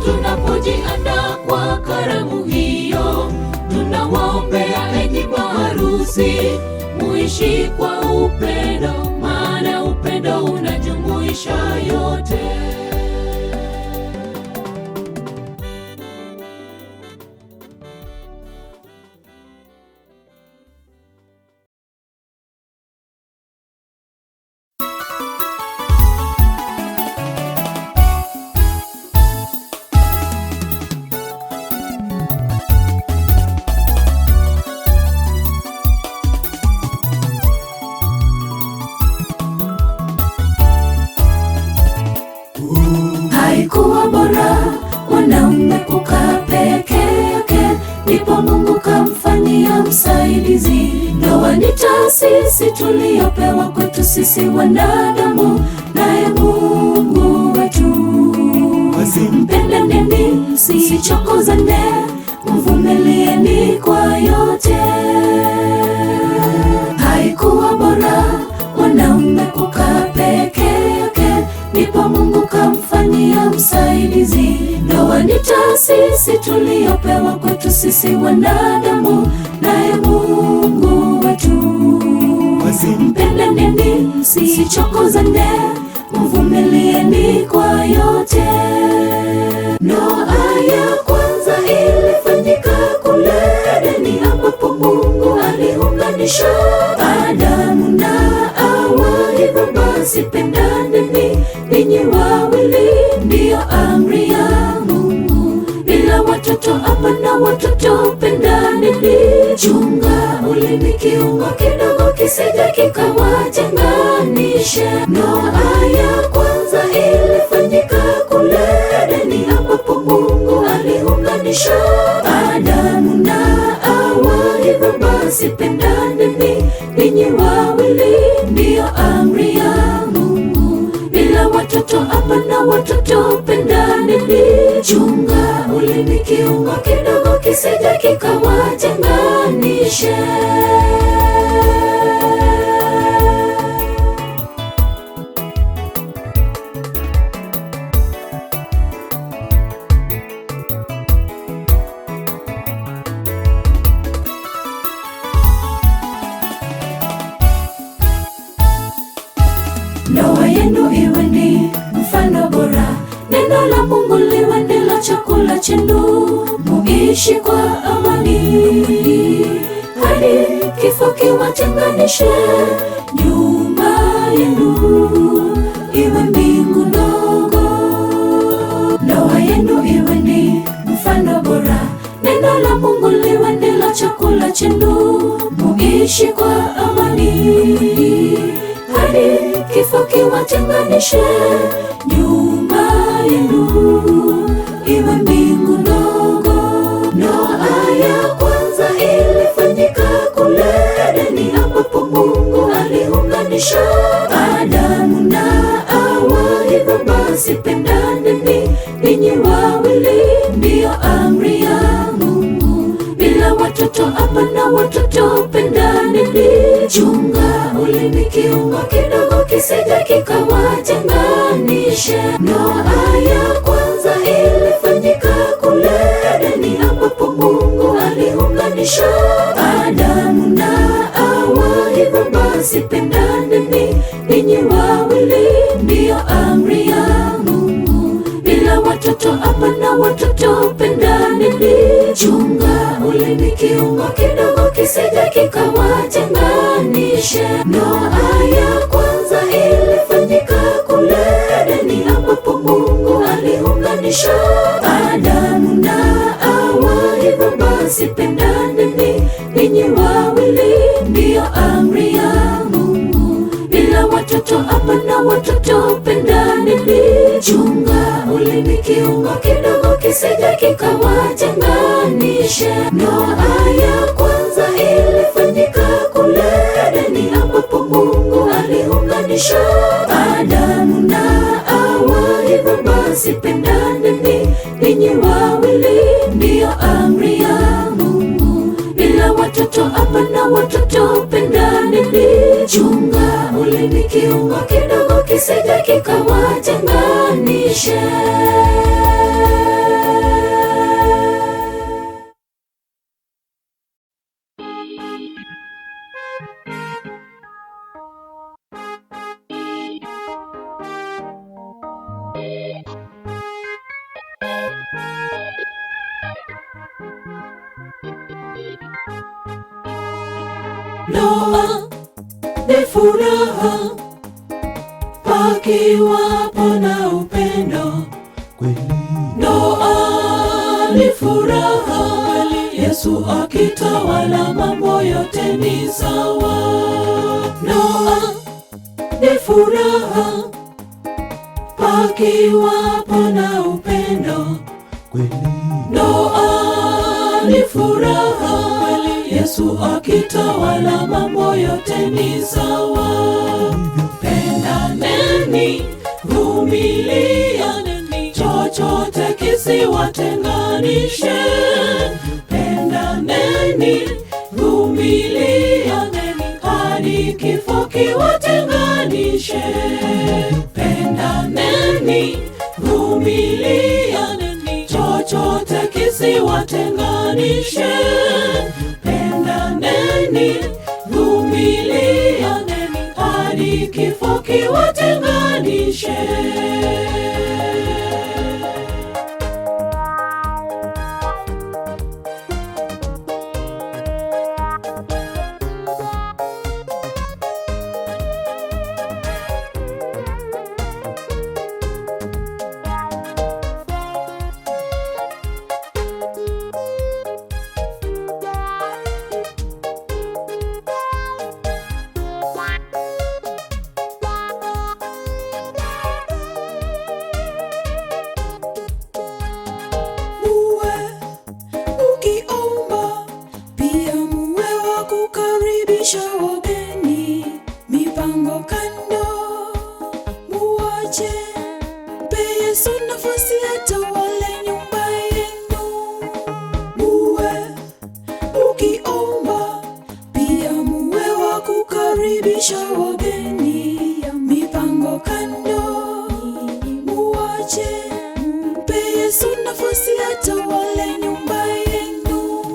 Tunapojiandaa kwa karamu hiyo, harusi, muishi kwa upendo, maana upendo unajumuisha yote. Haikuwa bora mwanaume kukaa peke yake, ndipo Mungu kamfanyia msaidizi. Ndoa ni taasisi tuliyopewa kwetu sisi wanadamu, naye Mungu wetu. Mpendaneni, msichokozane, mvumilieni kwa yote. Haikuwa bora mwanaume kukaa peke yake, ndipo Mungu kamfanyia msaidizi. Ndoa ni taasisi tuliyopewa kwetu sisi wanadamu, naye Mungu wetu. Mpendaneni, msichokozane, mvumilieni kwa yote. Ndoa ya kwanza ilifanyika kule Edeni, ambapo Mungu aliunganisha Adamu na Hawa. Hivyo basi pendaneni ninyi wawili, ndiyo amri ya Mungu. Bila watoto hapana watoto, pendaneni. Chunga ulimi, kiungo kidogo kisije kikawatenganishe. Ndoa ya kwanza ilifanyika kule Edeni, ambapo Mungu aliunganisha Adamu na Hawa. Hivyo basi pendaneni ninyi wawili, ndiyo amri ya Mungu. Bila watoto hapana watoto, pendaneni. Chunga ulimi, kiungo kidogo kisije kikawatenganishe. Ndoa yenu iwe ni mfano bora, neno la Mungu liwe ndilo chakula chenu, muishi kwa amani hadi kifo kiwatenganishe. Nyumba yenu iwe mbingu ndogo, ndoa yenu iwe ni mfano bora, neno la Mungu liwe ndilo chakula chenu, muishi kwa amani hadi kifo kiwatenganishe. Nyumba yenu iwe mbingu ndogo. Ndoa ya kwanza ilifanyika kule Edeni, ambapo Mungu aliunganisha Adamu na Hawa. Hivyo basi pendaneni ninyi wawili, ndiyo amri ya Mungu. Bila watoto hapana watoto, pendaneni. Chunga ulimi, kiungo kidogo kisije kikawatenganishe. Ndoa ya kwanza ilifanyika kule Edeni, ambapo Mungu aliunganisha Adamu na Hawa. Hivyo basi pendaneni ninyi wawili, ndiyo amri ya Mungu. Bila watoto hapana watoto, pendaneni. Chunga ulimi, kiungo kidogo kisije kikawatenganishe. Ndoa ya kwanza ilifanyika kule Edeni, ambapo Mungu aliunganisha Adamu na Hawa. Hivyo basi pendaneni ninyi wawili, ndiyo amri ya Mungu. Bila watoto hapana watoto, pendaneni. Chunga ulimi, kiungo kidogo kisije kikawatenganishe. Ndoa ya kwanza ilifanyika kule Edeni, ambapo Mungu aliunganisha Adamu na Hawa. Hivyo basi pendaneni ninyi wawili, ndiyo amri ya Mungu. Bila watoto hapana watoto, pendaneni. Chunga ulimi, kiungo kidogo kisije kikawatenganishe. Ndoa ni furaha pakiwapo na upendo. Ndoa ni furaha, Yesu akitawala mambo yote ni sawa. Ndoa ni furaha pakiwapo na upendo. Ndoa ni furaha, Yesu akitawala mambo yote ni sawa. Pendaneni, vumilianeni, chochote kisiwatenganishe. Pendaneni, vumilianeni, hadi kifo kiwatenganishe. Pendaneni, vumilianeni, chochote kisiwatenganishe. Pendaneni, vumilianeni, hadi kifo kiwatenganishe. Muwe mkiomba, pia muwe wa kukaribisha wageni. Mipango kando muwache, mpe Yesu nafasi atawale nyumba yenu. Muwe mkiomba, pia muwe wa kukaribisha wageni. Mipango kando muwache, mpe Yesu nafasi atawale nyumba yenu.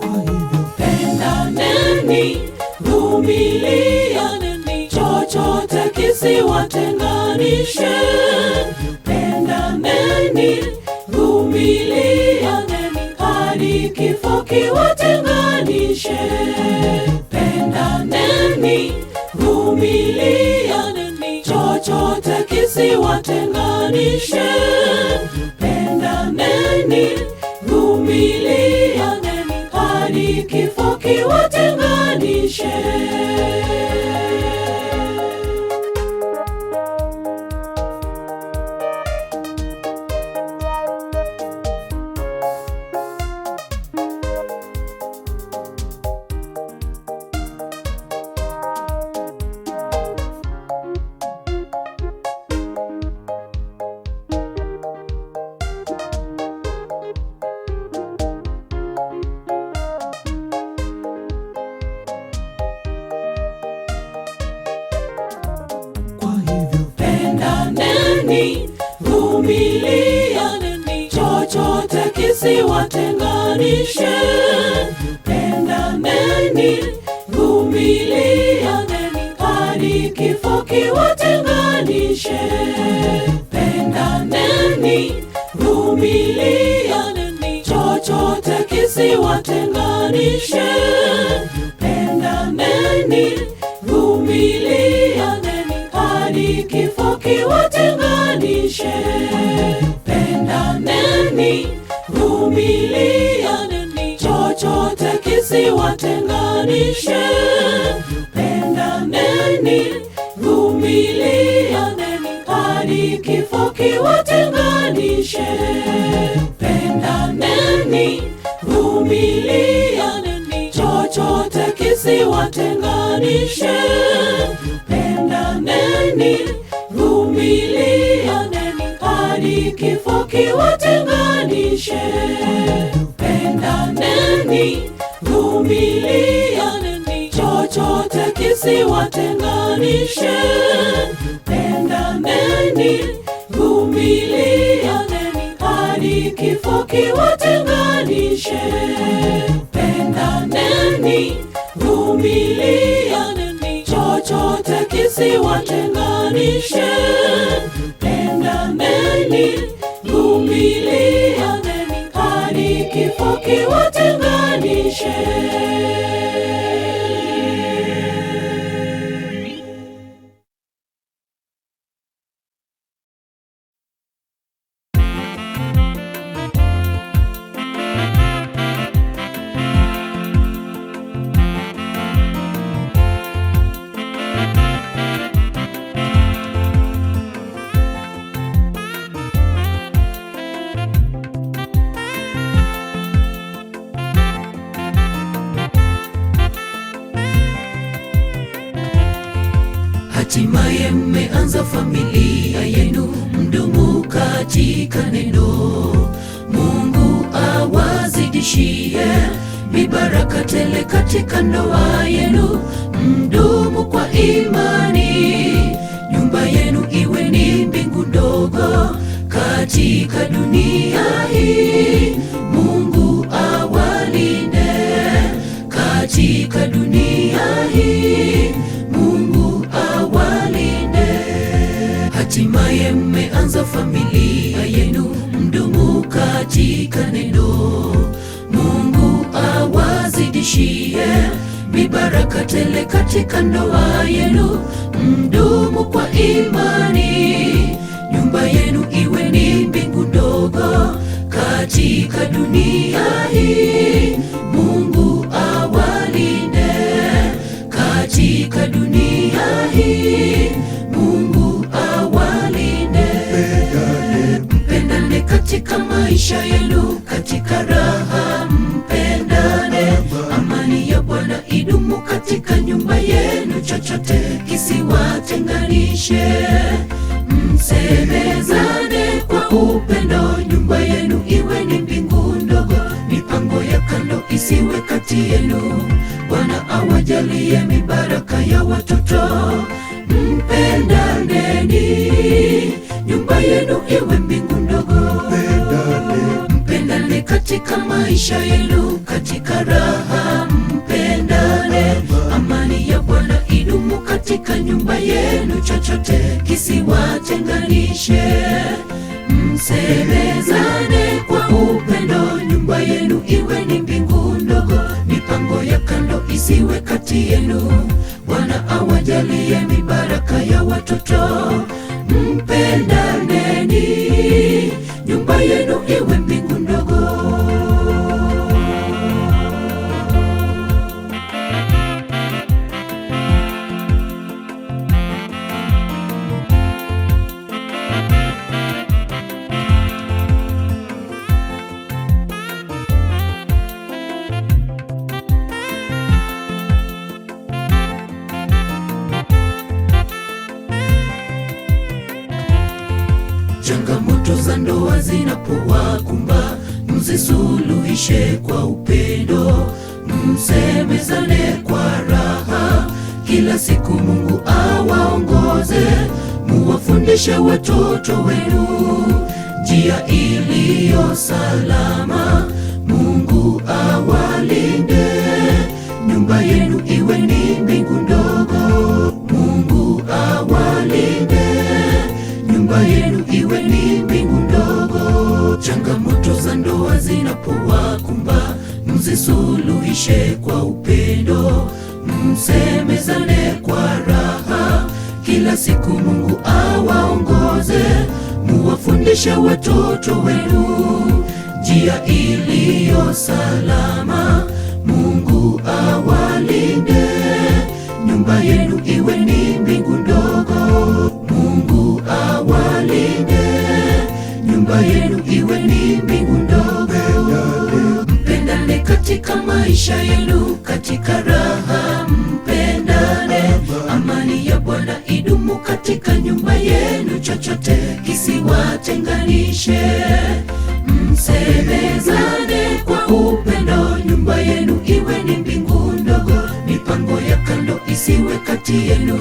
Pendaneni, vumilianeni, chochote kisiwatenganishe. Pendaneni, vumilianeni, hadi kifo kiwatenganishe. Pendaneni, vumilianeni, chochote kisiwatenganishe. Pendaneni, vumilianeni, hadi kifo kiwatenganishe. Pendaneni, vumilianeni, chochote kisiwatenganishe. Pendaneni, vumilianeni, hadi kifo kiwatenganishe. Pendaneni, vumilianeni, chochote kisiwatenganishe. Pendaneni, vumilianeni, hadi kifo kiwatenganishe. Pendaneni, vumilianeni, chochote kisiwatenganishe. Pendaneni, vumilianeni, hadi kifo kiwatenganishe. Pendaneni, vumilianeni, chochote kisiwatenganishe. Pendaneni, vumilianeni, hadi kifo kiwatenganishe. Pendaneni, vumilianeni, chochote kisiwatenganishe. Pendaneni, vumilianeni, hadi kifo kiwatenganishe. Pendaneni, vumilianeni, chochote kisiwatenganishe. Pendaneni, vumilianeni, hadi kifo kiwatenganishe. Hatimaye mmeanza familia yenu, mdumu katika neno. Mungu awazidishie mibaraka tele katika ndoa yenu, mdumu kwa imani. Nyumba yenu iwe ni mbingu ndogo katika dunia hii. Mungu awalinde katika dunia hii. Mungu awalinde. Hatimaye mmeanza familia yenu, mdumu katika neno. Mungu awazidishie mibaraka tele katika ndoa yenu, mdumu kwa imani. Nyumba yenu iwe ni mbingu ndogo katika dunia hii. Mungu awalinde katika dunia hii. Mungu awalinde. Mpendane katika maisha yenu, katika raha mpendane. Amani ya Bwana idumu katika nyumba yenu, chochote kisiwatenganishe. Msemezane kwa upendo, nyumba yenu iwe ni mbingu ndogo, mipango ya kando isiwe kati yenu. Bwana awajalie mibaraka ya watoto, mpendaneni, nyumba yenu iwe mbingu ndogo, mpendane katika maisha yenu, katika raha mpendane. Amani ya Bwana idumu katika nyumba yenu, chochote kisiwatenganishe. Msemezane kwa upendo, nyumba yenu iwe ni mbingu ndogo, mipango ya kando isiwe kati yenu. Bwana awajalie mibaraka ya watoto, mpendaneni, nyumba yenu iwe mbingu ndogo. Changamoto za ndoa zinapowakumba, mzisuluhishe kwa upendo, msemezane kwa raha. Kila siku Mungu awaongoze, muwafundishe watoto wenu njia iliyo salama. Mungu awalinde, nyumba yenu iwe ni mbingu ndogo. Mungu awalinde nyumba yenu iwe ni mbingu ndogo. Changamoto za ndoa zinapowakumba, mzisuluhishe kwa upendo, msemezane kwa raha. Kila siku Mungu awaongoze, muwafundishe watoto wenu njia iliyo salama. Mungu awalinde, nyumba yenu iwe ni mbingu ndogo. Mungu awalinde, nyumba yenu iwe ni mbingu ndogo. Mpendane katika maisha yenu, katika raha mpendane. Amani ya Bwana idumu katika nyumba yenu, chochote kisiwatenganishe. Msemezane kwa upendo, nyumba yenu iwe ni mbingu ndogo, mipango ya kando isiwe kati yenu.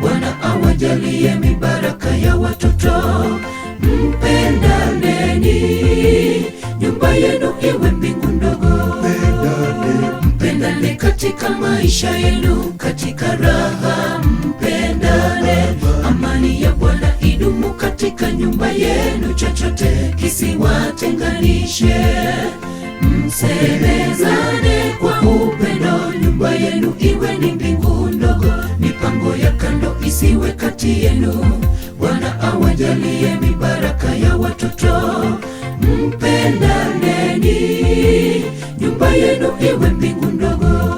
Bwana awajalie mibaraka ya watoto, mpendaneni, nyumba yenu iwe mbingu ndogo, mpendane katika maisha yenu, katika raha mpendane. Amani ya Bwana idumu katika nyumba yenu, chochote kisiwatenganishe. Msemezane kwa upendo, nyumba yenu iwe ni mbingu ndogo, mipango ya kando isiwe kati yenu. Bwana awajalie mibaraka ya watoto, mpendaneni, nyumba yenu iwe mbingu ndogo,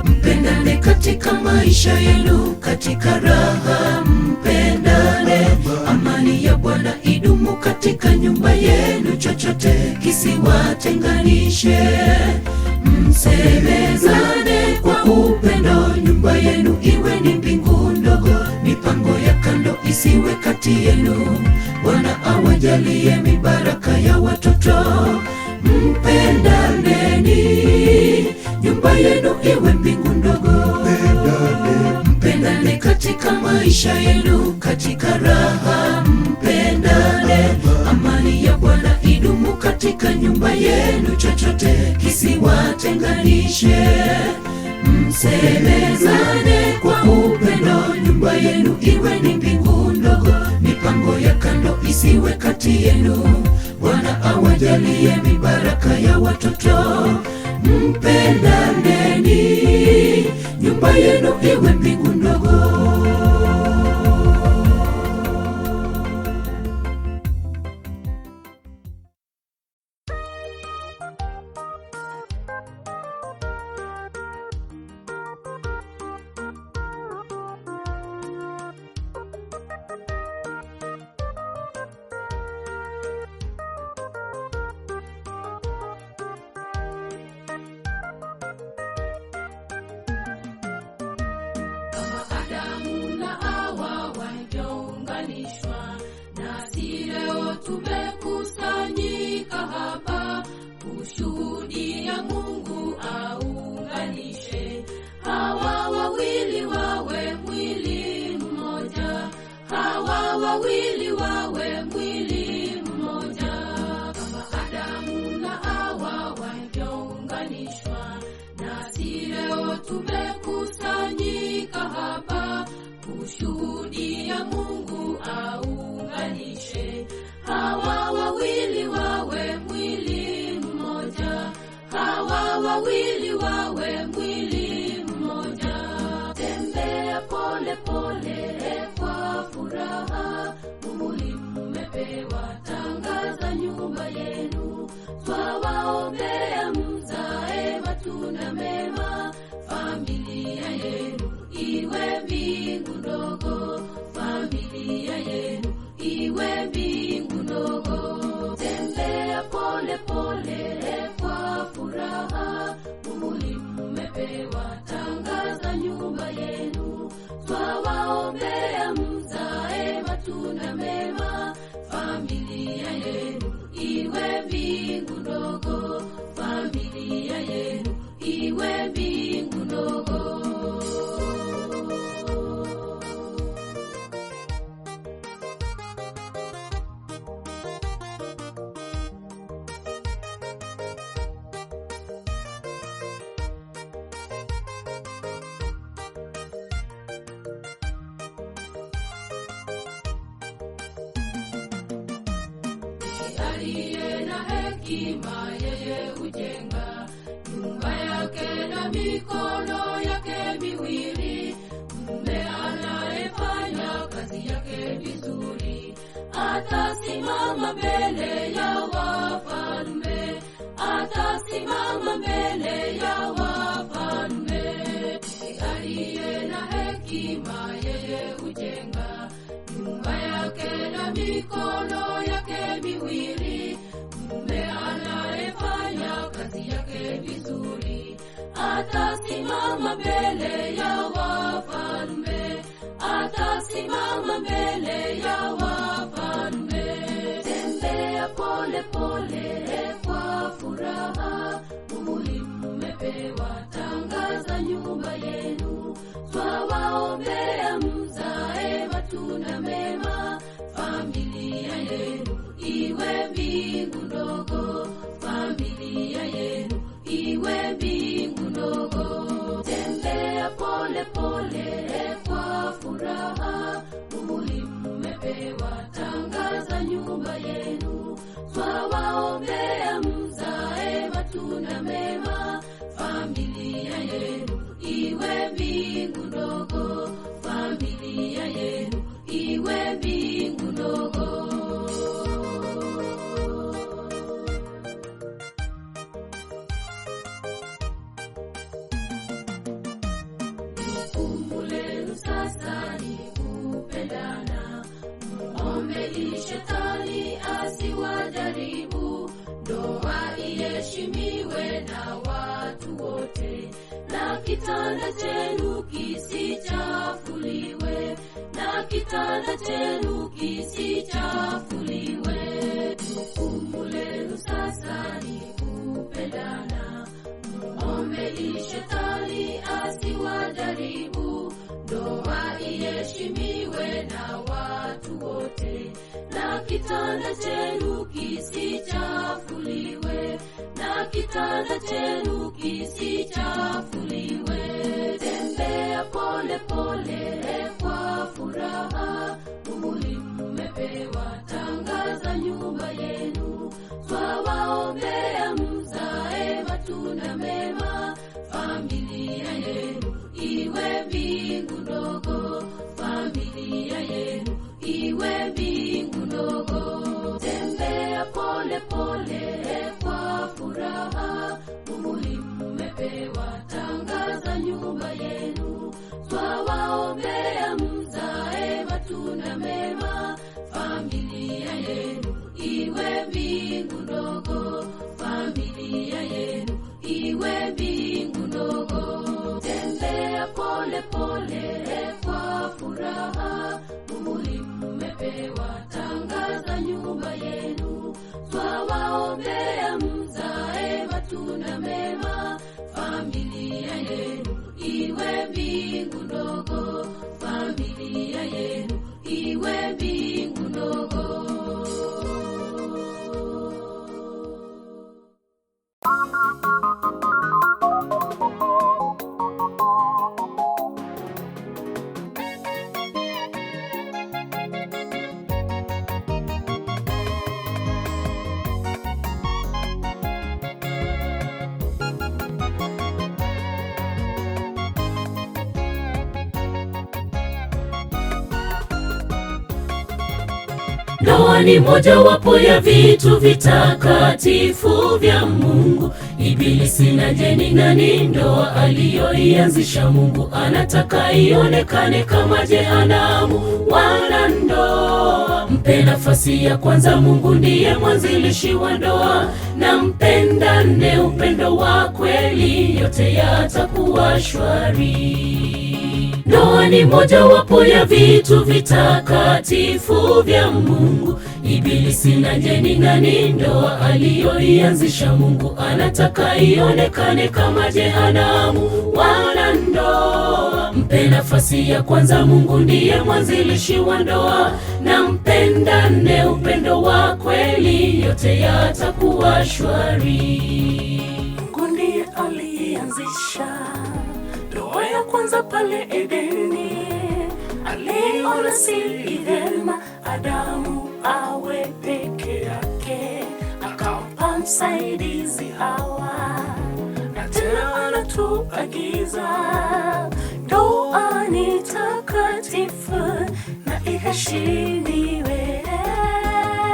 mpendane katika maisha yenu, katika raha mpendane. Amani ya Bwana idumu katika nyumba yenu, chochote kisiwatenganishe. Msemezane kwa upendo, nyumba yenu iwe ni mbingu ndogo, isiwe kati yenu. Bwana awajalie mibaraka ya watoto. Mpendaneni, nyumba yenu iwe mbingu ndogo. Mpendane katika maisha yenu, katika raha mpendane. Amani ya Bwana idumu katika nyumba yenu, chochote kisiwatenganishe. Msemezane kwa upendo, nyumba yenu iwe ni mbingu ndogo, mipango ya kando isiwe kati yenu. Bwana awajalie mibaraka ya watoto. Mpendaneni, nyumba yenu iwe mbingu ndogo. Kama Adamu na Hawa walivyounganishwa, nasi leo tumekusanyika hapa kushuhudia Mungu aunganishe hawa wawili wawe mwili mmoja, hawa wawili wawe mwili mmoja. Kama Adamu na Hawa walivyounganishwa, nasi leo tumekusanyika hapa kushuhudia Mungu aunganishe hawa wawili wawe mwili mmoja, hawa wawili wawe mwili mmoja. Tembea pole pole kwa furaha, muhuri mmepewa, tangaza nyumba yenu, twawaombea mzae matunda mema, familia yenu iwe mbingu ndogo, familia yenu iwe mbingu ndogo. Tembea pole pole kwa furaha, muhuri mmepewa, tangaza nyumba yenu, twawaombea mzae matunda mema, familia yenu iwe mbingu ndogo, familia yenu iwe mbingu ndogo. Aliye na hekima yeye hujenga nyumba yake na mikono yake miwili. Mume anayefanya kazi yake vizuri atasimama mbele ya wafalme, atasimama mbele ya wafalme. Aliye na hekima yeye hujenga nyumba yake na mikono yake miwili. Mume anayefanya kazi yake vizuri atasimama mbele ya wafalme, atasimama mbele ya wafalme. Tembea pole pole kwa furaha, muhuri mmepewa, tangaza nyumba yenu, twawaombea mzae matunda mema, familia yenu iwe mbingu ndogo, familia yenu iwe mbingu ndogo. Tembea pole pole kwa furaha, muhuri mmepewa, tangaza nyumba yenu, twawaombea mzae matunda mema, familia yenu iwe mbingu ndogo, familia yenu iwe mbingu ndogo. Jukumu lenu sasa ni kupendana, muombeni shetani asiwajaribu, ndoa iheshimiwe na watu wote na kitanda chenu kisichafuliwe, na kitanda chenu kisichafuliwe. Jukumu lenu sasa ni kupendana, muombeni shetani asiwajaribu. Ndoa iheshimiwe na watu wote, na kitanda chenu kisichafuliwe, na kitanda chenu kisichafuliwe. Tembea pole pole kwa furaha, muhuri mmepewa, tangaza nyumba yenu, twawaombea mzae matunda mema, familia yenu iwe mbingu ndogo, familia yenu iwe mbingu ndogo. Tembea pole pole kwa furaha, muhuri mmepewa, tangaza nyumba yenu, twawaombea mzae matunda mema, familia yenu iwe mbingu ndogo, familia yenu iwe mbingu ndogo. Tembea pole pole kwa furaha, muhuri mmepewa, tangaza nyumba yenu, twawaombea mzae matunda mema, familia yenu iwe mbingu ndogo, familia yenu iwe mbingu ndogo. Ndoa ni mojawapo ya vitu vitakatifu vya Mungu. Ibilisi na jeni nani, ndoa aliyoianzisha Mungu anataka ionekane kama jehanamu. Wana ndoa, mpe nafasi ya kwanza. Mungu ndiye mwanzilishi wa ndoa, na mpendane upendo wa kweli, yote yatakuwa shwari. Ndoa ni mojawapo ya vitu vitakatifu vya Mungu. Ibilisi na jeni nani, ndoa aliyoianzisha Mungu anataka ionekane kama jehanamu. Wana ndoa, mpe nafasi ya kwanza. Mungu ndiye mwanzilishi wa ndoa, na mpendane upendo wa kweli, yote yatakuwa shwari. Mungu ndiye alianzisha ndoa ya kwanza pale Edeni, aliona si vyema Adamu awe peke yake, akampa msaidizi Hawa, na tena anatuagiza ndoa ni takatifu na iheshimiwe.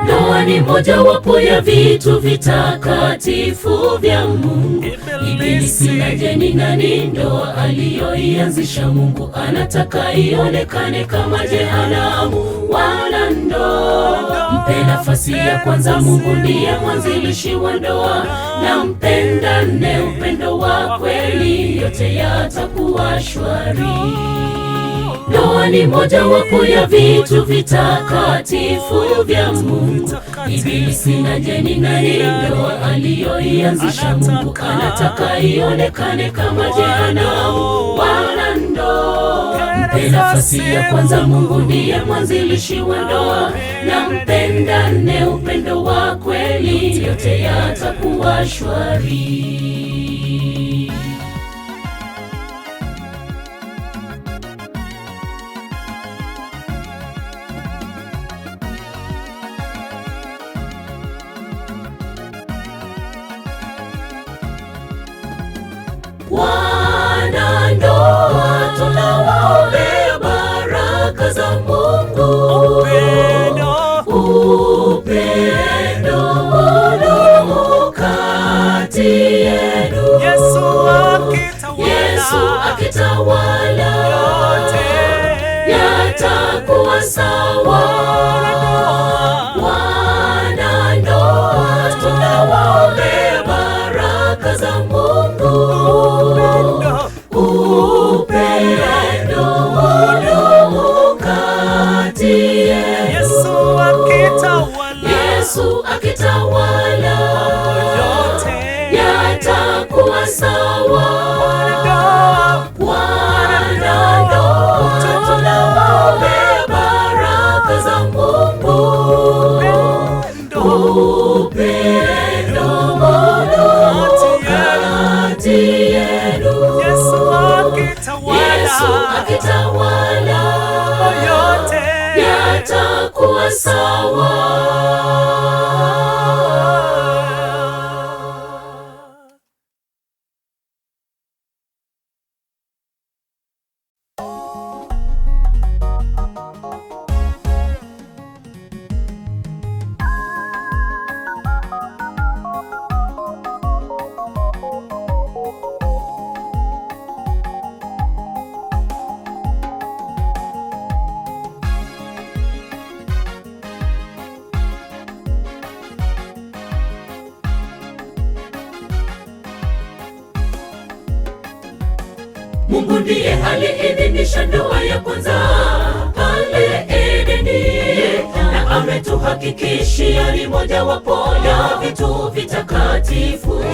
Ndoa ni mojawapo ya vitu vitakatifu vya Mungu. Ibilisi na jeni nani, ndoa aliyoianzisha Mungu anataka ionekane kama jehanamu. Wana ndoa, mpe nafasi ya kwanza. Mungu ndiye mwanzilishi wa ndoa, na mpendane upendo wa kweli, yote yatakuwa shwari. Ndoa ni mojawapo ya vitu vitakatifu vya Mungu. Ibilisi na jeni nani, ndoa aliyoianzisha Mungu anataka ionekane kama jehanamu. Wana ndoa, mpe nafasi ya kwanza. Mungu ndiye mwanzilishi wa ndoa, na mpendane upendo wa kweli, yote yatakuwa shwari. Wanandoa tunawaombea baraka za Mungu, upendo udumu kati yenu. Yesu akitawala yatakuwa sawa. Wanandoa tunawaombea baraka za Mungu, upendo. yatakuwa sawa. Wanandoa tunawaombea baraka za Mungu, upendo mono kati yenu, Yesu akitawala yatakuwa sawa. Mungu ndiye aliidhinisha ndoa ya kwanza pale Edeni, na ametuhakikishia ni mojawapo ya vitu vitakatifu.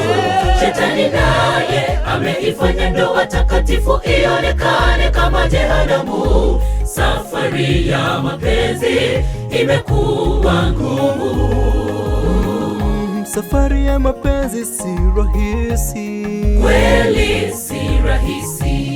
Shetani naye ameifanya ndoa takatifu ionekane kama jehanamu. Safari ya mapenzi imekuwa ngumu. Safari ya mapenzi si rahisi, Kweli si rahisi.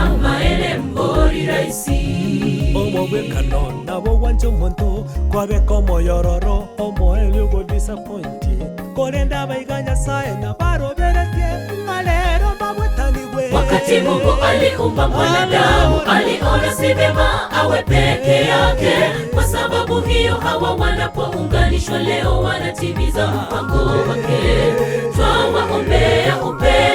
Amaene mbori rahisi. Omobwekano nabo wanje omonto kwabeka omoyororo omoerio ogodisappointi korenda abaiga nyasaye nabaroberetie ng'a lero mbabwetanigwe Wakati Mungu aliumba mwanadamu, aliona si vyema awe peke yake. Kwa sababu hiyo, hawa wanapounganishwa leo wanatimiza mpango wake. Twawaombea upendo